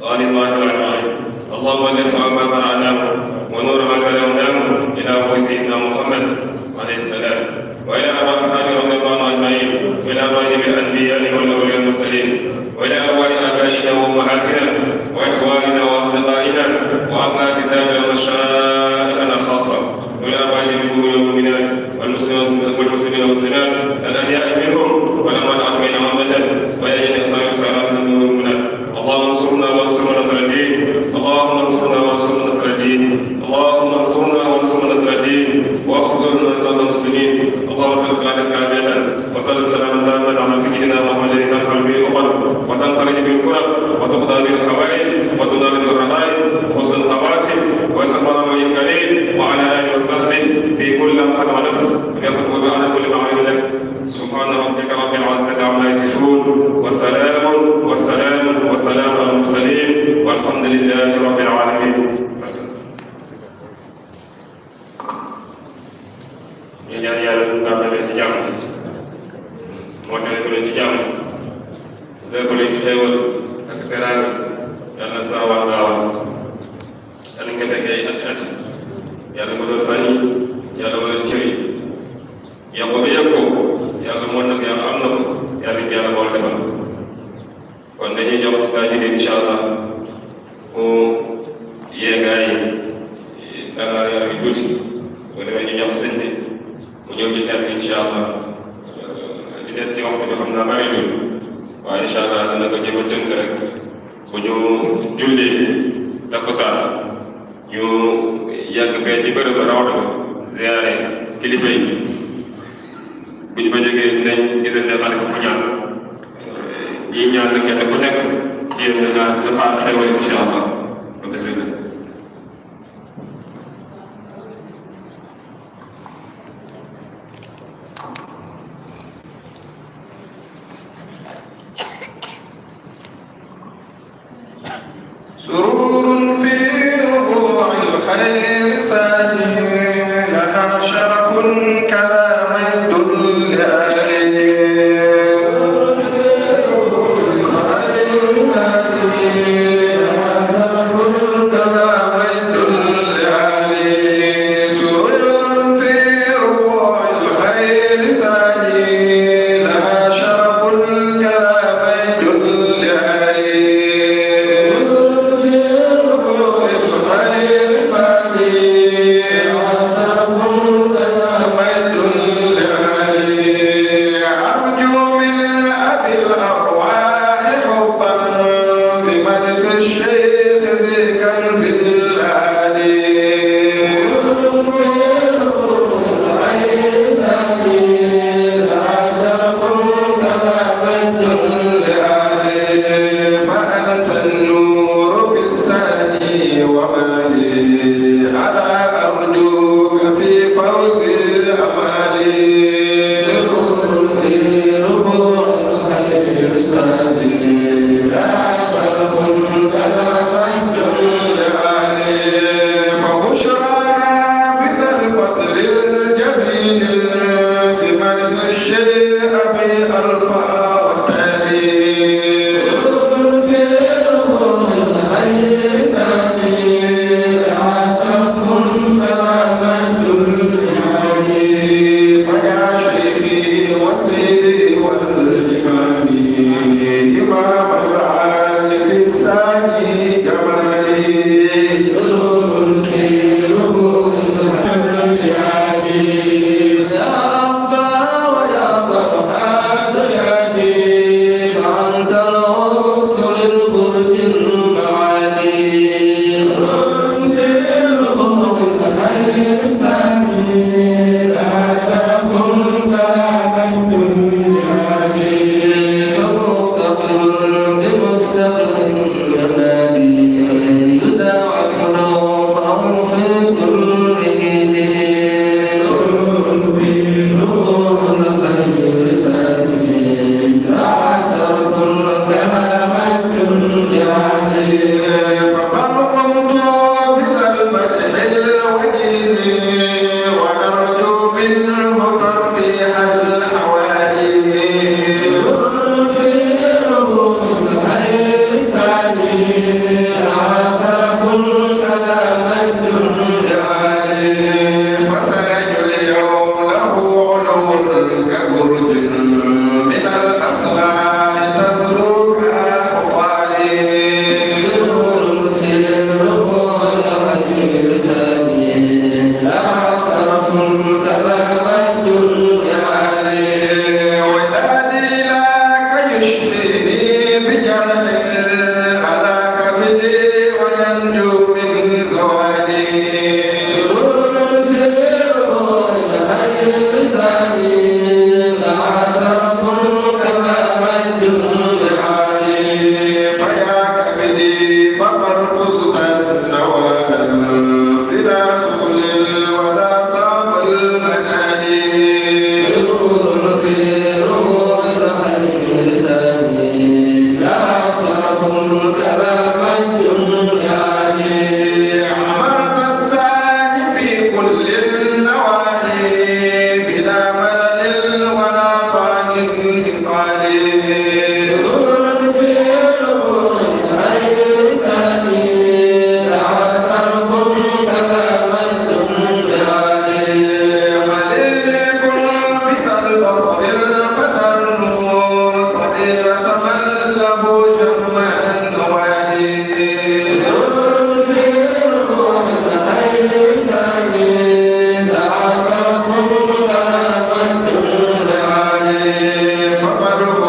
صلى الله عليه وسلم اللهم ارفع ما قرأناه ونور ما كلمناه إلى أبو سيدنا محمد عليه السلام وإلى أرواح أصحابه رضي الله عنهم أجمعين وإلى أرواح الأنبياء والأولياء المرسلين وإلى أرواح آبائنا وأمهاتنا وإخواننا وأصدقائنا وأساتذتنا ومشايخنا خاصة وإلى أرواح المؤمنين والمؤمنات والمسلمين والمسلمات الأحياء منهم والأموات أجمعين عامة وإلى جميع أصحاب الخيرات المؤمنين اللهم انصرنا وانصر نصر الدين اللهم انصرنا وانصر نصر الدين اللهم انصرنا وانصر نصر الدين واخذلنا من المسلمين اللهم صل على كاملا وصل سلاما تاما على سيدنا محمد الذي تنفع به الامم وتنفرج به الكرب وتقضى به الحوائج وتنال به الرغائب وحسن الخواتم ويسخر به الكريم وعلى اله وصحبه في كل لمحه ونفس ويقول على كل معين لك سبحان ربك رب العزه عما يصفون والسلام على المرسلين والحمد لله رب العالمين. ñu ñaan yàlla ñu tàmbale leen ci jàmm moo tax ko leen ci jàmm lépp luñ xéewal ak teraanga yàlla saawal gaawal yàlla nga fekkee ay at yàlla ma doon fan yi yàlla ma doon cëri yàlla ba yëg ko yàlla mën na ko yàlla am na ko yàlla ñu yàlla boole defal kon dañuy jox gaa ji incha allah mu yee gaa yi tàngaar yaram yi tuuti bu demee ñu jox sëñ bi mu ñëw ci thème incha allah di des ci waxtu bi xam naa bëritul waaye incha allah dina ko jéem a tënk rek bu ñu jullee takkusaan ñu yàgg fee ci bërëb rawda ziyaare kilifa yi bu ñu fa jógee dinañ gisante ñaan nag kenn ku nekk yéen nga dafa xewal incha allah bismillah. سرور في ربوع الخير ساني لها شرف كذا مجد لآله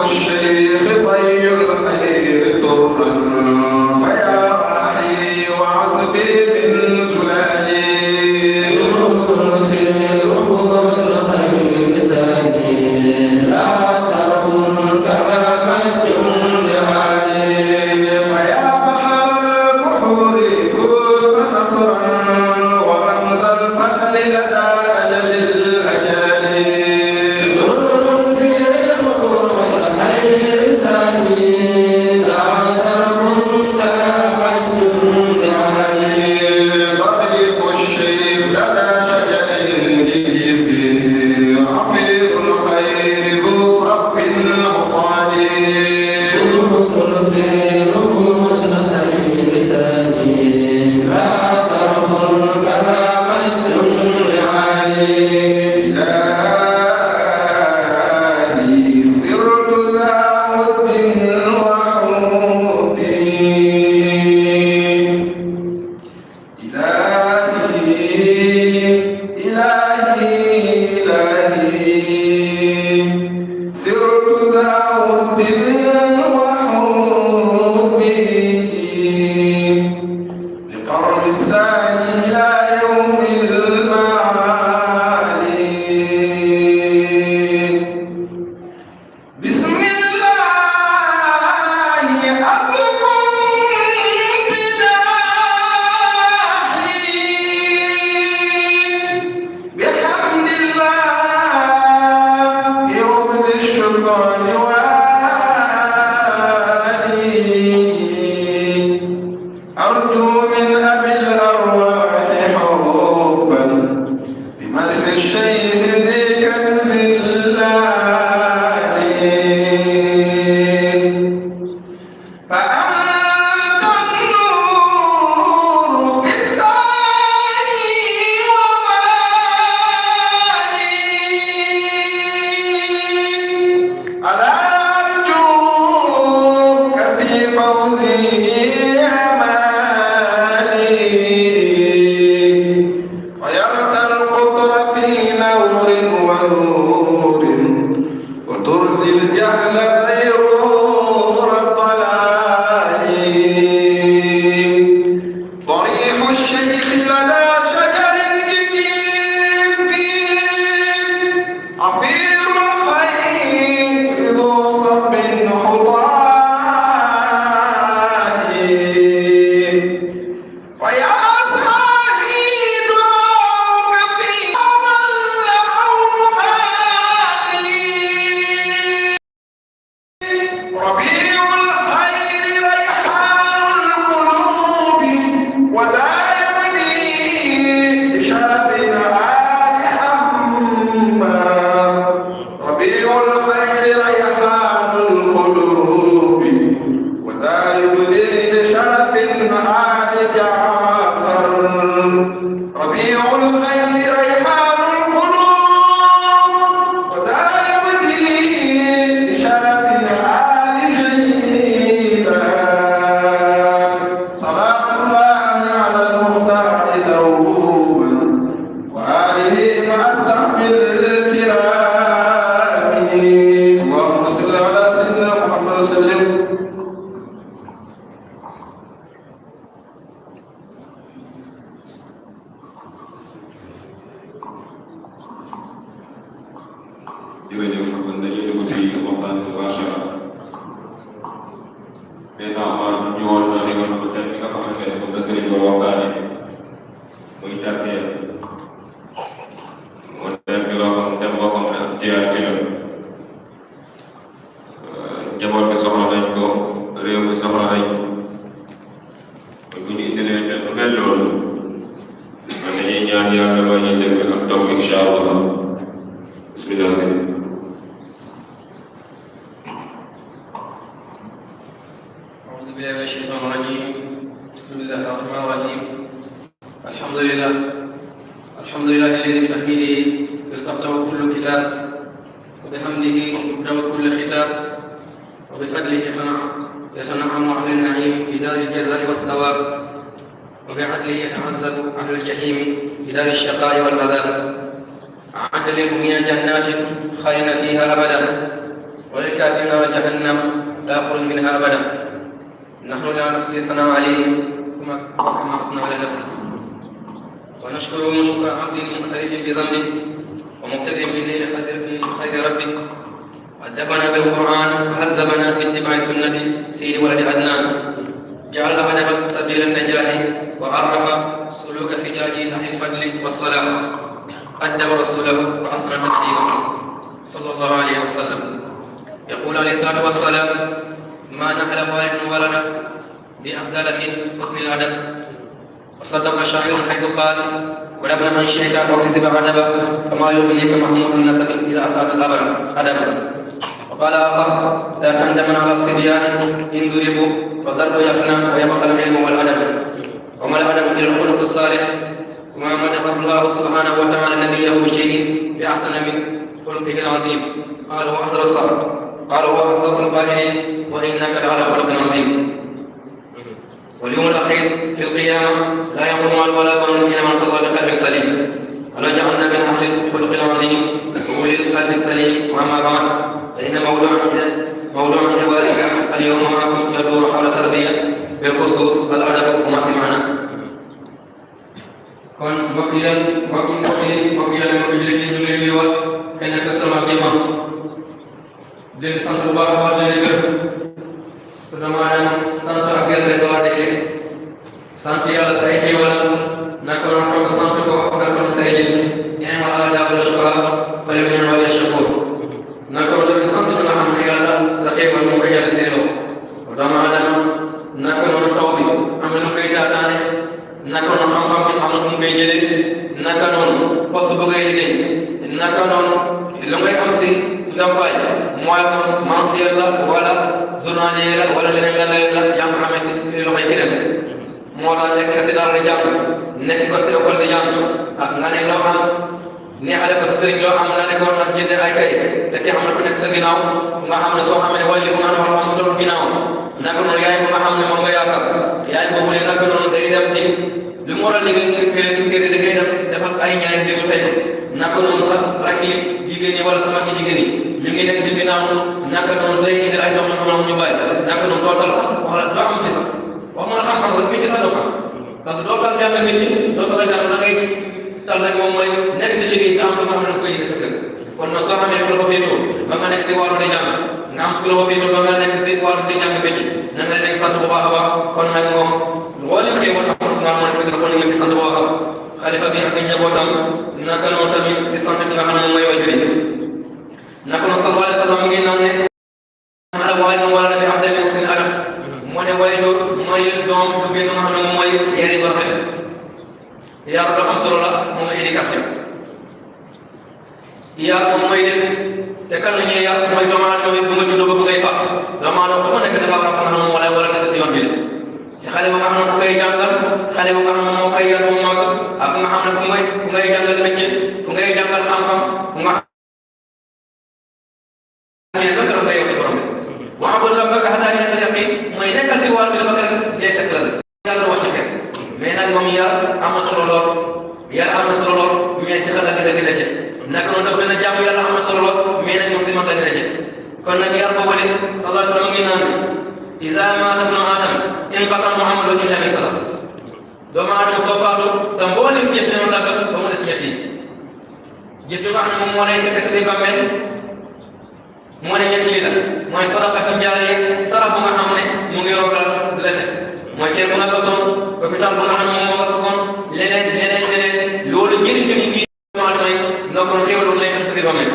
الشيء سرت ذا ود وحب لقرن الثاني إلى يوم المعاد. بسم الله أبلغكم بداحي بحمد الله يوم الشكر والي. أرجو من أبي الأرواح حبا بمدح الشيخ ذي كنف الله. فأنت النور في الثاني وبالي. ألا أرجوك في فوزي أمالي. غيرت القطر في نور ونور وترضي الجهل غيور الضلال. ضريح الشيخ لدى شجر جديد عفير الخير ذو صب حطام. ويا سعيد في ظل أوهامي. ربيع الخير ريحان القلوب ولا يبني بشرف آل حما. ربيع الخير ريحان القلوب ولا يبني بشرف آل جعفر. ربيع الخير ريحان القلوب ولا يبني بشرف آل جيلان. صلاة الله على المختار دوما وآله مع الصحب الكرام. اللهم صل على سيدنا محمد وسلم. jërëjëf kon dañuy dugg ci waxtaan bu baax a baax mais non man ñu woon na li nga xamante ni nga xamante ne moom la sëriñ ba waxtaanee muy jàkkee mu nekk loo xam dem boo xam ne ak jiyaat gi la njaboot bi soxla nañ ko réew mi soxla nañ ko bu ñu indilee te lu mel loolu man dañuy ñaan yàlla ba ñu dégg ak doom incha allah bismillah. أعوذ بالله من الشيطان الرجيم. بسم الله الرحمن الرحيم. الحمد لله الذي بتحميده يستفتح كل كتاب وبحمده يبدأ كل ختاب وبفضله يتنعم أهل النعيم في دار الجزاء والثواب وبعدله يتعذب أهل الجحيم في دار الشقاء والعذاب. أعد للمؤمنين جنات خالدين فيها أبدا وللكافرين جهنم لا يخرج منها أبدا. نحن لا نحصي الثناء عليه كما أثنى على نفسه ونشكره شكر عبد معترف بذنبه ومقتدر بالليل خير ربه. أدبنا بالقرآن وهذبنا باتباع سنة سيد ولد عدنان. جعل أدب سبيل النجاح وعرف سلوك فجاج أهل الفضل والصلاح. أدب رسوله وأحسن تأديبه صلى الله عليه وسلم. يقول عليه الصلاة والسلام: ما نحل والد ولدا بأفضل من حسن الأدب. وصدق الشاعر حيث قال: قل ابن من شئت واكتسب أدبا فما يغنيك محمود النسب إذا أسعد الأبد أدبا. وقال آخر: لا تندمن على الصبيان إن ضربوا فضربوا يفنى ويبقى العلم والأدب. وما الأدب إلا الخلق الصالح. وما مدح الله سبحانه وتعالى نبيه بشيء بأحسن من خلقه العظيم. قال هو أحسن الصبر. قال هو أصدق القائلين: وإنك لعلى خلق عظيم. واليوم الأخير في القيامة لا يقوم ولا قوم إلا من فضل بقلب سليم. ولا جعلنا من أهل الخلق العظيم وأولي القلب السليم. وأما بعد فإن موضوع جوازك اليوم معكم يدور حول تربية بالخصوص الأدب وما في معنى. kon mbokk yi yàlla ñu leen di wax kenn ku sama jëmmam di leen sant bu baax a baax di leen gërëm dama dem sant ak gërëm rek war a dëkkee sant yàlla sa ay xéewal naka noonu ko sant ko ak ko sa ay jëf ñaan wala daal shukra wala ñaan wala shakur naka noonu sant ñu nga xam ne yàlla sa xéewal mu ko yàlla seen loxo dama dem naka noonu taw bi am na lu koy taataane naka noonu xam-xam bi am na mu koy jëlee naka noonu poste bu ngay liggéey naka noonu lu ngay am si ndàmpaay mooy mensuel la wala journalier la wala leneen la jàng amee si loxoy keneen moo tax nekk si daal di jàng nekk ko si école di jàng ak nga ne loo am neexale ko si sëriñ loo am nga ne ko nag jënde ay kay te ki am na ku nekk sa ginnaaw nga xam ne soo xamee wala bu nga xam ne am solo ginnaaw naka noonu yaay bu nga xam ne moom nga yaakaar yaay boobu ne naka noonu day dem di lu mu war a liggéey kër da ngay dem defal ay ñaari déglu fay naka noonu sax rakk yi jigéen ñi wala sama jigéen ñi ñu ngi nekk di ginnaaw naka noonu day indi ay doom ñu bàyyi naka noonu dootal sax wala doo am ci sax wax ma la xam-xam sax métier sax doo ko parce que dootal jàng métier dootal jàng da ngay tal rek moom mooy nekk si liggéey nga am lu nga xam ne da koy liggéey sa kër kon nag soo xamee ku la ko féetoo ba nga nekk si wàllu di jàng nga am ku la ko féetoo ba nga nekk si wàllu di jàng métier na nga nekk sant bu baax a baax kon nag moom wala xëy na nga mën a fekk kon ñu ngi si sant bu baax a baax xalifa bi ak njabootam naka noonu tamit di sant bi nga xam ne moom mooy waajur yi naka noonu sallallahu alayhi wa sallam ngi naan ne ala waay wala nabi abdallah seen adam moo ne waajur mooy doom bu gën nga xam ne moom mooy yari ba xel yar dafa am solo la moom mooy éducation yar moom mooy dem te kan la ñuy yar mooy doomu aadama bi bu nga juddoo ba bu ngay fàq doomu aadama bu ma nekk dafa war a xam ne moom wala tete si yoon bi si xale ba nga xam ne ku koy jàngal xale ba nga xam ne moo koy yar moom mag ak nga xam ne ku ngay jàngal métier ku ngay jàngal xam-xam ku nga xam ne ngay borom wa'bud rabbaka hattaa ya'tiyakal yaqiin mooy nekk si wàllu la ba dee fekk la yàlla wax ci mais nag moom yar am na solo lool yar am na solo lool mais si xalaat dëgg la jëm naka noonu dafa leen jàmm yàlla am na solo lool mais nag muslimat la dina jëm kon nag yar boobu de sallallahu alayhi wa sallam ngi naan idaa maata ibnu aadam inqata'a amaluhu illaa min salaas doomu aadama soo faatu sa mboolem jëf dina dagg ba mu des ñett yi jëf yu nga xam ne moom moo lay fekk sa bàmmeel moo ne ñett yi la mooy sadaqatun jaariya sarax bu nga xam ne mu ngi rogal du la fekk mooy teen bu nga gasoon hôpital bu nga xam ne moom moo nga sosoon leneen loolu njëriñ bi mu ngi mooy nga ko xéwal lay am sa biir bàmmeel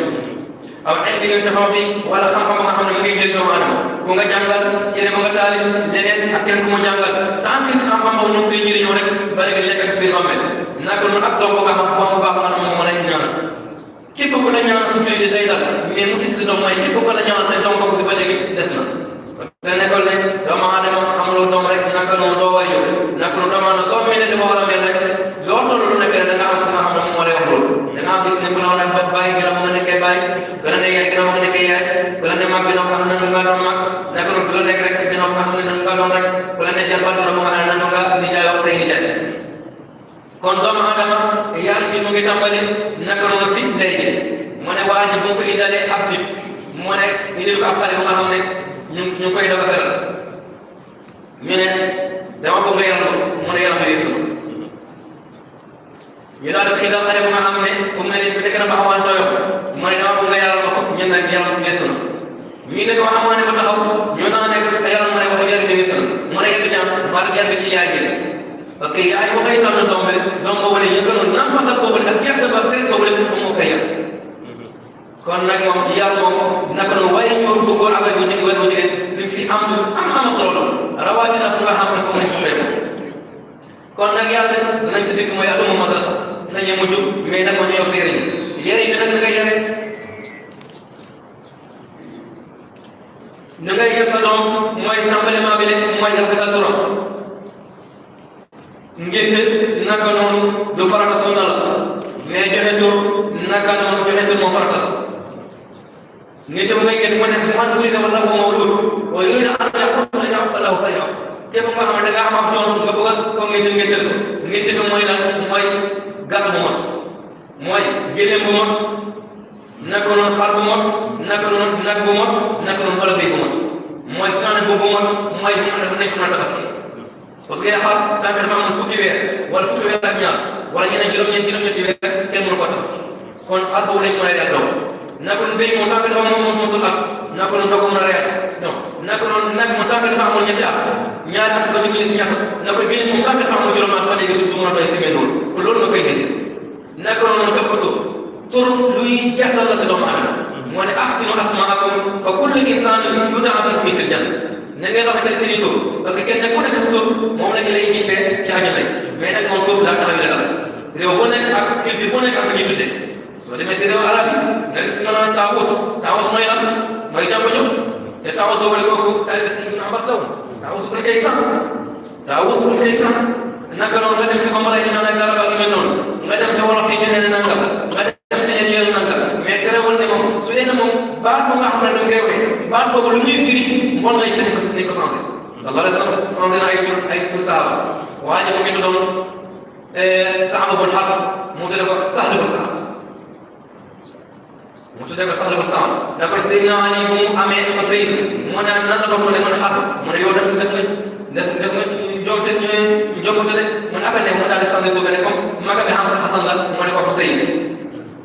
aw ay diggante xaw bi wala xam-xam nga xam ne mu ngi jël doomu aadama ku nga jàngal téere bu nga taalif leneen ak kenn ku mu jàngal tant que xam-xam boobu ñu koy njëriñoo rek ba léegi lekk ak sa biir bàmmeel naka noonu ak doom bu nga xam bu baax nga xam moom moo lay ñaanal képp ku la ñaanal su julli day dal mais mu si doom mooy képp ku la ñaanal te doom ko si ba léegi des na te nekkul ne doomu aadama amuloo doom rek naka noonu doo waay jóg naka noonu doomu aadama soo mel ne dama war a mel rek loo toll lu nekk rek da nga am ku nga xam ne moom moo lay wax loolu da nga gis ne ku la nekk fa bàyyi gën a mën a nekkee bàyyi ku la ne yaay gën a mën a nekkee yaay ku la ne mag gën a xam ne nga doon mag naka noonu ku la nekk rek gën a xam ne nga doon rek ku la ne jarbaat na mu nga xam ne nga nijaay wax say nijaay kon doomu aadama yar bi mu ngi tàmbali naka noonu si ndey ji mu ne waa ji bu ko indalee ab nit mu ne indil ko ab xale bu nga xam ne ñu koy dafa teral ñu ne dama bëgg nga yaram ko mu ne yaram bi yeesu ñu daal di xidal xale bu nga xam ne fu mu ne nii bu fekkee na ba xamaan tooyoo mu ne dama bëgg nga yaram ko ñu ne yaram bi yeesu na ñu ne ko xamaa ne ba taxaw ñu naa ne yaram mu ne wax yaram bi yeesu na mu ne yegg jàmm wala yegg ci yaay ji parce que yaay boo koy tànn doom bi doom boobu la ñu gënoon nàmpatal boobu la ak gerte ba rek boobu la moom moo koy yar kon nag moom yar moom naka noonu waaye ñoo bu góor ak bu jigéen bu jigéen li si am solo la rawatina fu nga xam ne foofu lañ si fay kon nag yàlla dinañ si dikk mooy atumu madrasa dinañu mujj mais nag moo ñu yow si yëriñ yëriñ bi nag ni ngay yare ni ngay yar sa doom mooy tàmbaliment bi leen mooy rafetal turam ngénte naka noonu du farata sunna la mais joxe tur naka noonu joxe tur moo farata la ngénte bu ngay ngénte mu ne man bu dee wala ko mawlud waaye yooyu nag ànd ak ko la ñu Allahu fa yow képp nga xam ne da nga am ab doom nga bëgg ko ngénte ko ngénte bi mooy lan mooy gàtt bu mot mooy géléem bu mot naka noonu xar bu mot naka noonu nag bu mot naka noonu wala béy bu mat mooy su naan boobu mat mooy bu xam ne nañ ko mën a tabaski parce que xar tant que dafa amoon fukki weer wala fukki weer ak ñaar wala ñeneen juróom-ñetti weer kenn mënu ko tabaski kon xar boobu lañ mën a def doom naka noonu béy moom tant que dafa moom mosul at naka noonu doo ko mën a reer non naka noonu nag moom tant que dafa amoon ñetti at ñaari at ba ñu si ñaata naka génn moom tant que dafa amoon juróom at ba léegi du mën a doy si loolu kon loolu nga koy gënte naka noonu jox ko tur luy jeexal la sa doomu aadama moo ne ahsinu asmaakum fa kullu insaanin yudaa bismihi fil janna na ngeen rafetal seen i tur parce que kenn ku nekk si tur moom la ñu lay jibbee ci àjjana lay mais nag moom tur laa taxaw la dal réew bu nekk ak culture bu nekk ak ñuy tuddee soo demee si réew arab yi nga gis ñu naan taawus mooy lan mooy jàmm jóg te taawus boobu la kooku taali si Ibn Abbas la woon taawus bu kay sax naka noonu nga dem si Bambara ñu naan ay garab ak yu mel noonu nga dem si wolof yi ñu ne nangam nga dem si ñeneen ñoom nangam mais terewul ne moom su dee ne moom baat bu nga xam ne dañ koy waxee baat boobu lu ñuy firi mbon lay fi nañ ko changé sallallahu alayhi wa sallam changé na ay tur saaba waaye mu ngi tuddoon Saad bun Harb mu tuddee ko Sahl bun Saad da ko Seydina Ali bu mu amee Usayd mu ne nan la ko ne man Harb mu ne yow def nga jokkute de mu ne après mu daal di changé boobu ne comme maga bi Hasan la mu ne ko Usayd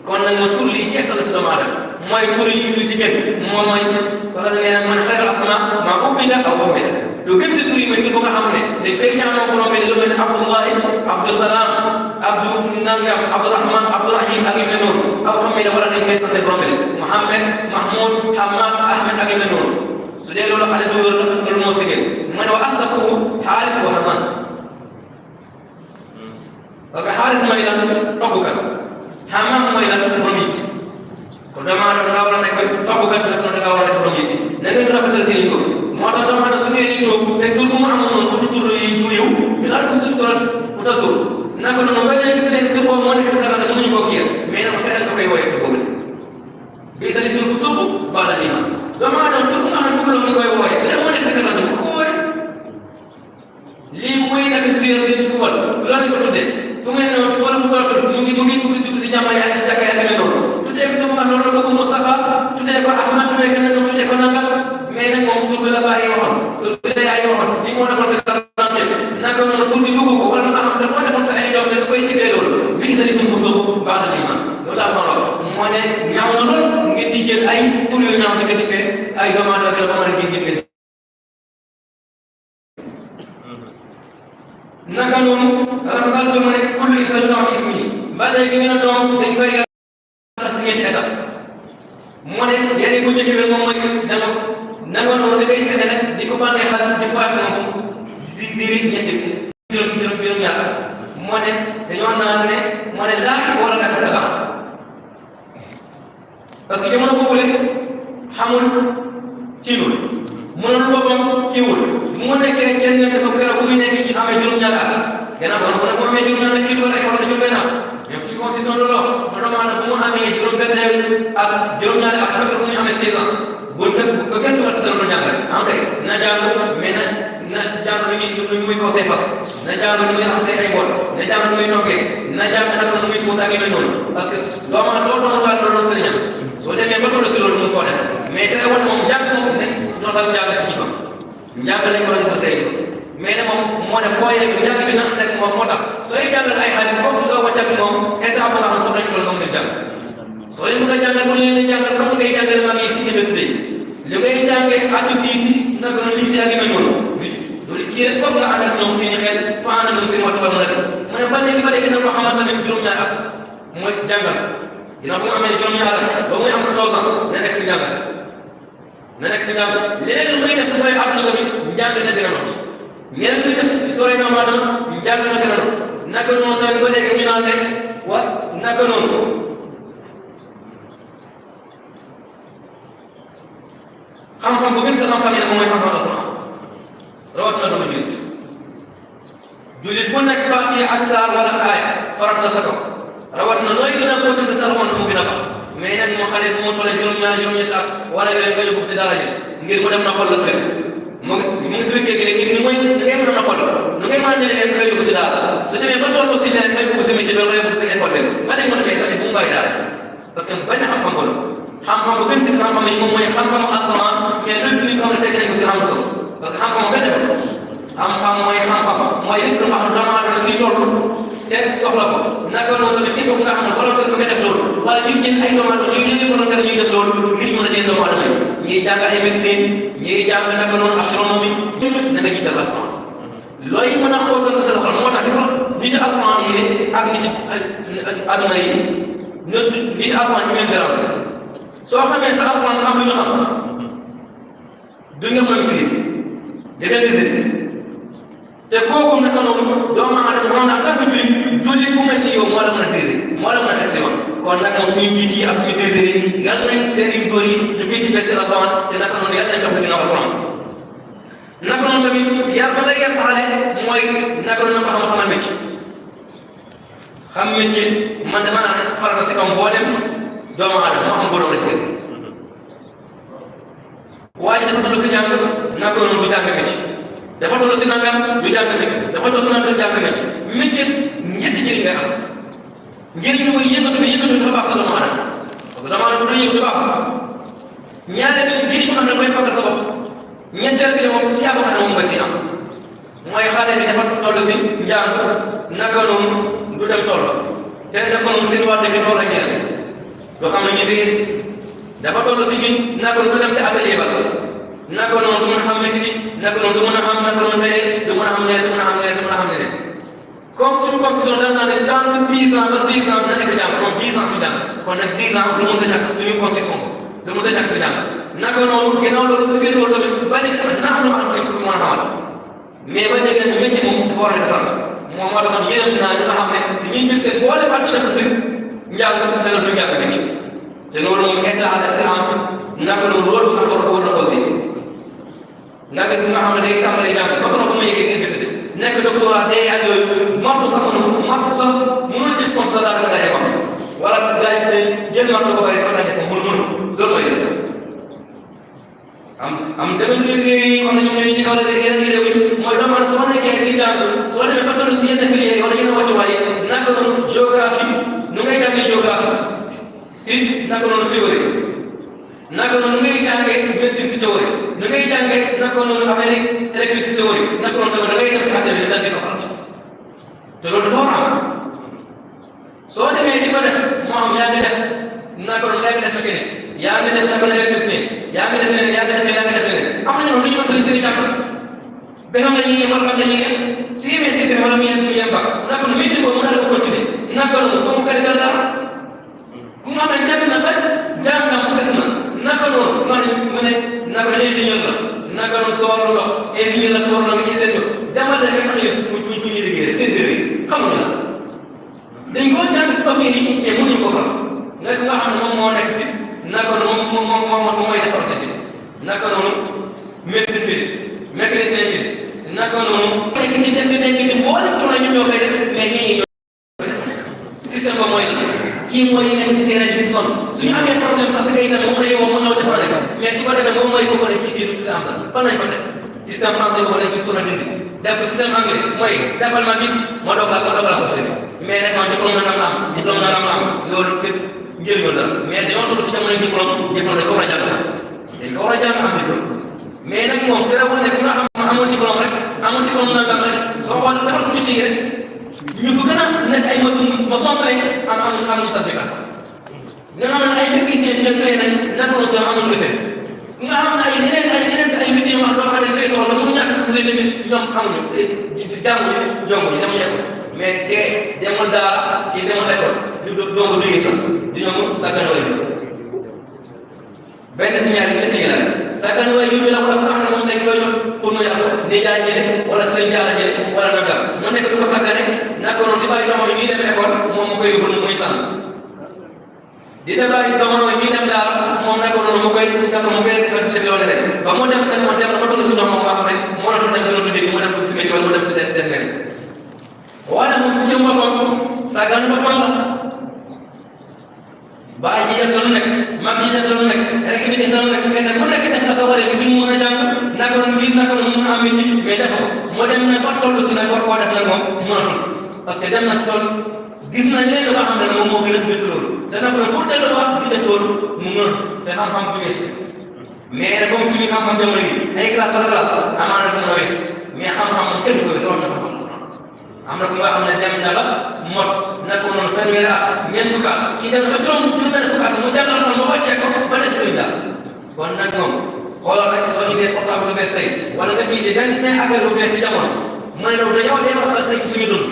kon nag ma tur lii jeexal la si doomu aadama mooy tur yi ñu si gën moom mooy soo la demee nag man xayral asmaa maa ubbida aw ubbida lu gën si tur yi mooy tur bu nga xam ne day fay ñaanoo ko noonu lu mel ne Abdullahi Abdusalaam Abdou Nangam Abdourahman Abdourahim ak yu mel noonu aw xam ne wala dañ koy sant borom bi Muhammad Mahmoud Hamad Ahmed ak yu mel noonu su dee loolu xale bu wér la loolu moo si gën mu ne wa asdaquhu Xaaris wa Haman parce que Xaaris mooy lan toggukat Haman mooy lan borom yitte kon doomu aadama da ngaa war a nekk toggukat nag da ngaa war a nekk borom yitte na ngeen rafetal seen i tur moo tax doomu aadama su ngeen di tur fekk tur bu mu amoon noonu tur yi bu ñëw ñu laal ko suñu tural utal tur naka noonu ba léegi su nekk tur boobu moo nekk si dara mënuñu koo kii mais nag fexeel nga koy woowee tur boobu bii sa lismu suuq baala liman doomu aadama tur bu nga xam ne bëgg ñu koy woowee su dee moo nekk si dara bu ko woowee lii muy nekk si biir bi football loolu ko tuddee fu mu ne noonu football bu ko tudd mu ngi tudd si jàmm yaa ngi jàkka yaa ngi noonu tuddee ko sama loolu la ko Moustapha tuddee ko Ahmad tuddee ko neneen tuddee ko nangam mais nag moom tur bi la bàyyi waxoon tur bi la yaay waxoon li moo nekkoon sa dara naka noonu tur bi dugg ko wala nga xam ne moo defoon sa ay doom ne koy tibbee loolu bi gis na li mu suuf baax na liman loolu laa ko wax moo ne ñaaw na lool ngeen di jël ay tur yu ñaaw di ko tibbee ay doomu aadama la mën a ngeen tibbee naka noonu rafetal tur mu ne kullu insan lahu ismi ba léegi ñu ne doom dañ koy yàlla si ñetti étape moo ne yeneen bu njëkk bi moom mooy nanga noonu da ngay fexe nag di ko bànneexal di faat moom di diri ñetti juróom ñaar moo ne dañoo naan ne moo ne laa ko war a dakk sa baax parce que jamono boobu rek xamul tiinul mënul boppam kiiwul mu nekkee kenn nekk ko keroog bu muy nekk ñu amee juróom-ñaar at gannaaw kon mu ne bu amee juróom-ñaar kii wala école juróom-benn at mais suñu constitution de loi mu demande bu mu amee juróom-benn ak juróom-ñaar at ba bu muy amee 16 ans bu ko kenn dugal si dara jàngale en fait na jàng mais na jàng lu muy conseil fas na jàng lu muy raxasee ay bool na jàng lu muy toggee na jàng naka lu muy fóot ak yu mel noonu parce que doomu taal loolu sëriñam soo demee ba toll si loolu mun koo def mais dina wane moom jàng na ko ne ñoo dal jàng si jikko njàng lañ ko lañ ko say mais ne moom moo ne foo yegg njàng bi na nekk moom moo tax sooy jàngal ay xale foog nga wàcc ak moom état ba nga xam foofu lañ toll moom lañ jàng soo leen mën a jàngal bu leen jàngal comme ngay jàngale maa ngi si université li ngay jàngee aju tiisi naka noonu lycée ak yu mel noonu loolu kii rek foog nga ànd ak ñoom seen i xel fa ànd ak ñoom seen waxtu ba mën a def mu ne ba léegi nag loo xamante ne juróom-ñaar at mooy jàngal dina ko amee juróom-ñaar at ba muy am 14 ans na nekk si jàngal na nekk si jàng leneen lu muy def si sooy àdduna tamit njàng na dina not ñeneen luy def si sooy doomu aadama njàng na dina not naka noonu tamit ba léegi ñu naan rek wa naka noonu xam-xam bu gën sa xam-xam yi nag moom mooy xam-xam alquran rawatina doomu jullit bu nekk fàttali ak saar wala aaya farat la sa kaw rawatina looy gën a kóotal sa alquran mu gën a baax mais nag moo xale bu mu tollee juróom-ñaar juróom-ñetti at wala yooyu nga yóbbu si dara ji ngir mu dem nappal la sëriñ mu ngi si fekkee ngir ni mooy ni ngay mën a nappal nu ngay mën a ñëwee nga yóbbu si dara su demee ba toll si leneen nga yóbbu si métier ba nga yóbbu si école bi ba léegi mën a may bu mu bàyyi dara parce que bañ a xam-xam ko xam-xam bu gën si xam-xam yi moom mooy xam-xamu alquran mais lépp li nga xam ne teg nañ ko si am solo parce que xam-xam benn la xam-xam mooy xam-xam mooy lépp lu nga xam ne doomu aadama si toll te soxla ko naka noonu tamit képp ku nga xam ne wala ko nga def loolu wala ñu jël ay doomu aadama ñu ko doon ñuy def loolu ngir mën a jël doomu aadama yi ñiy jàng ay médecine ñiy jàng naka noonu astronomie da nga jiital alquran looy mën a xóotal sa xol moo tax gis nga nit alquran yi ak nit aduna yi nit alquran ñu leen déranger soo xamee sa alquran xam lu ñu xam du nga mën utiliser da nga décider te kooku naka noonu doomu aadama moom en tant que jullit bu mel ni yow moo la mën a utiliser moo la mën a teg si yoon kon nag suñu njiit yi ak suñu trésorier yi yàlla nañ seen i góor yi ñu koy tibbee seen alquran te naka noonu yàlla nañ jox ko dina alquran naka noonu tamit yar ba nga yar sa xale mooy naka noonu ko xamal métier xam métier man dama naan faral si kaw mboolem doomu aadama moo xam góor wala jigéen waaye dafa toll si jàng naka noonu du jàng métier dafa toll si nangam du jàng métier dafa toll si nangam du jàng métier métier ñetti njëriñ nga am njëriñ mooy yëngatu bi yëngatu dafa baax sa doomu aadama parce que doomu aadama du yëngatu baax ñaareel bi njëriñ xam ne koy fàggal sa bopp ñetteel bi moom ci yàgg xam ne moom nga si am mooy xale bi dafa toll si njàng naka noonu du dem tool te naka noonu seen waa dëkk tool ak ñeneen doo xam ne ñu dee dafa toll si ñun naka noonu du dem si atelier ba naka noonu du mën a xam métier naka noonu du mën a xam naka noonu tey du mën a xam leen du mën a xam leen du mën a xam leen comme suñu constitution dañ naa ne tant que 6 ans ba 6 ans na nekk jàng comme 10 ans si jàng kon nag 10 ans du mën a ñàkk suñu constitution du mën a ñàkk si jàng naka noonu ginnaaw loolu si biir loolu tamit ba léegi tamit dina am lu am nañ ko mën a xamal mais ba léegi nag métier moom dafa war a defar moom moo tax yéen naa ñu nga xam ne dañuy jël seen boole ba ñu def si njàng te la du njàng métier te loolu moom état def si am naka noonu loolu nga war a aussi nga gis nga xam ne day tàmbalee jàng ba ko bu ma yëgee université nekk doctorat day ak yooyu màpp sax mënul gis comme ça daal nga dajee wax wala gars yi jël màpp ko bari ko dajee ko mënul loolu mooy def am dama liggéey xam ne ñoom ñooy ñu kaw la yeneen réew yi mooy doomu aadama soo nekkee di jàng soo demee ba toll si yenn filière yi wala yenn wàccuwaay naka noonu géographie nu ngay jàngee géographie si naka noonu théorie naka noonu nu ngay jàngee médecine si théorie nu ngay jàngee naka noonu Amérique électricité théorie naka noonu tamit da ngay def si atelier bi daal di ko pratique te loolu dafa am soo demee di ko def moo xam yaa ngi def naka noonu yaa ngi def mécanique yaa ngi def naka la électricité yaa ngi def leneen yaa ngi def leneen yaa ngi def leneen am na ñoo xam ne ñu mën seen jàng ba xam ne ñu ngi yem ak la ñuy yem su yemee seen wala mu yem ba naka noonu métier boobu mën na la ko continuer naka noonu soo ko kale dara ku nga xam ne jàng na ba jàng na mu ses na naka noonu ku nga xam ne mu ne naka la ingénieur la naka noonu soo warul dox ingénieur la soo warul dox ingénieur demal la nga xam ne fu ñuy liggéey seen dëgg xamul la dañ koo jàng si papier yi mais mënuñu ko xam nga xam ne moom moo nekk si naka noonu moom mooy déporté bi naka noonu médecine bi mécanicien bi naka noonu nekk ci nekk ci boole tool ñu ñoo koy def mais ñii système ba mooy kii mooy nekk ci terrain bi sonn suñu amee problème sax sa kay tamit moom la yow mën ñoo defal rek mais ki ko defee moom mooy ko mën a kii du ci am dara fan lañ ko teg système français boo dañ ko pour a dindi def ko système anglais mooy defal ma bis ma doog la ko tëdd mais nag man diplôme na am diplôme na am loolu tëdd njëriñoo la mais dañoo toll si jamono diplôme dañ ko war a jàng dañ ko war a jàng am diplôme mais nag moom terewul ne ku nga xam ne amoo diplôme rek amoo diplôme nangam rek soo xool dafa suñu tigee rek ñu ko gën a nekk ay maçon rek am certificat nga xam ne ay technicien di leen doy nañ naka la soo amul defee nga xam ne ay yeneen si ay métiers yoo xam ne tey soxla mu ñàkk si société bi ñoom amuñu jànguñu jonguñu demuñu école mais demul daara kii demul école ñu doog a liggéey sax di ñoom sàgganaway bi benn si ñaari métier la sàgganaway bi la ko xam ne moom dañ koy jox pour mu yàqu ni jaay jële wala sëriñ jaala jële wala nangam mu nekk di ko sàggane naka noonu di bàyyi doomam yi ñuy dem école moom mu koy yóbbul muy sànn di dem bàyyi doomam yi ñuy dem daal moom naka noonu mu koy def loolu rek ba mu dem nag moo dem ba toll si doom moom nga xam ne moo la dem gënatu dégg mu dem si métier wala mu dem si def ngeen waaye moom si jëm boppam sàggan boppam la baay ji def la lu nekk mag ji def la lu nekk rek bi def la lu nekk kenn ku nekk def na sa waree bi mu mën a jàng naka noonu ngir naka noonu mën a am métier mais def ko moo dem nag ba toll si nag war koo def nag moom mënatul parce que dem na si tool gis na leen loo xam ne moom moo gën a métti loolu te nag pour teel a wax di def loolu mu mën te xam-xam du weesu mais comme suñu xam-xam jamono yi ay classe par classe amaana du mën a weesu mais xam-xam moom kenn du ko weesu wax na ko am na ku nga xam ne dem na ba mot naka noonu fanweeri at ñeent fukki at kii dem ba juróom-benn fukki at mu jàngal ko mu wàccee ko ba nekk sëriñ daal kon nag moom xoolal rek soo indee portable lu bees tey wala nga indi benn affaire lu bees si jamono mooy loolu yow day masal say suñu dund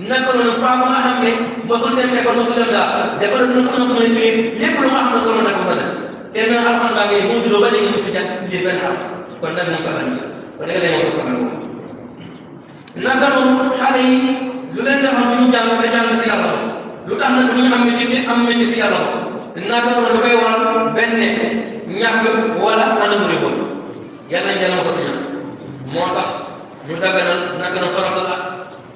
naka noonu paa ba nga xam ne mosul dem école mosul dem daal dafa la suñu mën a mën a liggéey lépp lu ma xam ne solo na ko sa def te nag alxuraan baa ngi mu juddoo ba léegi mu si jàng lii benn at kon nag mu saxal kon da nga dem ko saxal naka noonu xale yi lu leen defal bu ñu jàng te jàng si yàlla lu tax nag du ñu am métier si yàlla naka noonu lu koy waral benn ñàkk wala anam bu bon yàlla nañ jàng ko si ñàkk moo tax ñu daganal naka noonu farata la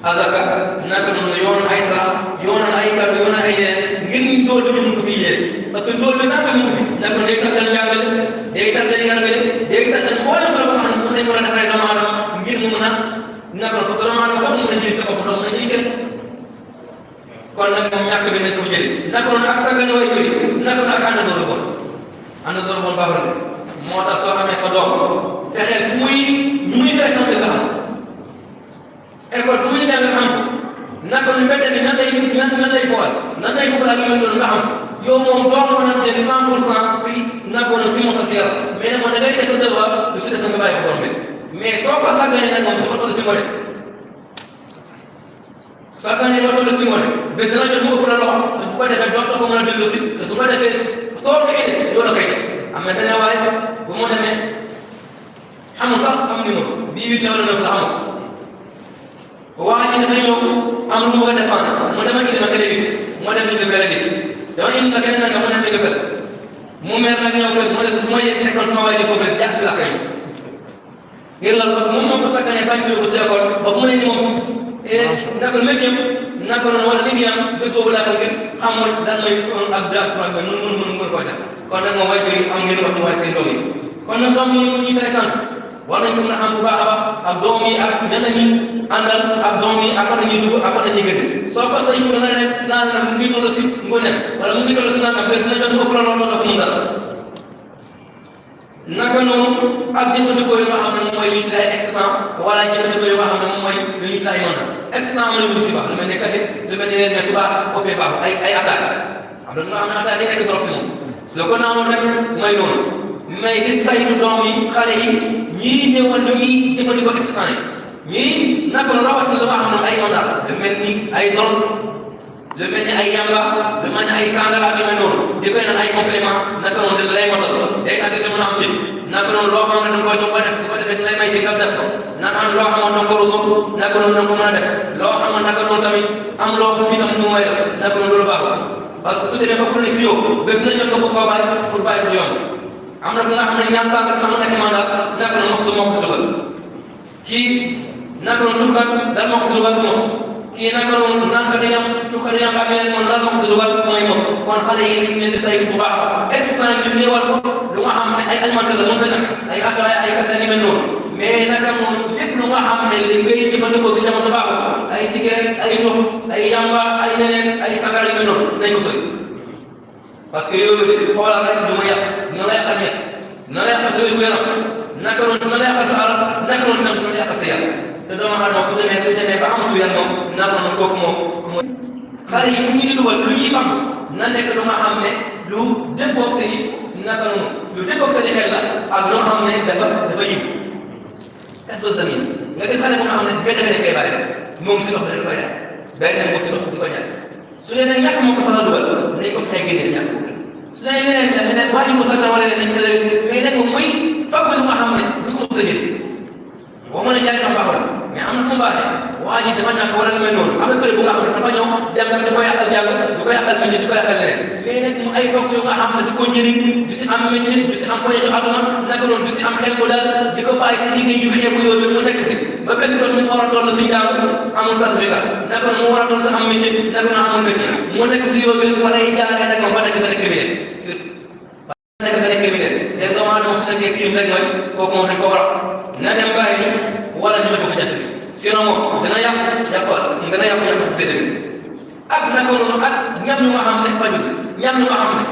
azaka naka noonu yoon ay sara yoonal ay kàddu yoonal ay yeneen ngir ñu dool bi ñu ko bii yéen parce que dool bi tànk mu fi naka day tàggal njàngale day tàggal yàngale day tàggal mboolem solo boo xam ne dañ ko defaree doomu aadama ngir mu mën a naka la parce que doomu aadama foog mu mën a jëriñ sa bopp doomu mën a jëriñ kenn kon nag moom ñàkk bi nañ ko jëriñ naka noonu ak sàggan way koy naka noonu ak ànd doolu bon ànd doolu bon baaxul moo tax soo amee sa doom fexeel fu muy ñu muy fekk nga xam école bu muy jàng xam naka noonu mbedd bi nan lay fowal nan lay fowal ak yu mel noonu nga xam yow moom doo mën a jël 100% si naka noonu fi mu ko si yaram mais nag moom da ngay def sa devoir lu si def nga bàyyi ko borom bi mais soo ko sàgganee nag moom dafa toll si ngone sàgganee ba toll si ngone bés dana jot mu ëpp la loxo te bu ko defee doo ko mën a dellu si te su ko defee toog ko indi loolu la koy am na dana waaye bu mu demee xamul sax am numéro bii 8 wala 9 la amul waaye dafay ñëw am lu mu ko dépendre mu dama indi ma kër gi mu dem ñu defee gis dama indi ma kenn nga mën a dégg fel mu mer nag ñëw kër mu ne su ma yegg fekkoon sama waay di foofu rek jaas bi la koy ngir lan parce que moom moo ko sàgganee bañ ko si école ba mu ne ni moom naka métier naka noonu wala liggéeyam bés boobu laa ko ngir xamul daan may 1 ak 2 ak 3 mais mën koo def kon nag moom waajur yi am ngeen waxtu waay seen doom yi kon nag doom yi ñuy fréquente war nañ ko mën a xam bu baax a baax ak doom yi ak ñan la ñuy àndal ak doom yi ak fan la ñuy dugg ak fan la ñuy génn soo ko saytu da nga ne naan nag mu ngi toll si ngone wala mu ngi toll si naan nag bés dina jot ëpp la loolu dafa mun dara naka noonu ak jëfandikoo yi nga xam ne moom mooy lu ñu tuddee excitant wala jëfandikoo yi nga xam ne moom mooy lu ñu tuddee ay noonu excitant am na lu si baax lu mel ne café lu mel ne suba boppee baax ay attaque am na lu nga xam ne attaque day nekk trop si moom su ko naamoon rek mooy noonu mais gis saytu doom yi xale yi ñii ñëwoon ñu ngi jëfandikoo excitant yi ñii naka la rawatina lu nga xam ne ay noonu lu mel ni ay drogue lu mel ni ay yamba lu mel ni ay sangara ak yu mel noonu di koy naan ay complément naka noonu dina lay motal day àgg nga mën a am fit naka noonu loo xam ne da nga koy jox ba def su ko defee dina lay may ci nga def ko naka am loo xamoon da nga ko rusul naka noonu da nga ko mën a def loo xamoon naka noonu tamit am loo fi tam mu may naka noonu loolu baaxul parce que su demee ba chronique si yow bés na jot nga ko foo bàyyi pour bàyyi du yomb am na ku nga xam ne ñaar saa nga mu nekk mandat naka noonu mos moo ko si dugal kii naka noonu tuxkat daal moo ko si dugal mos kii naka noonu naan ko dañam tuxkat dañam ak yeneen moom daal moo ko si dugal mooy mos kon xale yi dañ leen di say bu baax expérience bi néewal ko lu nga xam ne ay alimentaire la mën ko ñàkk ay ataaya ay kase yu mel noonu mais naka noonu lépp lu nga xam ne li ngay jëfandikoo si jamono baaxul ay cigarette ay tux ay yamba ay leneen ay sangara yu mel noonu nañ ko sori parce que yow xoolal rek du ma yàq dina la yàqal ñett dina la yàqal sa wér-gu-yaram naka noonu dina la yàqal sa alal naka noonu nag dina la yàqal sa yàlla te doomu aadama su demee ba amatu yàlla moom naka noonu kooku moom mooy xale yi fu ñu di dugal lu ñuy fàgg na nekk lu nga xam ne lu dëppoog seen i naka noonu lu dëppoog seen i xel la ak loo xam ne dafa yëg exposé nga gis xale bu nga xam ne benn benn koy bàyyi moom si ndox dañu koy def benn moom si ndox di ko ñàkk su dee nag ñàkk moo ko fa la dugal dañ ko fexe génne si ñàkk su dee leneen waa ji mu sakkan wala leneen mais nag moom mooy fàgg lu nga xam ne du ko mos a jël boo mën a jaay ndox baaxul mais am na fu mu baaxee waa ji dafa ñàkk wala lu mel noonu am na bëri bu nga xam ne dafa ñëw dem di ko yàqal jàng di ko yàqal métier di ko yàqal leneen mais nag mu ay fokk yu nga xam ne di ko njëriñ du si am métier du si am projet aduna naka noonu du si am xel ko daal di ko bàyyi si liggéey yu xeebu yooyu mu nekk si ba bés doon mu war a toll si jàng amul certificat naka noonu mu war a toll si am métier naka noonu amul métier mu nekk si yooyu wala ay jàngale nag moom ba nekk benn criminel nekk benn criminel te doomu aadama su nekkee crime rek mooy kooku moom dañ ko war a na dem bàyyi wala ñu ko jant bi sinon moom dana yàqu société bi ak naka noonu ak ñam ñu nga xam ne faju ñam lu nga xam ne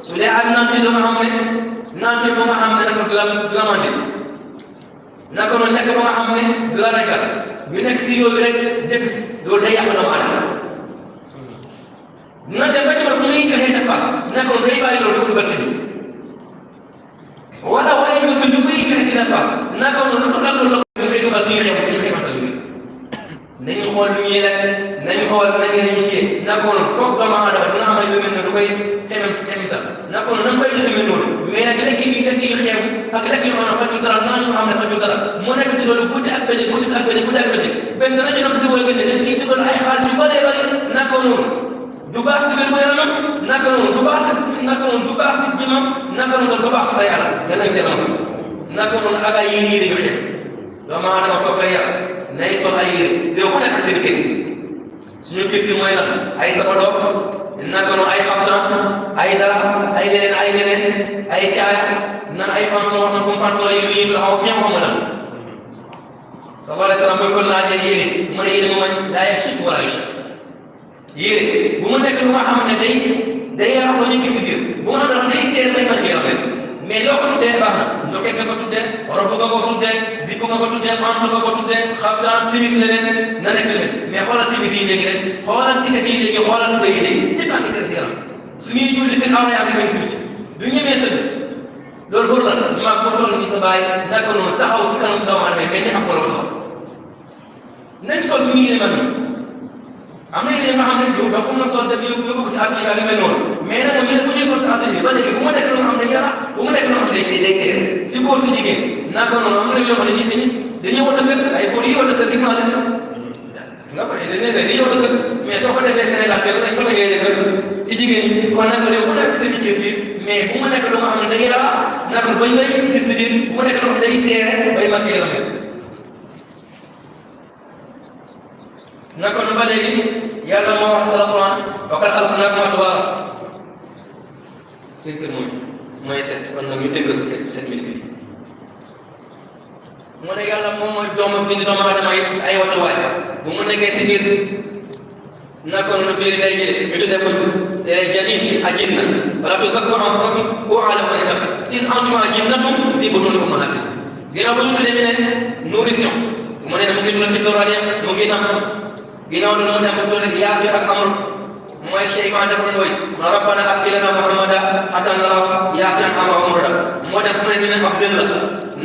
su dee ak nante lu nga xam ne nante bu nga xam ne dafa du la mandi naka noonu lekk ba nga xam ne du la rekkal ñu nekk si yow bi rek dëkk si loolu day yàq doomu aadama na dem ba jamono bu muy joxee dépasse naka noonu day bàyyi loolu dugal si wala waaye ñu koy joxe si dépasse naka noonu lu tax loolu la koy dugal si ñu xeebatal yu nañu xool lu ñuy lekk nañu xool nañu la ñuy kii naka noonu foog doomu aadama dina xam ne lu mel ne du koy xemital naka noonu na nga koy joxe noonu mais nag lekk yi lekk yi xeebu ak lekk yu maanaam fajul dara naa ñu xam ne fajul dara mu nekk si loolu guddi ak bëccëg guddi ak bëccëg guddi ak bëccëg benn dana ci nekk si wala gën dañ siy dugal ay xaalis yu bëree bëri naka noonu du baax si wér gu yaramam naka noonu du baax si naka noonu du baax si jimam naka noonu du baax si sa yaram yàlla nañ seetaan sax naka noonu ak ay yére yu xeeb doomu aadama soo koy yar nay sol ay yére yow ku nekk seen kër suñu kër yi mooy lan ay sabado naka noonu ay xaftaan ay dara ay leneen ay caaya na ay pantalon comme pantalon yi ñuy taxaw ñam xamu lan sallallahu alayhi wa sallam buñ ko laajee yére mu ne yére moom daa yegg chif wala chif yére bu mu nekk lu nga xam ne day yàq ko ñu gis si biir bu nga xam ne day seet day mën yaram rek mais loo ko tuddee baax na ndokkee nga ko tuddee robe nga ko tuddee zip nga ko tuddee manteau nga ko tuddee xaftaan simis leneen na nekk leneen mais xoolal simis yi léegi rek xoolal tiset yi léegi xoolal tubéy yi léegi ñëpp a ngi seen si yaram su ñuy julli seen awra yaa ngi koy simiti du ñemee sëñ loolu boobu la maa ko toll nii sa baay naka noonu taxaw si kanam doomu aadama mel ni am ko loo taxaw nañ sol fi mu yéene man am na yeneen nga xam ne yow da ko mën a sol dem yóbbu si Afrique ak mel noonu mais nag yéen bu ñuy sol si Afrique bi ba léegi bu ma nekk loo xam ne yàlla bu ma nekk loo xam ne day seet si góor si jigéen naka noonu am na yoo xam ne dañuy war a sët ay góor yi war a sët gis naa leen gis nga ko dañuy war a sët mais soo ko defee Sénégal te lañ ko la ngay def si jigéen ñi kon nag yow bu nekk sa jigéen fii mais bu ma nekk loo xam ne day yàlla naka bañ lay gis bi bu ma nekk loo xam ne day seere bay mat yaram naka noonu ba léegi yàlla moo wax sa Alquran wa qad xalaqnaakum atwaaran seen kër mooy set kon nag ñu dégg si set minutes mu ne yàlla moom mooy bind doomu aadama yi si ay wàccuwaay bu mu nekkee si biir naka noonu biir day jëlee ñu tuddee ko janin ajinna wala tuzakku anfusakum huwa a'lamu biman ittaqa iz antum ajinnatun fii butuuni ummahaatikum ginnaaw bu ñu tuddee ñu ne nourrition mu ne mu ngi tudd Victoria mu ngi tam ginnaaw la noonu dem ba toll Yaafi ak Amr mooy Cheikh Ibrahima dafa doon ma rabbana abqilana Muhammada hatta narahu Yaafi ak Amr moo def mu ne ñu ne ak seen la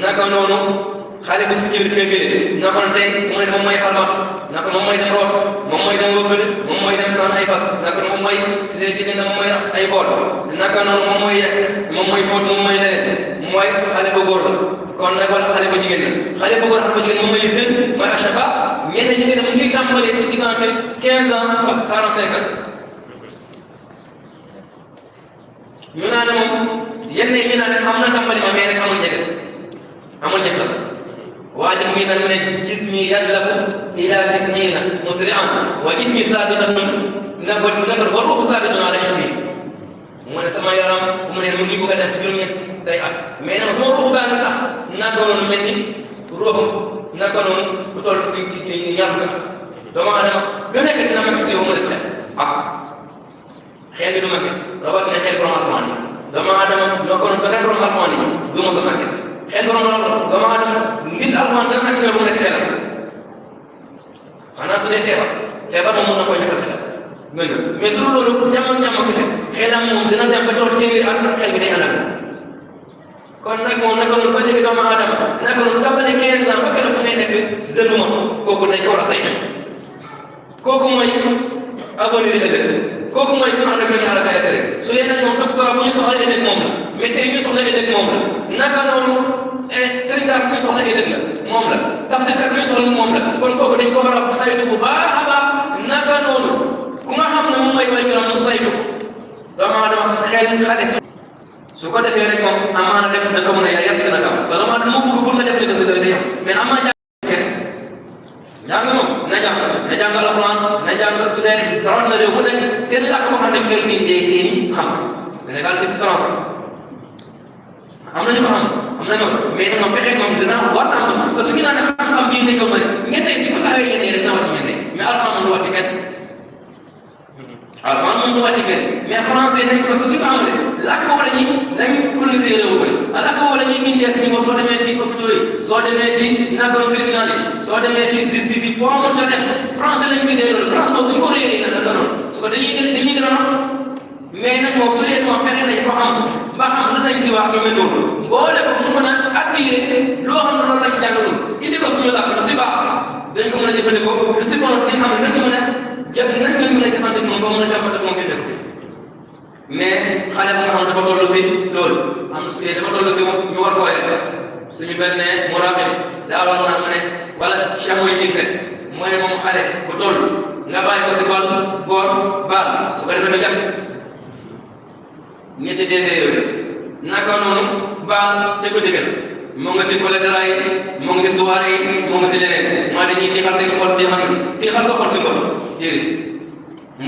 naka noonu xale bu si jël kër naka noonu tey mu ne moom mooy xalmat naka moom mooy dem root moom mooy dem wëbbal moom mooy dem saan ay fas naka moom mooy si dee jigéen moom mooy raxas ay bool naka noonu moom mooy yekk moom mooy fóot moom mooy leneen mooy xale bu góor la kon nag wala xale bu jigéen la xale bu góor ak bu jigéen moom mooy jeune mooy achaba ñenn ñi nga dem mu ngi tàmbalee si diggante 15 ans ba 45 ans ñu naan moom yenn yi ñu naan am na tàmbali ma mais rek amul njëkk la waaye mu ngi naan mu ne jismi yadlafu ila tis'ina musri'an wa jismi thabitatun nabal wa ruuhu thabitun ala jismi mu ne sama yaram mu ne mu ngi bëgg a def si juróom-ñett say at mais nag sama ruuxu baa ngi sax naka noonu mel ni ruuxu naka noonu ku toll si ñaar fukki at doomu aadama lu nekk dina mel si yow mu des xel xel bi du màgget rawatina xel borom alxuraan yi doomu aadama ñoo ko doon borom alxuraan yi du mos a màgget xel borom doomu aadama nit alxuraan dana ak mu nekk xelam xanaa su dee feebar moom mën na koy joxe xelam mais su loolu jàmm kese xelam moom dina dem ba toog téeméeri at xel bi day àndal kon nag moom naka noonu ba léegi doomu aadama naka noonu tàmbali 15 ans ba keroog bu ngay nekk jeune moom kooku dañ ko war a saytu kooku mooy avenir bi ëllëg kooku mooy fi nga xam ne bii yàlla kay ëllëg su dee nag moom docteur bu ñu soxla ëllëg moom la médecin yi ñu soxla ëllëg moom la naka noonu sëriñ daal bu ñu soxla ëllëg la moom la tafsirkat bu ñu soxla moom la kon kooku dañ ko war a saytu bu baax a baax naka noonu ku nga xam ne moom mooy waajuram mu saytu doomu aadama xel xale su ko defee rek moom amaana def na ko mën a yàq dina gaaw wala maa dama bëgg pour nga def ci dossier day mais ama jàng moom na jàng alxuraan na jàng su dee rawat na réew mu nekk seen làkk boo xam ne koy nit day seen xam Sénégal bi si France am nañu ko xam am nañu mais dama fexe moom dina war a am parce que ñu naan xam-xam bii nekk ma ne ngeen tey si ko awee yéene rek na wàcc ñeneen mais alxuraan du wàcc kenn alquran moom wàcc kenn mais français nañ ko parce que suñu ko amalee làkk boobu la ñuy dañu coloniser réew mi làkk boobu la ñuy gindee suñu bopp soo demee si hôpitaux yi soo demee si nagam tribunal yi soo demee si justice yi foo mënta dem français lañ gindee loolu France moom suñu ko réeree na danoon su ko dañuy gën a mais nag moom su leen moom fexe nañ ko xam ba xam la nañ si wax ko mel noonu boole ko mu mën a attiré loo xam ne loolu lañ jàngalul indi ko suñu làkk si baax dañ ko mën a jëfandikoo lu si bon dañ xam ne nañ mën a jëf nañ lañ mën a jëfante moom ba mën a jàppante moom fi def mais xale bu nga xam dafa toll si loolu am dafa toll si ñu war koo yee suñu benn muraqib daa war naan ma ne wala cheikh mooy digle mooy ne moom xale bu toll nga bàyyi ko si bal boor baal su ko defee nga jàpp ñetti déedéet yooyu naka noonu baal ca ko dëggal moo nga si collègue dara yi moo nga si soirée yi moo nga si leneen moo dañuy fiixal seen xol di xam fiixal sa xol si mbon déedéet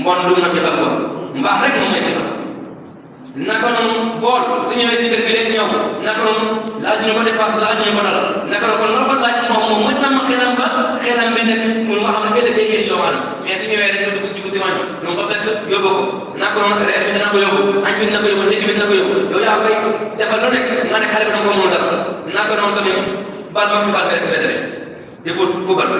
mbon du na fiixal xol mbaax rek moom mooy fiixal naka noonu bool su ñëwee si kër gi leen ñëw naka noonu laaj ñu ko dépasse laaj ñu ko dal naka noonu kon la ko laaj moom mën na ma xelam bi nekk pour nga xam ne kenn day yéen yowaan mais su ñëwee rek nga dugg ci si wàññi lu ko fekk yóbbu ko naka noonu reer bi dina ko yóbbu añ bi dina ko yóbbu ndékki bi dina ko yóbbu yow yaa koy defal lu nekk nga ne xale bi danga ko mën dal naka noonu tamit bal mag si bal bee si bétare il faut fubal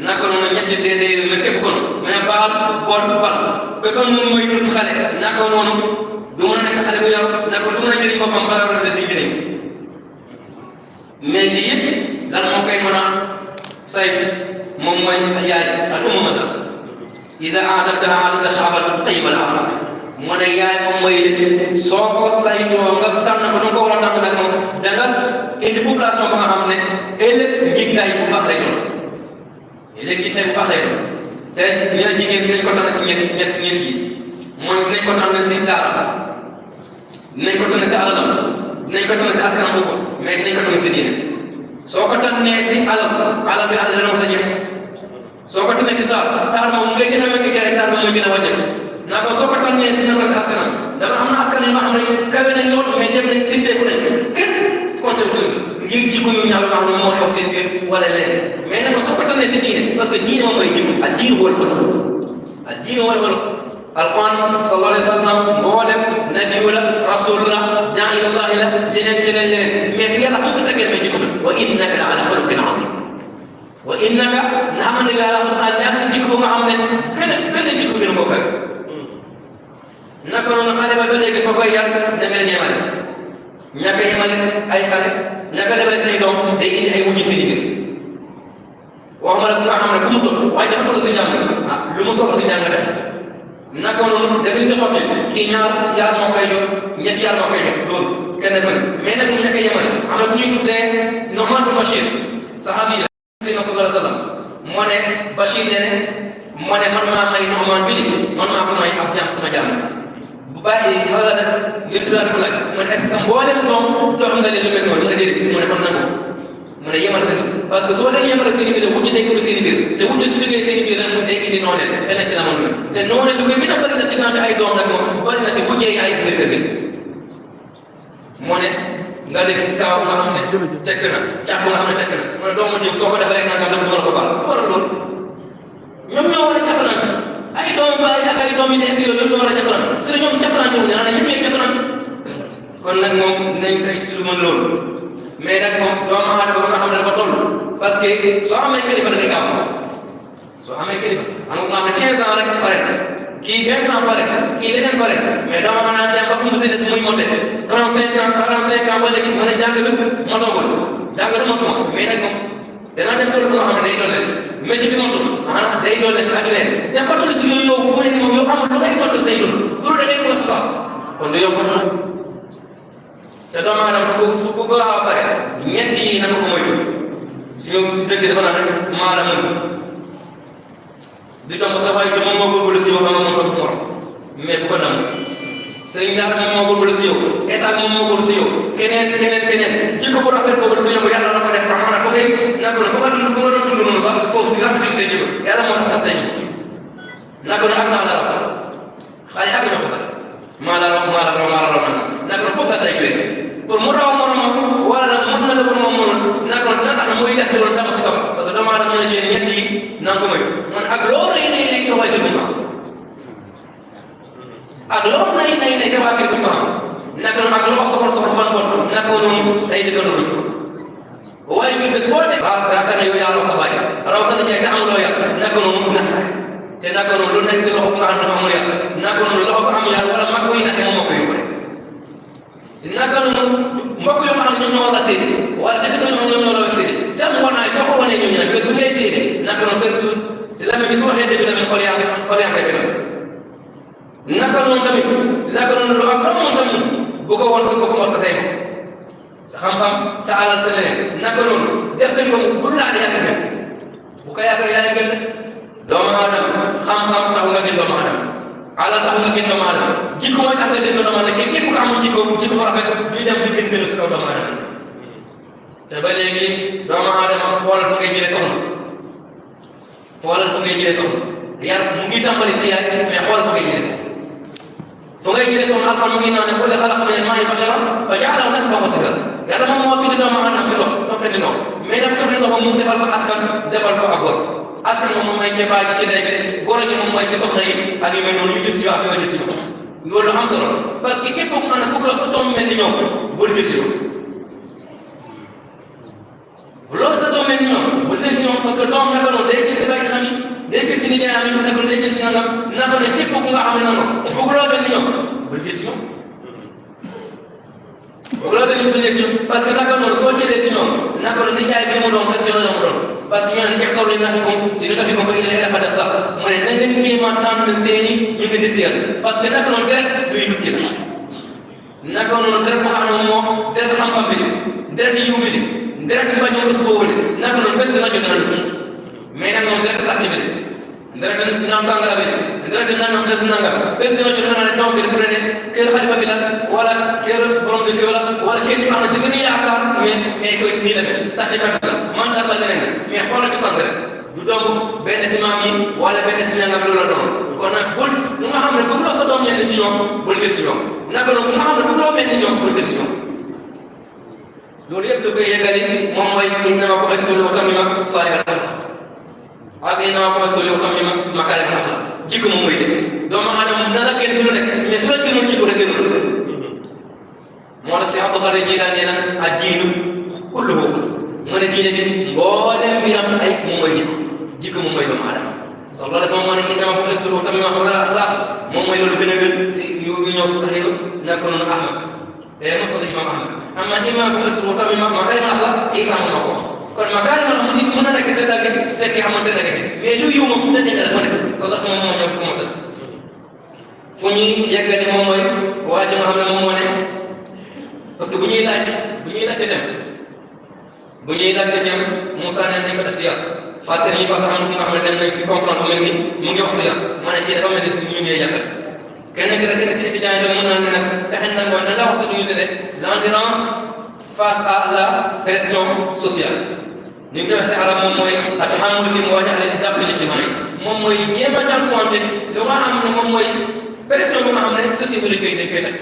naka noonu ñetti déedéet mais képp kon mu ne baal bool bal ko kon moom mooy dul si xale naka noonu du mën a nekk xale bu yor naka du mën a jëriñ boppam bala war a di jëriñ mais lii yëpp lan moo koy mën a saytu moom mooy yaay ak mu mën a tas ida aadata aadata shaabal tayyibal axlaaq mu ne yaay moom mooy soo ko saytoo nga tànn ko nu ko war a tànn nag moom da nga indi population ba nga xam ne ëllëg njiglaay bu baax lay doon ëllëg njiglaay bu baax lay doon te ñu ne jigéen dinañ ko tànn si ñett yi mooy dinañ ko tànn si daara dinañ ko tànn si alalam dinañ ko tànn si askan bu ko mais dinañ ko tànn si diine soo ko tànnee si alal bi alal dana sa jeex soo ko tànnee si taar moom ngay gën a mekk rek taar moom mooy gën a wàññeeku naa ko soo ko tànnee si naka si askanam dafa am na askan yi nga xam ne kawe nañ lool mais dem nañ sinteeku nañ kenn compté ko ngir jikko yu ñaaw yoo xam ne moo xew seen biir wala leneen mais nag soo ko tànnee si diine parce que diine moom mooy jikko ak diine wal ak diine wal alquran sallallahu alayhi wa sallam mboolem nabiyu la rasul la jaa ilallahi la leneen mais fi yàlla xam ko tàggee mais jikko wa innaka la ala xuluqin azim wa innaka naama ne yàlla ak si jikko nga xam ne benn jikko gën koo kawe naka noonu xale ba léegi soo koy yar da nga ñeemale ñàkk a yemale ay xale ñàkk a lebale say doom day indi ay wujj seen kër waxuma la ku nga xam ne ku mu toll waaye dafa toll si jàng lu mu soxla si jàng def naka noonu da ngeen di xotti kii ñaar moo koy jox ñetti yar moo koy jox loolu kenn ku ne mais nag mu ñàkk a yemale am na bu ñuy tuddee Nu'man bin Bashir sahabi la sallallahu alayhi wa sallam moo ne Bashir ne moo ne man maa may Nu'man bi man maa ko may ab jaam sama jaam bu bàyyi wala nag yëpp daal ko laaj mu ne est-ce que sa mboolem doom jox nga leen lu mel noonu nga déedéet mu ne kon nangu mu ne yemal seen parce que soo leen yemal seen i biir wujj day ko seen i biir te wujj su jógee seen i biir nag day indi nooneel benn ci la moom te nooneel lu koy gën a bëri na diggante ay doom nag moom bëri na si wujjee ay si biir kër gi moo ne nga def kaaw nga xam ne tekk na càpp nga xam ne tekk na mu ne doomu jiw soo ko defalee nag nga dama ko baal wala loolu ñoom ñoo war a jàppalante ay doom baay ak ay doom yi nekk yooyu ñoom ñoo war a jàppalante su dee ñoom jàppalante wu ne la ñoom ñooy jàppalante kon nag moom nañ say si lu mën loolu mais nag moom doomu aadama ba nga xam ne dafa toll parce que soo amee kilifa da ngay gaaw soo amee kilifa am nga xam ne 15 ans rek pare kii 20 ans pare kii leneen pare mais doomu aadama dem ba fu mu si des muy moté 35 ans 45 ans ba léegi mën a jàng bi motagul jàng du mot moom mais nag moom danaa dem toll bu nga xam ne day dollet métier bi motul day dollet ak leen dem ba toll si yooyu yow fu mu ne nii moom yow amul lu ngay toll say dund tur da ngay ko sax kon du yomb te doomu aadama bu gaaw a pare ñett yi na ko moytu suñu dëkk dafa naan rek maa la mën di doon sa waay moom moo góorgóorlu si yow ba nga mën sa mor mais bu ko nam sëriñ daal moom moo góorgóorlu si yow état moom moo góorgóorlu si yow keneen jikko bu rafet boobu du yomb yàlla la ko def ba xam ne fa ngay naka la fa nga doon dund noonu sax foofu si rafetul say jikko yàlla moo tax say jikko naka la ak naa la rafet xale ak ñoo ko tax maa la raw naka foog nga say kër pour mu raw moromam wala mën na la ko moom mënul naka naka muy def loolu dama si topp parce que doomu aadama la jël ñett yi nan ko may man ak loolu lay sa waajur bu baax ak loo nay sa waa kër bu ko xam naka noonu ak loo soxor bon naka noonu say dëkkandoo duñ ko waaye ñu bés boo dee waaw yaakaar na yow yaa raw sa baay raw sa nijaay te am loo yar naka noonu na sax te naka noonu lu nekk si loxo bu nga xam ne dafa amul yar naka noonu loxo bu am yar wala mag buy naxe moom moo ko yóbbu naka noonu mbokk yu ma xam ñoom ñoo la séede wala dëkkandoo ñoom ñoo la séede seen wanaay soo ko wanee ñoom ñaar bés bu lay séede naka noonu surtout si la même bi su waxee dëgg tamit xol yaa koy naka noonu tamit naka noonu lu ak moom tamit bu ko woon sa bopp moo sa tey sa xam-xam sa alal sa leneen naka noonu def nañ ko bu laal yaa gën bu ko yaakaar yaa gën doomu aadama xam-xam taxu nga gën doomu aadama alal taxu nga gën doomu aadama jikko mooy tax nga gën doomu aadama képp ku amul jikko rafet duy dem di gën si kaw doomu aadama te ba léegi doomu aadama xoolal fu ngay jëlee soxna xoolal fu ngay jëlee soxna yar mu ngi tàmbali si yaay mais xoolal fu ngay jëlee soxna fu ngay jëlee soxna alxam mu ngi naan ne kulli xalaqna min al-maa'i basharan fa ja'alahu nasban wa sihran yàlla moom moo bind doomu aadama si ndox toppati ndox mais dafa toppati ndox mu defal ko askan defal ko ak góor askan moom mooy ceebaa ji ci day bi góor gi moom mooy si soxna yi ak yu mel noonu ñu jël si yow ak yoo jël si yow loolu am solo parce que képp ku mën a bëgg sa doom mel ni ñoom bul jël si yow loolu sa doom mel ni ñoom bul jël si ñoom parce que doom naka noonu day gis si bàyyi xam yi day gis si nijaay am yi naka noonu day gis si nangam naka ne képp ku nga xam ne noonu bëgg loo mel ni ñoom bul jël si ñoom bëgg loo mel ni ñoom parce que naka noonu soo jëlee si ñoom naka noonu nijaay bi mu doon presque la mu doon parce que ñu naan kextaw li naka ko li naka ko ila ila xada sax mu ne nañ leen kéema tànn seeni ñu ngi di siyal parce que naka noonu deret duy dukki la naka noonu deret bu nga xam ne moom deret xam-xam bi deret yiw bi deret mbañu rus boobu naka noonu bés dina jot dana dukki mais nag moom deret sax ci bi deret naan sangara bi deret naan des nanga bés dina jot dana ne doom bi dafa ne kër xalifa bi la wala kër borom bi la wala seen i am na ci gën a yaakaar mais koy nii la mel sàcc kat la man daal la leneen mais xoolal ci sant rek du doom benn si maam yi wala benn si ñangam loolu la doon kon nag bul lu nga xam ne bu loo sa doom yenn ci ñoom bul gis si ñoom naka noonu bu nga xam ne bu loo mel ni ñoom bul gis si ñoom loolu yëpp da koy yeggali moom mooy innama bu'ithtu li utammima saalihatal axlaaq ak innama bu'ithtu li utammima makaarimal axlaaq jikko moom mooy dégg doomu aadama na la gën si lu nekk mais su la gënoon jikko rek gënul moo tax si Abdul Qaadir Jilaani nee na ad-diinu kulluhu mu ne diine bi mboolem mbiram ay moom mooy jikko moom mooy doomu aadama sallallahu alayhi wa sallam moo ne innama bu'ithtu li utammima makaarimal axlaaq moom mooy loolu gën a gën si ñu ñëw si Sahih naka noonu Ahmad musnad Imam Ahmad amma innama bu'ithtu li utammima makaarimal axlaaq Isa moom na ko kon makaarimal mu nit mën na nekk tëddaage fekkee amul tëddaage mais lu yiw moom tëddee na dafa nekk sallallahu alayhi wa sallam moo ñëw ko moo tëdd fu ñuy yeggale moom mooy waa ji nga xam ne moom moo ne parce que bu ñuy laajte dem Moussa ne nañ ko def si yàlla parce que dañuy passé am ku nga xam ne dem nañ si comprendre mel ni mu ngi wax si yàlla ma ne kii dafa mel ni ñu ñëwee yàqat kenn ki rek si étudiant yi mën naa ne nag fexe na ko da nga wax sa duñu tëddee l'endurance face à la pression sociale ñu ngi koy wax si arab moom mooy atahamul li mu wàññi ale di dàppali ci moom mooy jéem a jànkuwante lu nga xam ne moom mooy pression bi nga xam ne société bi dañ koy teg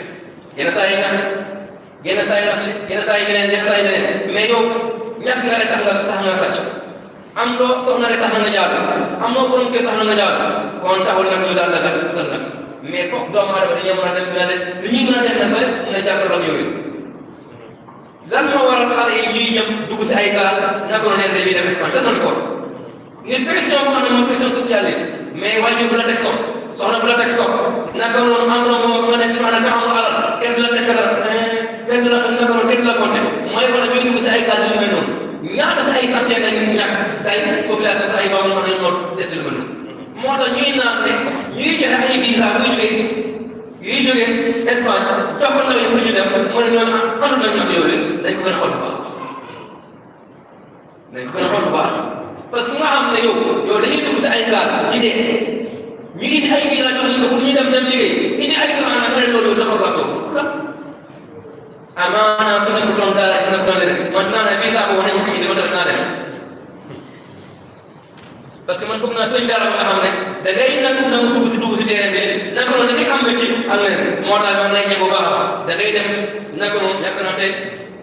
yenn saa yi nga yenn saa yi rafet yenn saa yi leneen mais yow ñàkk nga rek tax nga sàcc am loo soxna rek tax na nga jaar am loo borom kër tax na nga jaar kon taxul nag ñu daal la dal nag mais foog doomu aadama dañoo mën a dem li ñuy mën a dem nag ba mën a jàkkaarloog yooyu lan moo waral xale yi ñuy ñëw dugg si ay gaal naka la leen dañuy dem Espagne lan la ko ngir pression boo xam ne mooy pression sociale yi mais wàññi bu la teg soxna bu la teg naka noonu environnement bu nga nekk maanaam nga amul alal kenn du la teg dara kenn du la naka noonu kenn du la compté mooy wala ñooy dugg si ay gaal yu mel noonu ñaata sa ay santé lañ ñàkk sa ay population sa ay baabu mën nañu noonu des lu mel moo tax ñuy naan ne ñuy joxe ay visa yuy jógee Espagne jox ko ndaw yi pour ñu dem mu ne ñooñu ànd nañu ak yooyu dañ ko gën a xool bu baax parce que nga xam ne yow dañuy dugg si ay gaal ci dee ñu indi ay visa jox ñu ko pour ñu dem liggéey indi ay gaal nag ren loolu dafa gàttoo amaana su nekkutoon dara su nekkutoon rek man naa ne visa boobu nañu ko indi ma def naa def parce que man bëgg naa sëñ dara ba nga xam ne da ngay nangu dugg si terrain bi naka noonu da ngay am métier ak leneen moo tax man lay ñëw bu baax da ngay dem naka noonu yàgg na tey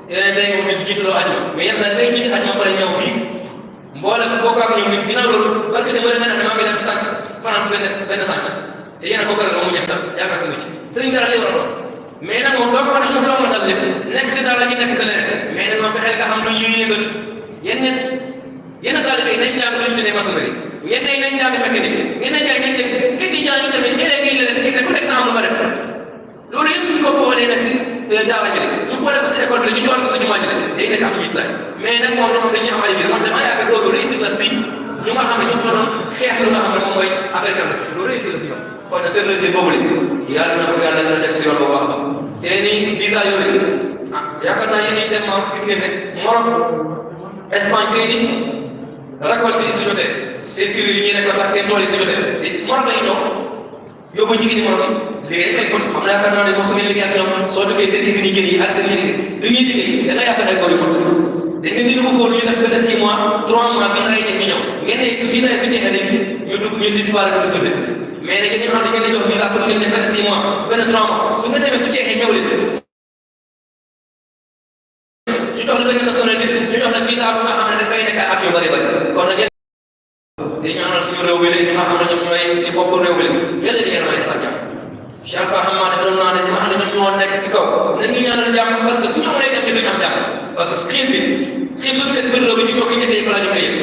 nga jiitaloo aju mais yenn saa da ngay jiite aju ma pare ñëw fii mboolem boo ko ak ñoom dina loolu parce que dama leen ne maa ngi dem sànq France benn sànq te yéen a ko gëral mu jeex tam yaakaar sa métier sëriñ dara lay war a doon mais nag moom doo ko wax ne mu doo mosal lépp nekk si dara la ñuy nekk sa leneen mais nag moom fexeel nga xam lu ñuy yëngatu yenn taalibe yi nañ jàng luñ tuddee maçonnerie ñenn ñi nañ jàng mécanique ñenn ñi nañ jàng étudiant yi tamit élèves yi leen ku nekk na am lu ma def loolu yëpp suñu ko boolee na si daawa ji rek ñu boole ko sa école bi ñu jox ko sa jumaa ji rek day nekk am njiit la mais nag moom ñoom dañuy am ay biir man damaa yaakaar loolu réussir la si ñu nga xam ne ñoom ñoo doon xeex lu nga xam ne moom mooy affaire clandestine loolu réussir la si ñoom kon nag seen réussir boobu yàlla na ko yàlla dana teg si yoon boobu wax seen i visa yooyu ah yaakaar naa yéen ñi dem ma gis ngeen ne Maroc Espagne seen i récolte yi su jotee seen kër yi ñuy récolte ak seen tool yi su jotee Maroc lañu ñëw yóbbu jigéen ñi Maroc léegi rek kon xam naa yaakaar naa ne mos ngeen liggéey ak ñoom soo duggee seen usines yi jën yi ak seen liggéey lu ñuy liggéey da nga yaakaar ay góor yu mot da ngeen di dugg foofu ñu def benn 6 mois 3 mois visa yi ñu ñëw ngeen ne su visa yi su jeexee dañ ñu dugg ñu disparaître ko suñu dëkk mais nag yéen ñi xam ne ngeen di jox visa pour ngeen ne benn 6 mois benn 3 mois su ngeen demee su jeexee ñëw leen ñu jox la benn nationalité ñu jox la visa bu nga xam ne dafay nekk ak yu bëri bëri kon nag di ñaanal suñu réew bi léegi ñu nga xam ne ñoom ñooy si bopp réew bi yàlla di ngeen may defal jàmm Cheikh Ba xam naa ne doon naa ne ñi nga xam ne ñoom ñoo nekk si kaw nañu ñaanal jàmm parce que suñu amulee jàmm ñu duñu am jàmm parce que xiif su duggee si biir réew bi ñu ñoo koy njëkkee balaa ñu koy yëg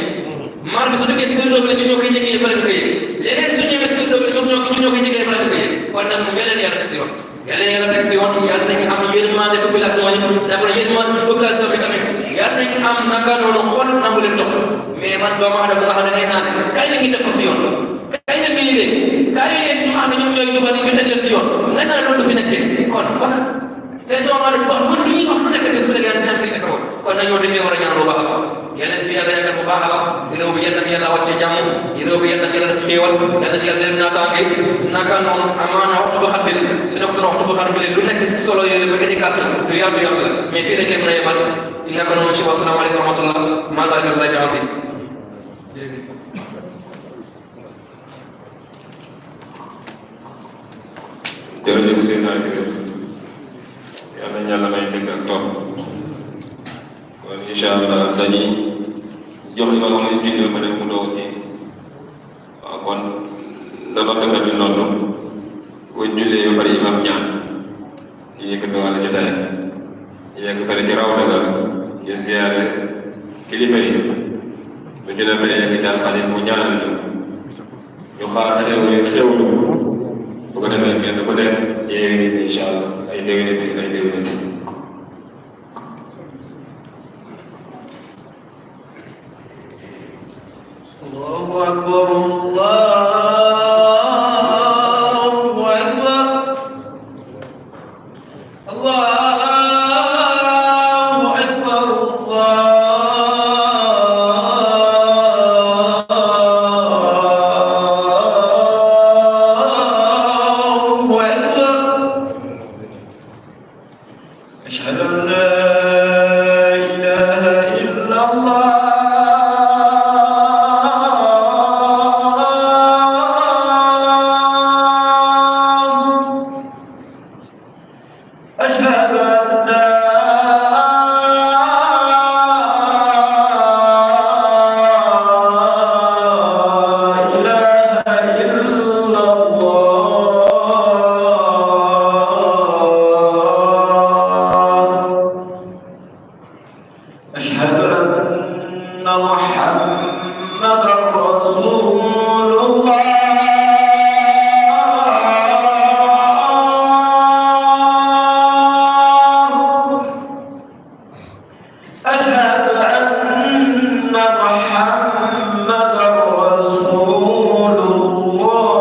mar bi su duggee si biir réew bi ñu ñoo koy njëkkee balaa ñu koy yëg leneen su ñëwee si biir réew bi ñoom ñoo koy njëkkee balaa ñu koy yëg kon nag mu yàlla yàlla teg si yoon yàlla teg si yoon yàlla nañu am yërmande population yi d'abord yërmande population bi tamit yàlla nañu am naka noonu xool nangu leen topp mais man doomu aadama nga xam ne day naan kay la ngi teg ko si yoon kay la ngi liggéey kay leen ñu xam ne ñoom ñooy jubal ñu teg leen si yoon nga naan loolu fi nekkee kon fan te doomu aadama wax mën lu ñuy wax lu nekk bis bu nekk yàlla si teg sa woon kon nag ñoo dañuy war a ñaan bu baax a baax yàlla fi yàlla yàggal bu baax a baax réew bi yàlla yàlla wàcce jàmm réew bi yàlla yàlla def xéewal yàlla yàlla def naataange naka noonu amaana waxtu bu xat bi su nekk waxtu bu xat bi lu nekk si solo yooyu ba éducation du yàgg la mais fii rek mën a yemal naka noonu si wasalaamaaleykum wa rahmatullah maa ngi lay laaj Aziz jërëjëf seen Idriss yal na yàlla may dégg ak topp kon incha allah dañuy jox li nga xam ne julli ba pare mu doog ci waaw kon da noddukat bi noddu bu jullee ba pare imam ñaan ñu yëkkati wàllu jotaay ñu yegg fële ci raw dagal ñu ziyaare kilifa yi bu ñu demee yegg jàll xarit mu ñaanal ñu xaar xewlu bu ko defee kenn ku nekk yéegi incha allah ay déwénati ay déwénati Allahu akbar Allahu akbar Allahu akbar أشهد أن لا إله إلا الله أشهد أن لا أشهد أن محمدا رسول الله أشهد أن محمدا رسول الله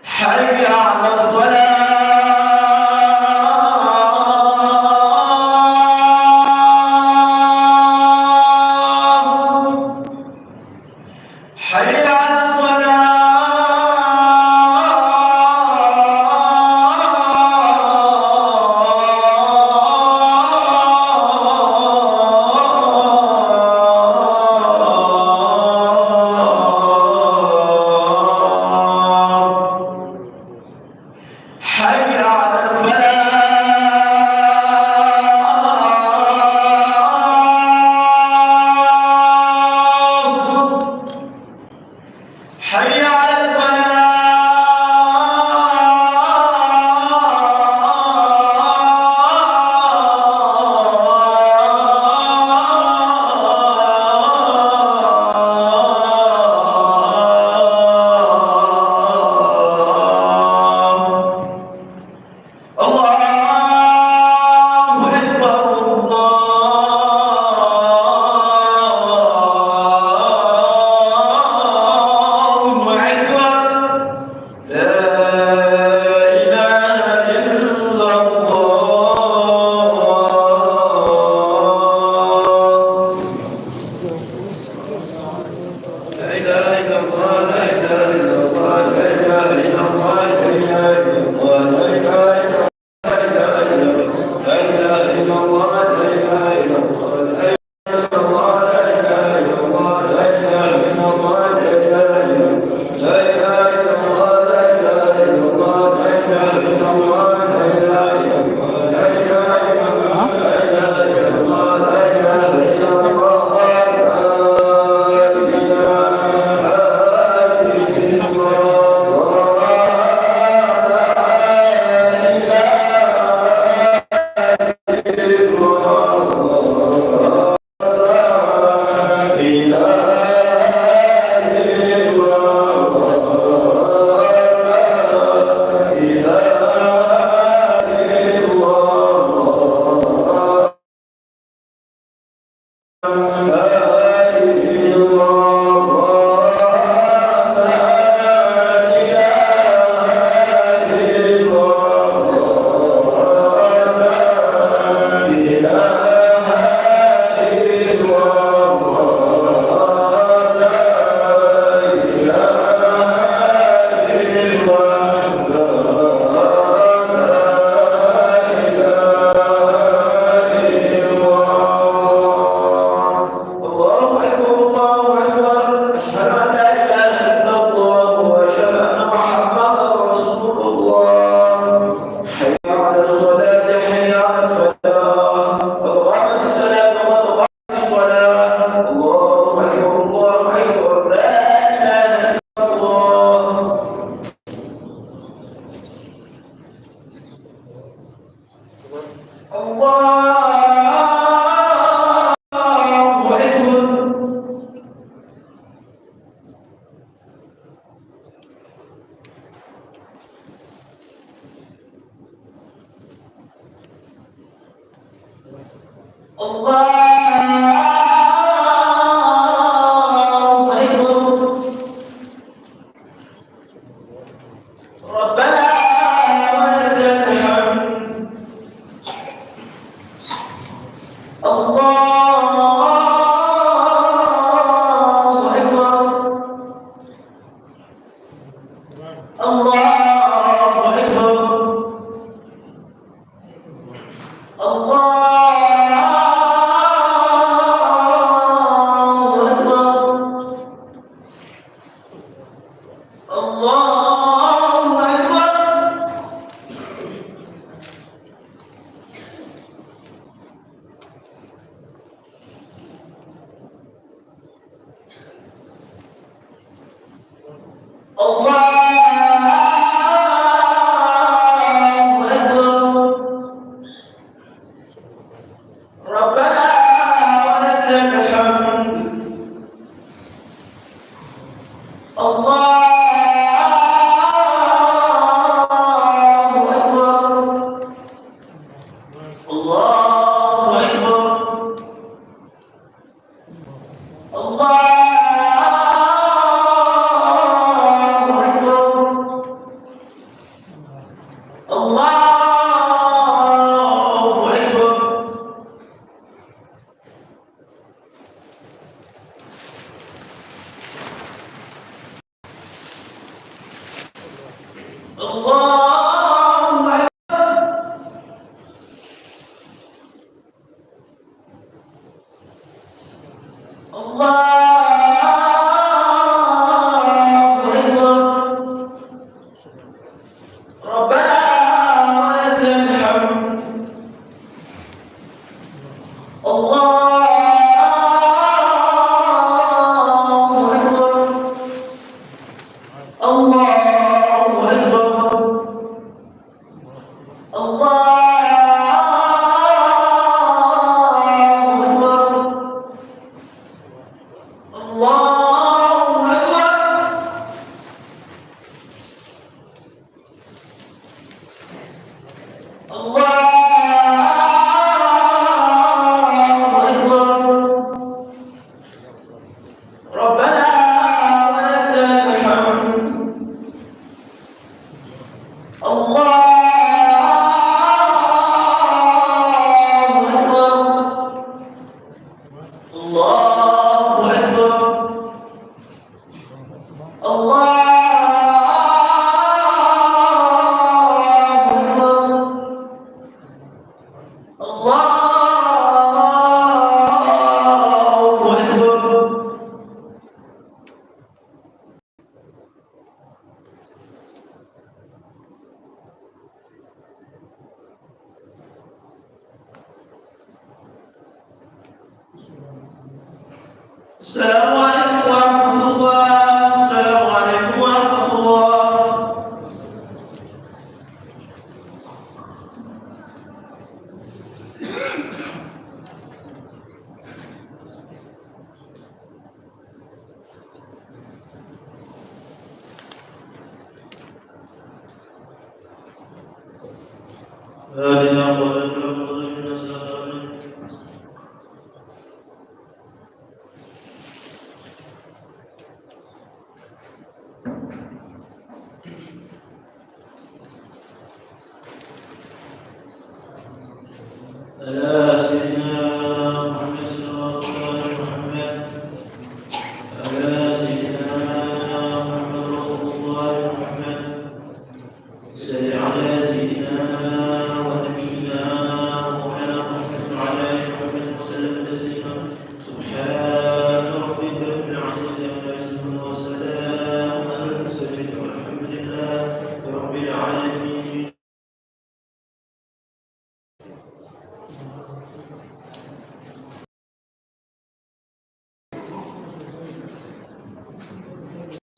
حي على الصلاة حي على الصلاة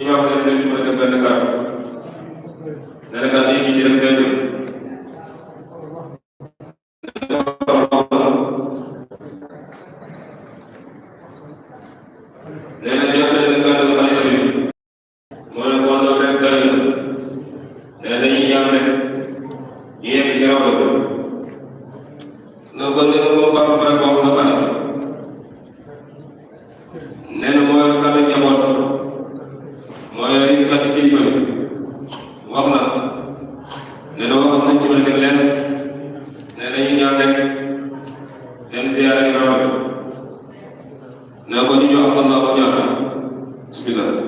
Imam dañ leen di bëgg benn kàddu ne la kàddu yi ñu jël benn ñaan rek ñu yegg ci raw na ko ne ko baax baax boobu nga xanaa nee na moo yor kàddu njaboot moo yor yi kàddu kilifa bi wax na nee na waxam nañ ci mën leen nee na ñu ñaan rek dem ziyaara yi raw nee ko ñu jox Abdallah ko ñaan bismillah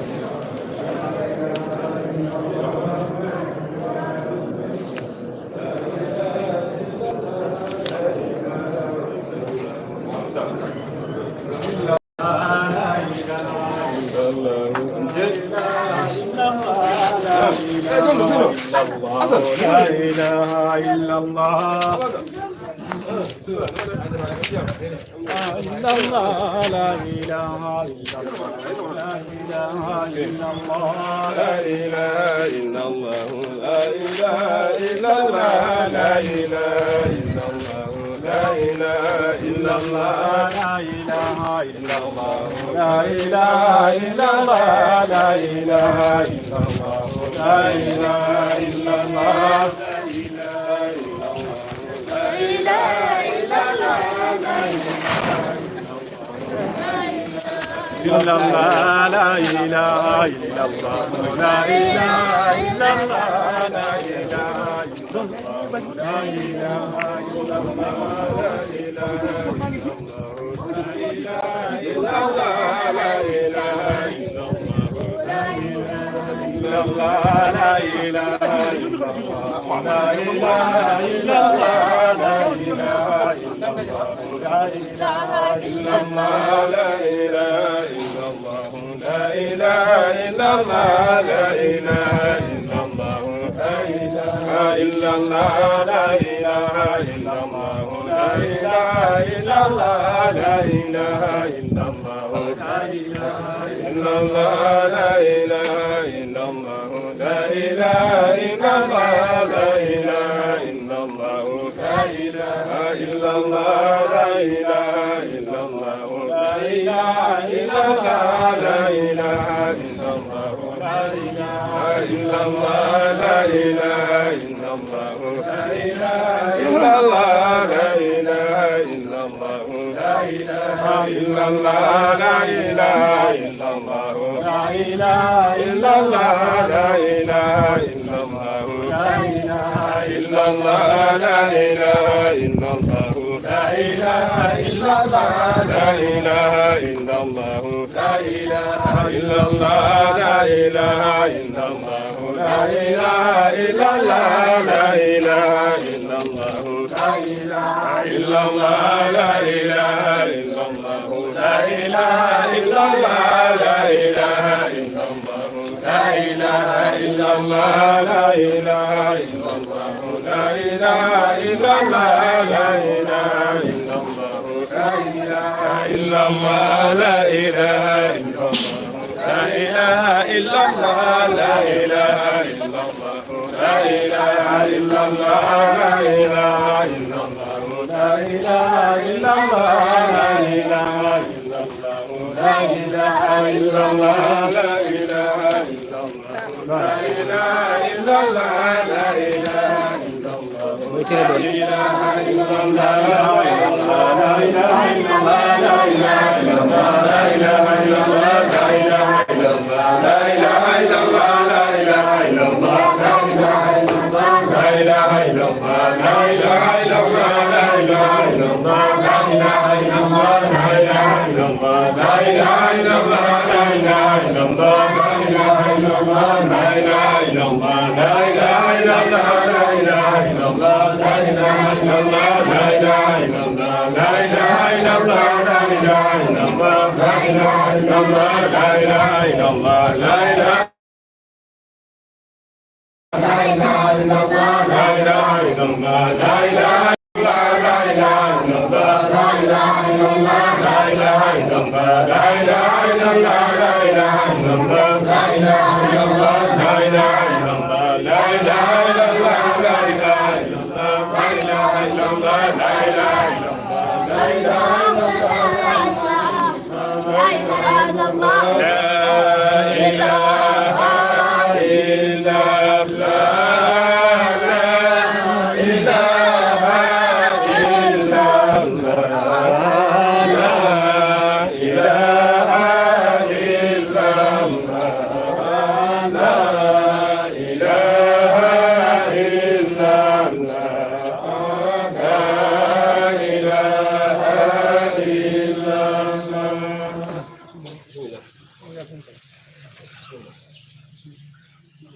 لا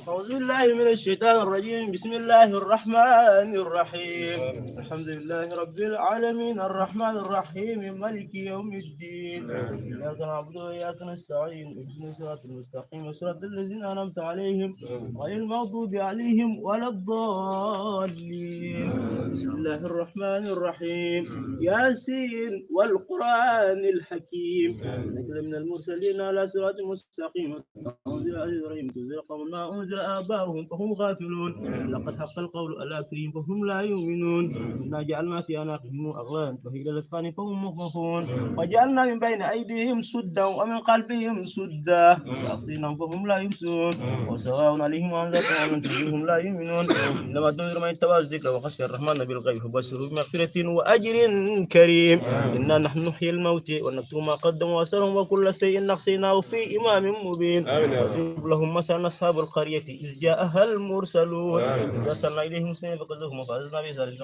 أعوذ بالله من الشيطان الرجيم. بسم الله الرحمن الرحيم. الحمد لله رب العالمين الرحمن الرحيم مالك يوم الدين. إياك نعبد وإياك نستعين. اهدنا الصراط المستقيم صراط الذين أنعمت عليهم غير المغضوب عليهم ولا الضالين. بسم الله الرحمن الرحيم. ياسين والقرآن الحكيم إنك لمن المرسلين على صراط مستقيم. أنزل على إبراهيم تنذر قوم ما أنزل آباؤهم فهم غافلون. لقد حق القول على أكثرهم فهم لا يؤمنون. إنا جعلنا في أعناقهم أغلالا فهي الأذقان فهم مقمحون. وجعلنا من بين أيديهم سدا ومن خلفهم سدا وأعصيناهم فهم لا يبصرون. وسواء عليهم أنذرتهم أم لم تنذرهم لا يؤمنون. إنما تنذر من اتبع الذكر وخشي الرحمن بالغيب فبشره بمغفرة وأجر كريم. إنا نحن نحيي الموتى ونكتب ما قدموا وأثرهم وكل شيء نحصيناه في إمام مبين. واضرب لهم مثلا أصحاب القرية إذ جاءها المرسلون إذ أرسلنا إليهم اثنين فكذبوهما فعززنا بثالث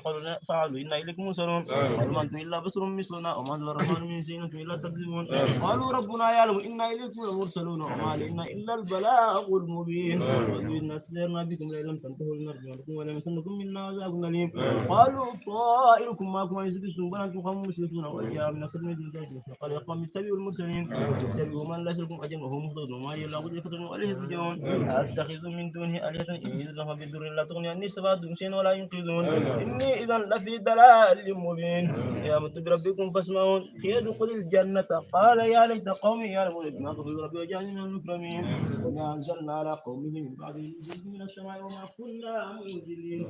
فعلوا إنا إليكم مرسلون. وما أنتم إلا بشر مثلنا وما أنزل الرحمن من شيء أنتم إلا تكذبون. قالوا ربنا يعلم إنا إليكم لمرسلون وما علينا إلا البلاغ المبين. وإنا تسيرنا بكم لئن لم تنتهوا لنرجمنكم وليمسنكم منا عذاب أليم. قالوا طائركم معكم إن زدتم بل أنتم قوم مسرفون. وجاء من أصل المدينة فقال يا قوم اتبعوا المرسلين اتبعوا من لا يسألكم أجرا وهم مهتدون. وما هي إلا قل فتن وإليه ترجعون. أتخذ من دونه آلهة إن يردهم بالضر لا تغني عني شفاعتهم شيئا ولا ينقذون. إني إذا لفي ضلال مبين. يا آمنت بربكم فاسمعون ادخل الجنة. قال يا ليت قومي يعلمون بما غفر ربي وجعلني من المكرمين. وما أنزلنا على قومه من بعده من السماء وما كنا منزلين.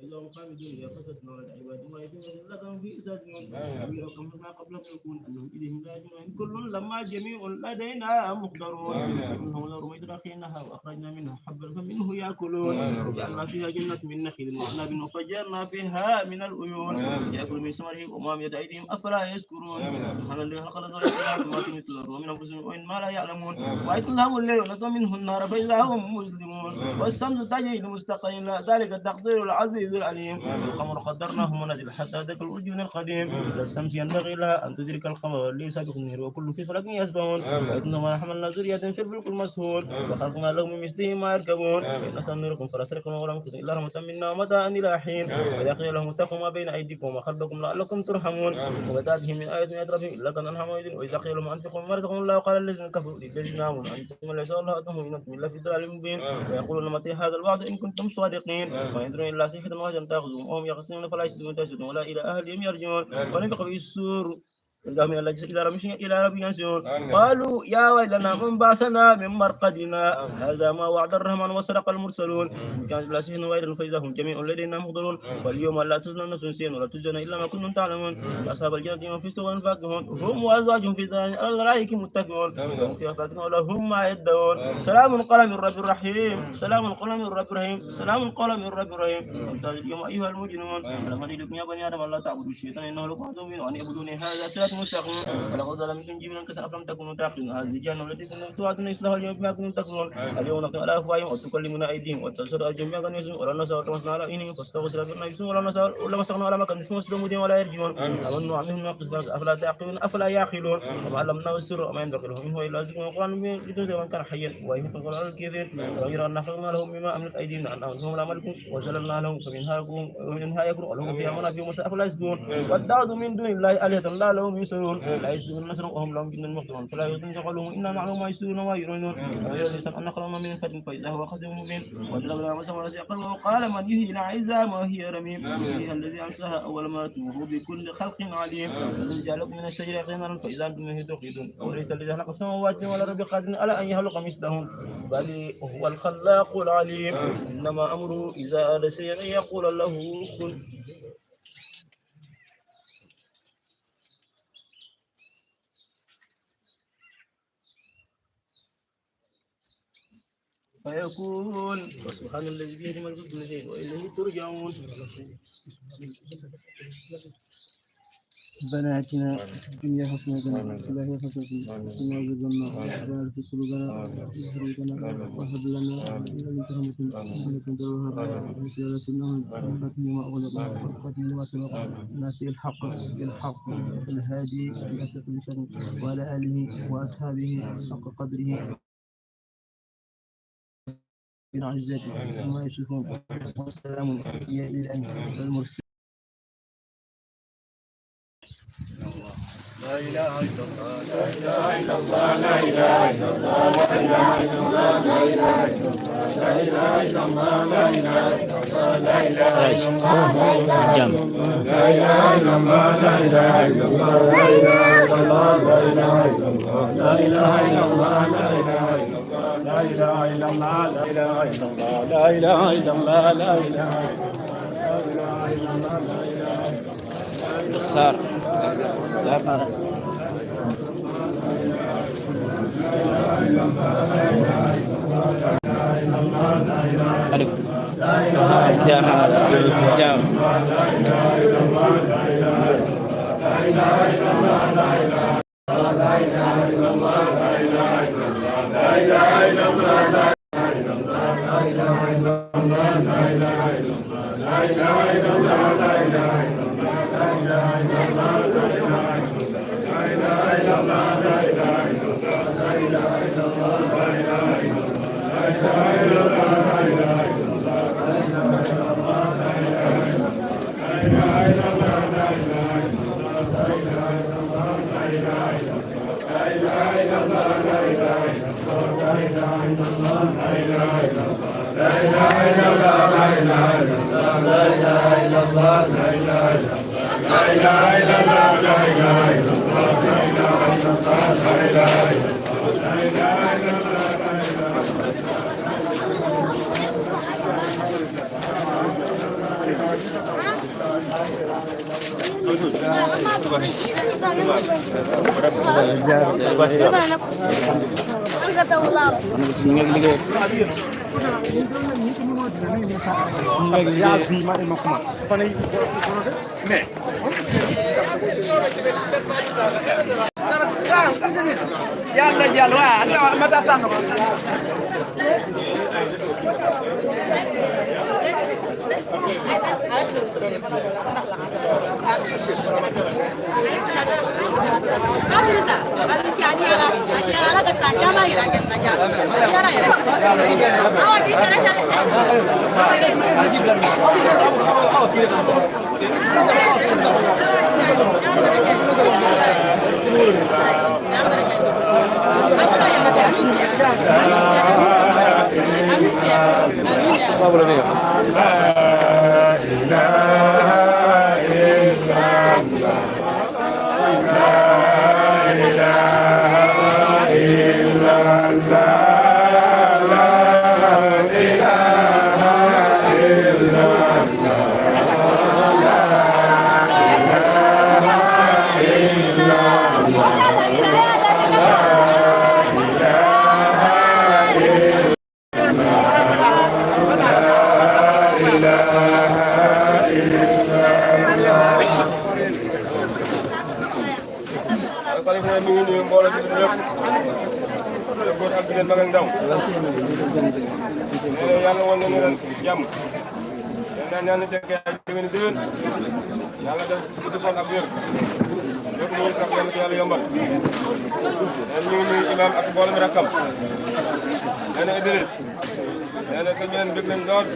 إلا هم خالدون يا فتتنا العباد وما يتم لكم في إساتهم. ويركم ما قبلهم يكون أنهم إليهم راجعون. كل لما جميع لدينا مقدرون. منهم رميت رخينها وأخرجنا منها حبا فمنه يأكلون. وجعلنا فيها جنة من نخيل وأعناب وفجرنا فيها من العيون يأكل من ثمره وما بيد أيديهم أفلا يشكرون. سبحان الذي خلق السماوات والأرض مثل الأرض ومن أنفسهم وإن ما لا يعلمون. وأيت لهم الليل ونطفئ منه النار فإذا هم مسلمون. والشمس تجري لمستقر ذلك تقدير العزيز العليم. القمر قدرناه منازل حتى ذاك الأرجون القديم. الشمس ينبغي لها أن تدرك القمر والليل سابق النهار وكل في فلك يسبحون. وإنما حملنا ذرية في الفلك المسهول وخلقنا لهم من مثله ما يركبون. إن سنريكم فلا تسرقون ولا مكتب إلا رحمة منا ومتاعا إلى حين. وإذا قيل لهم اتقوا ما بين أيديكم وخلفكم لعلكم ترحمون. وتأتيهم من آية من ربهم إلا كان أنعم وإذن. وإذا قيل لهم أنفقوا مما رزقكم الله قال الذين كفروا للذين آمنوا أنتم ليس الله أتهم إن أنتم إلا في ضلال مبين. ويقولون متى هذا الوعد إن كنتم صادقين. وينظرون إلا صيحة واحدة تأخذهم وهم يخصمون فلا يشهدون ولا إلى أهلهم يرجعون. ونفخ في السور إلى رب ينسون. قالوا يا ويلنا من بعثنا من مرقدنا هذا ما وعد الرحمن وصدق المرسلون. إن كانت لا سحر وإذا فإذا هم جميع لدينا محضرون. واليوم لا تظلم نفس شيئا ولا تجزون إلا ما كنتم تعلمون. أصحاب الجنة هم في استوى فاكهون هم وأزواجهم في الأرائك متكئون وهم فيها فاكهون ولهم ما يدعون. سلام قال من رب الرحيم. سلام قال من رب الرحيم. سلام قال من رب الرحيم. اليوم أيها المجرمون ألم أجدكم يا بني آدم ألا تعبدوا الشيطان إنه لكم عدو مبين وأن اعبدوني هذا صراط مستقيم ولقد ظلمتم جبلا كسر أفلم تكونوا تعقلون هذه جهنم التي كنتم توعدون إصلاحها اليوم بما كنتم تكفرون اليوم نختم على أفواههم وتكلمنا أيديهم وتبصر أرجلهم بما كانوا يكسبون ولا نسأل تمسنا على إنهم فاستغفر لنا يبصرون ولا مسخنا على ما كانوا يكسبون مسلمون ولا يرجعون أمنوا عمهم نقص أفلا تعقلون أفلا يعقلون وما علمناه السر وما ينبغي لهم إن هو إلا ذكر وقرآن لتنذر من كان حيا وإن تنقل على الكافرين وغير أن نخلقنا لهم بما أملت أيدينا أنهم لا ملك وزللنا لهم فمنها يكون ولهم فيها منافع ومستقبل لا يسجون واتخذوا من دون الله آلهة لا لهم ينصرون لا يجدون نصرا وهم لهم جند مخضرون فلا يحزنك قولهم إنا نعلم ما يسرون وما يعلنون ويرى الإنسان أن خلقنا من فتن فإذا هو خصيم مبين وضربنا مثلا ونسي قلبه وقال من يحيي العظام وهي رميم يحييها الذي أنشأها أول مرة وهو بكل خلق عليم الذي جعلكم من الشجرة نارا فإذا أنتم منه توقدون وليس الذي خلق السماوات والأرض بقادر على أن يخلق مثلهم بل هو الخلاق العليم إنما أمره إذا أراد شيئا أن يقول له كن فيكون سبحان الذي بيده ملك كل شيء وإليه ترجعون ربنا آتنا في الدنيا حسنة وفي الآخرة حسنة وقنا عذاب النار ربنا في قلوبنا وهب لنا من لدنك رحمة إنك أنت الوهاب وصل سيدنا محمد ما أغلق وقاتل لما سبق الناس الحق بالحق الهادي إلى صراط المستقيم وعلى آله وأصحابه حق قدره من عزته وما يصفون والسلام هي للأنبياء والمرسلين لا إله إلا الله لا إله إلا الله لا إله إلا الله لا إله إلا الله لا إله إلا الله لا إله إلا الله لا إله إلا الله لا إله إلا الله لا إله إلا الله لا إله إلا الله لا إله إلا الله لا إله إلا الله لا إله إلا الله لا إله إلا الله لا إله إلا الله لا إله إلا الله لا إله إلا الله لا إله إلا الله لا إله صار إله xalif ne mi ngi nuyu mbooloo ci lépp góor ak jigéen mag ak ndaw nee na yàlla woon nañu leen jàmm nee ñaan fekkee ay déwén yàlla def gudd fan ak wér lépp lu ñu sax yàlla ko yàlla yombal nee ñu ngi nuyu imam ak mbooloo mi rakkam nee na Idriss nee na sëñ bi leen bëgg nañ lool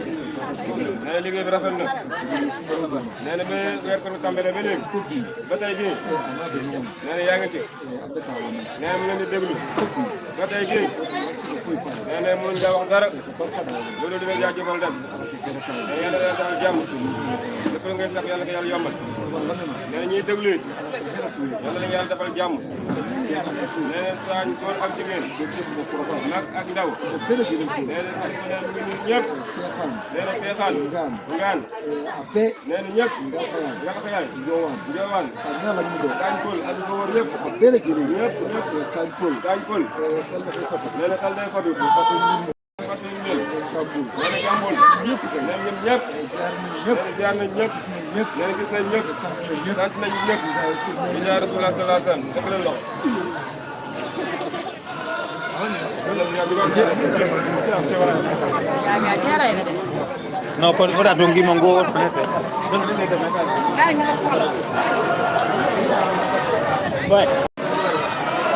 nee na liggéey bi rafet na nee na ba weer ko tàmbalee ba léegi ba tey bii nee na yaa ngi ci nee na mu leen di déglu ba tey bii nee na mënuñ daa wax dara loolu di leen jaajëfal dem nee na yàlla na defal jàmm lépp lu ngay sax yàlla ko yàlla yombal nee na ñuy déglu it yàlla na yàlla defal jàmm nee na saañ góor ak jigéen mag ak ndaw nee na ñëpp nee na seexaan ngaan nee na ñëpp Ngakaxayaay Njoowaan Gaañ Pël ak ko wër ñëpp ñëpp Gaañ Pël nee na xel day fatu fatu ñu ñël nee na Jàmbul nee na ñëpp nee na ziar nañ ñëpp nee na gis nañ ñëpp sant nañ ñëpp di ñaan Rasulullah sallallahu alayhi wa sallam def leen loxo no ko ora to ngima ngo boy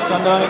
sandane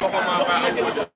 Pokoknya